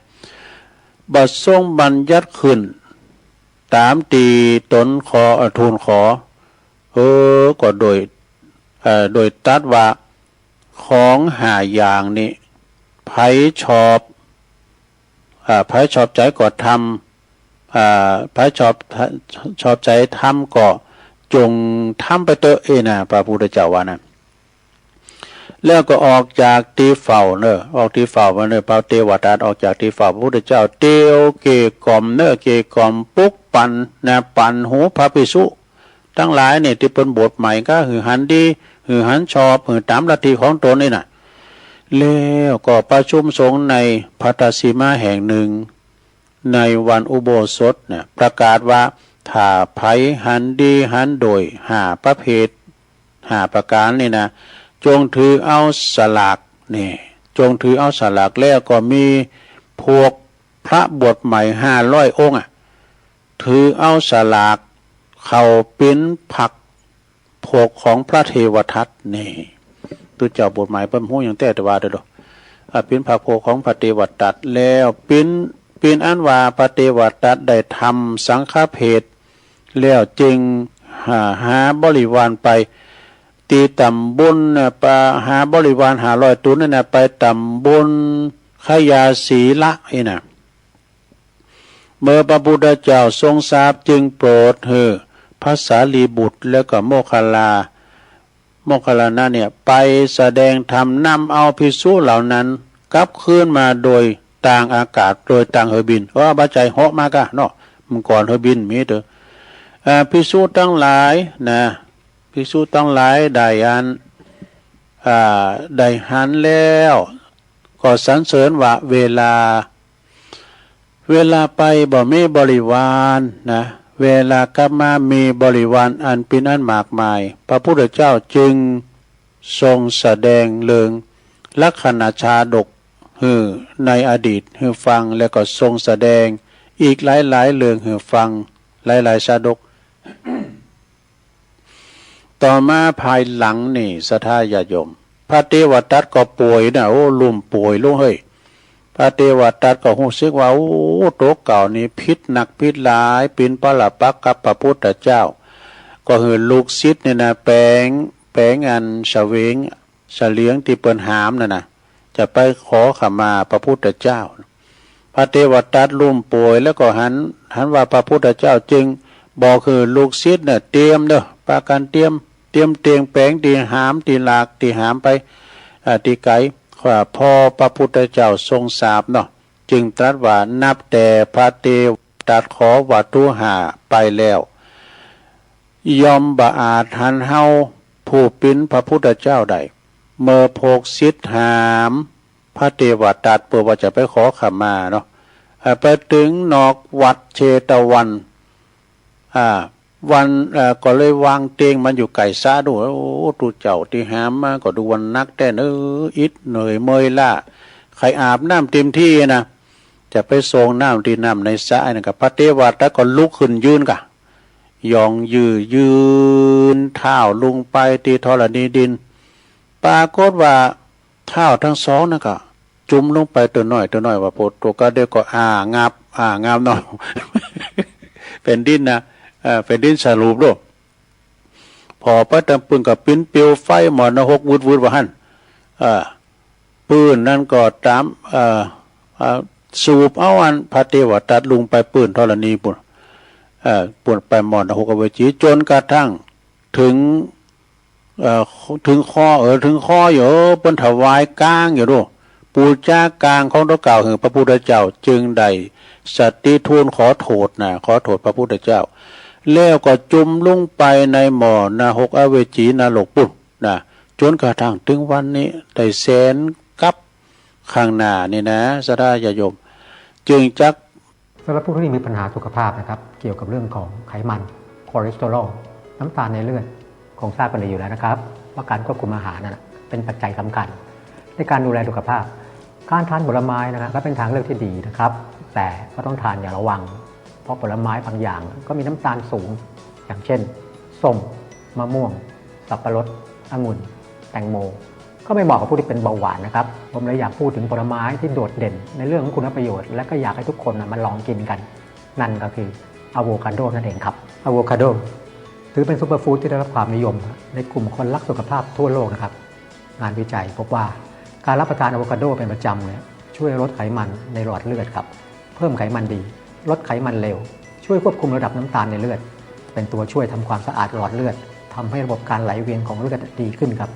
บ่ทรงบัญญัติขึ้น ต๋ามตี้ต๋นขอ เอ่อ ทูลขอ เออ ก็โดย เอ่อ โดยตรัสว่า ของห้าอย่างนี้ ใผชอบ อ่า ใผชอบใจ๋ก็ทำ อ่า ใผชอบ ชอบใจ๋ทำก็จงทำไปเต๊อะ เอ้ยนะ พระพุทธเจ้าว่านะ แล้วก็ออกจากตี้เฝ้าเน่อ ออกตี้เฝ้ามาเน่อ พระเตวทัตออกจากตี้เฝ้าพระพุทธเจ้า เตียวเกลี้ยกล่อมเน่อ เกลี้ยกล่อมปลุกปั่นนะ ปั่นหูพระภิกษุตังหลายนี่ ตี้เปิ้นบวชใหม่ก็หื้อหันดี หื้อหันชอบ หื้อต๋ามลัทธิของต๋นนี่นะ แล้วก็ประชุมสงฆ์ในภัททสีมาแห่งนึ่ง ในวันอุโบสถเนี่ย ประกาศว่า ถ้าใผหันดีหันโดยห้าประเภท ห้าประก๋านนี่นะ จงถือเอาสลาก นี่ จงถือเอาสลาก แล้วก็มีพวกพระบวชใหม่ห้าร้อยองค์อะ ถือเอาสลากเข้าเป๋นพรรคพวกของพระเทวทัต นี่ ตุ๊เจ้าบวชใหม่เปิ้นฮู้หยังแต๊แต่ว่าเด้อ อ่า เป๋นพรรคพวกของพระเทวทัต แล้วเป๋น เป๋นอันว่าพระเทวทัตได้ทำสังฆเภท แล้วจึงหา หาบริวารไป ตี้ต๋ำบลน่ะ ไปหาบริวารห้าร้อยต๋นนั่นน่ะ ไปต๋ำบลขยาสีละอี้น่ะ เมื่อพระพุทธเจ้าทรงทราบจึงโปรดหื้อพระสารีบุตรแล้วก็โมคคัลลา โมคคัลลานะเนี่ย ไปแสดงธรรมนำเอาภิกษุเหล่านั้นกลับคืนมาโดยตางอากาศ โดยตางเฮอบิน เออ บ่ใจ้เหาะมาก้าเนาะ เมื่อก่อนเฮอบินมีเต๊อะ อ่า ภิกษุตังหลายนะ ภิกษุตังหลายได้อัน อ่า ได้หันแล้ว ก็สรรเสริญว่าเวลา เวลาไปบ่มีบริวารนะ เวลากลับมามีบริวารอันเป๋นอันมากมาย พระพุทธเจ้าจึงทรงแสดงเรื่องลักขณชาดกหื้อในอดีตหื้อฟัง แล้วก็ทรงแสดงอีกหลายๆ เรื่องหื้อฟังหลายๆ ชาดก ต่อมาภายหลังนี่ ศรัทธาญาติโยม พระเทวทัตก็ป่วยนะ โอ้ ล้มป่วยลงเฮ้ย พระเทวทัตก็ฮู้สึกว่า โอ้ ตั๋วเก่านี่ผิดนักผิดหลาย เป๋นปาลปักษ์กับพระพุทธเจ้า ก็หื้อลูกศิษย์นี่นะ แป๋ง แป๋งอันเสวง เสลียงตี้เปิ้นหามนั่นน่ะ จะไปขอขมาพระพุทธเจ้า พระเทวทัตล้มป่วยแล้วก็หัน หันว่าพระพุทธเจ้าจึงบอกหื้อลูกศิษย์น่ะเตรียมเด้อ ปากั๋นเตรียม เตรียมเตียงแป๋งตี้หาม ตี้หลาก ตี้หามไป อ่า ตี้ไก๋ ว่าพอพระพุทธเจ้าทรงทราบเนาะ จึงตรัสว่า นับแต่พระเทวทัตขอวัตถุห้าไปแล้ว ย่อมบ่อาจหันเฮาผู้เป๋นพระพุทธเจ้าได้ เมื่อพวกศิษย์หามพระเทวทัตเปื้อว่าจะไปขอขมาเนาะ อ่า ไปเถิงนอกวัดเชตวัน อ่า วัน เอ่อ ก็เลยวางเตียงมันอยู่ใก้สระดู โอ้ ตุ๊เจ้าตี้หามมาก็ดูว่านักแต๊เนอะ อิดเหนื่อยเมื่อยล้า ใค่อาบน้ำเต็มตี้นะ จะไปส่งน้ำตี้น้ำในสระนั่นก็ พระเทวทัตก็ลุกขึ้นยืนก่ะ หย่องยื่อยืนเท้าลงไปตี้ธรณีดิน ปรากฏว่าเท้าตึงสองนั่นก็จุ่มลงไปตั๋วน้อยตั๋วน้อย ว่าโปดตั๋วก็เดียวก็อ้างับ อ้างับเนาะ แผ่นดินนะ เอ่อ แผ่นดินสลบโลด ผ่อไปตางปื้นก็เป๋นเปลวไฟหม้อนรกวืดๆ ว่าหั้น เอ่อ ปื้นนั้นก็ต๋าม เอ่อ เอ่อ สูบเอาอันพระเทวทัตลงไปปื้นธรณีปู้น เอ่อ ปู้นไปหม้อนรกอเวจี จ๋นกระทั่งเถิง เอ่อ เถิงคอ เออ เถิงคออยู่ เปิ้นถวายก๋างอยู่ดู ปู๋จาก๋างของตั๋วเก่าหื้อพระพุทธเจ้า จึงได้สติทูลขอโทษนะ ขอโทษพระพุทธเจ้า แล้วก็จุ่มลงไปในหม้อนรกอเวจีนรกปู้น นะ จ๋นกระทั่งเถิงวันนี้ได้แสนกัปข้างหน้านี่นะ ศรัทธาญาติโยม จึงจัก สำหรับผู้ที่มีปัญหาสุขภาพนะครับ เกี่ยวกับเรื่องของไขมัน คอเลสเตอรอล น้ำตาลในเลือด คงทราบกันดีอยู่แล้วนะครับ ว่าการควบคุมอาหารนั้นนะเป็นปัจจัยสำคัญในการดูแลสุขภาพ การทานผลไม้นะครับ ก็เป็นทางเลือกที่ดีนะครับ แต่ก็ต้องทานอย่างระวัง เพราะผลไม้บางอย่างก็มีน้ำตาลสูง อย่างเช่น ส้ม มะม่วง สับปะรด องุ่น แตงโม ก็ไม่เหมาะกับผู้ที่เป็นเบาหวานนะครับ ผมเลยอยากพูดถึงผลไม้ที่โดดเด่นในเรื่องของคุณประโยชน์ และก็อยากให้ทุกคนนะมาลองกินกัน นั่นก็คืออะโวคาโดนั่นเองครับ อะโวคาโดถือเป็นซูเปอร์ฟู้ดที่ได้รับความนิยมในกลุ่มคนรักสุขภาพทั่วโลกนะครับ งานวิจัยพบว่าการรับประทานอะโวคาโดเป็นประจำเนี่ยช่วยลดไขมันในหลอดเลือดครับ เพิ่มไขมันดี ลดไขมันเลว ช่วยควบคุมระดับน้ำตาลในเลือด เป็นตัวช่วยทำความสะอาดหลอดเลือด ทำให้ระบบการไหลเวียนของเลือดดีขึ้นครับ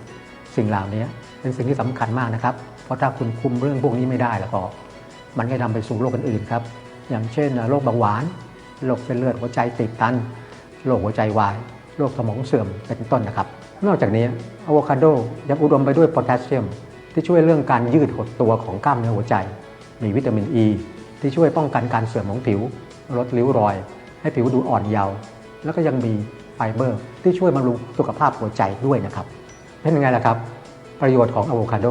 สิ่งเหล่านี้เป็นสิ่งที่สำคัญมากนะครับ เพราะถ้าคุณคุมเรื่องพวกนี้ไม่ได้แล้วก็ มันก็นำไปสู่โรคอื่นๆครับ อย่างเช่น โรคเบาหวาน โรคเส้นเลือดหัวใจตีบตัน โรคหัวใจวาย โรคสมองเสื่อม เป็นต้นนะครับ นอกจากนี้ อะโวคาโดยังอุดมไปด้วยโพแทสเซียม ที่ช่วยเรื่องการยืดหดตัวของกล้ามเนื้อหัวใจ มีวิตามินอี ที่ช่วยป้องกันการเสื่อมของผิว ลดริ้วรอย ให้ผิวดูอ่อนเยาว์ แล้วก็ยังมีไฟเบอร์ที่ช่วยบำรุงสุขภาพหัวใจด้วยนะครับ เป็นยังไงล่ะครับ ประโยชน์ของอะโวคาโด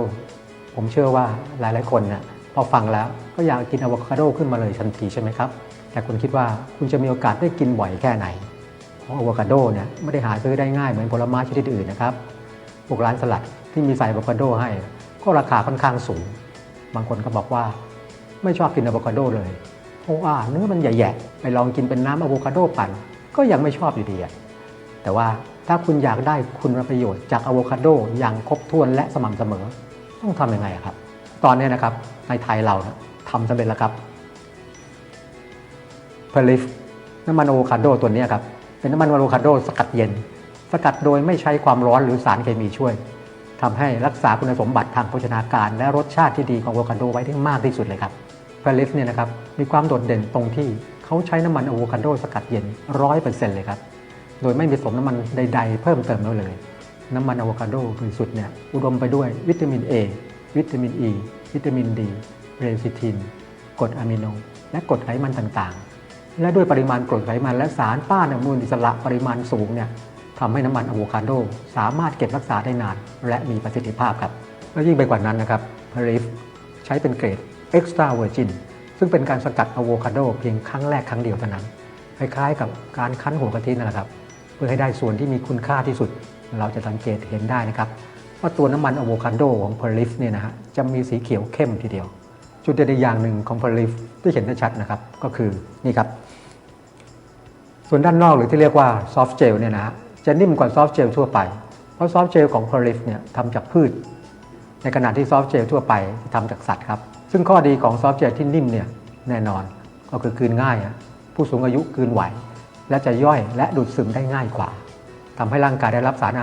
ผมเชื่อว่าหลายๆคนน่ะ พอฟังแล้วก็อยากกินอะโวคาโดขึ้นมาเลยทันทีใช่ไหมครับ แต่คุณคิดว่าคุณจะมีโอกาสได้กินบ่อยแค่ไหน เพราะอะโวคาโดเนี่ยไม่ได้หาซื้อได้ง่ายเหมือนผลไม้ชนิดอื่นนะครับ พวกร้านสลัดที่มีใส่อะโวคาโดให้ก็ราคาค่อนข้างสูง บางคนก็บอกว่าไม่ชอบกินอะโวคาโดเลย เพราะว่าเนื้อมันแหยะๆ ไปลองกินเป็นน้ำอะโวคาโดปั่นก็ยังไม่ชอบอยู่ดีอะ แต่ว่าถ้าคุณอยากได้คุณประโยชน์จากอะโวคาโดอย่างครบถ้วนและสม่ำเสมอ ต้องทำยังไงอะครับ ตอนนี้นะครับ ในไทยเรานะทำสำเร็จแล้วครับ Perif น้ำมันอะโวคาโดตัวนี้ครับ เป็นน้ำมันอะโวคาโดสกัดเย็น สกัดโดยไม่ใช้ความร้อนหรือสารเคมีช่วย ทำให้รักษาคุณสมบัติทางโภชนาการ และรสชาติที่ดีของอะโวคาโดไว้ได้มากที่สุดเลยครับ Perif เนี่ยนะครับ มีความโดดเด่นตรงที่เขาใช้น้ำมันอะโวคาโดสกัดเย็น ร้อยเปอร์เซ็นต์ เลยครับ โดยไม่ผสมน้ำมันใดๆ เพิ่มเติมแล้วเลย น้ำมันอะโวคาโดบริสุทธิ์เนี่ยอุดมไปด้วยวิตามิน A วิตามิน E วิตามิน D เลซิทิน กรดอะมิโน และกรดไขมันต่างๆ และด้วยปริมาณกรดไขมันและสารต้านอนุมูลอิสระปริมาณสูงเนี่ยทำให้น้ำมันอะโวคาโดสามารถเก็บรักษาได้นาน และมีประสิทธิภาพครับ และยิ่งไปกว่านั้นนะครับ Perif ใช้เป็นเกรด extra virgin ซึ่งเป็นการสกัดอะโวคาโดเพียงครั้งแรกครั้งเดียวเท่านั้น คล้ายๆกับการคั้นหัวกะทินั่นแหละครับ เพื่อให้ได้ส่วนที่มีคุณค่าที่สุด เราจะสังเกตเห็นได้นะครับ ว่าตัวน้ำมันอะโวคาโดของ Perif เนี่ยนะฮะ จะมีสีเขียวเข้มทีเดียว จุดเด่นอีกอย่างหนึ่งของ Perif ที่เห็นได้ชัดนะครับ ก็คือนี่ครับ ส่วนด้านนอกหรือที่เรียกว่า soft gel เนี่ยนะฮะ จะนิ่มกว่า soft gel ทั่วไป เพราะ soft gel ของ Perif เนี่ยทำจากพืช ในขณะที่ soft gel ทั่วไปทำจากสัตว์ครับ ซึ่งข้อดีของ soft gel ที่นิ่มเนี่ยแน่นอนก็คือกลืนง่ายฮะ ผู้สูงอายุกลืนไหว และจะย่อยและดูดซึมได้ง่ายกว่า ทำให้ร่างกายได้รับสารอา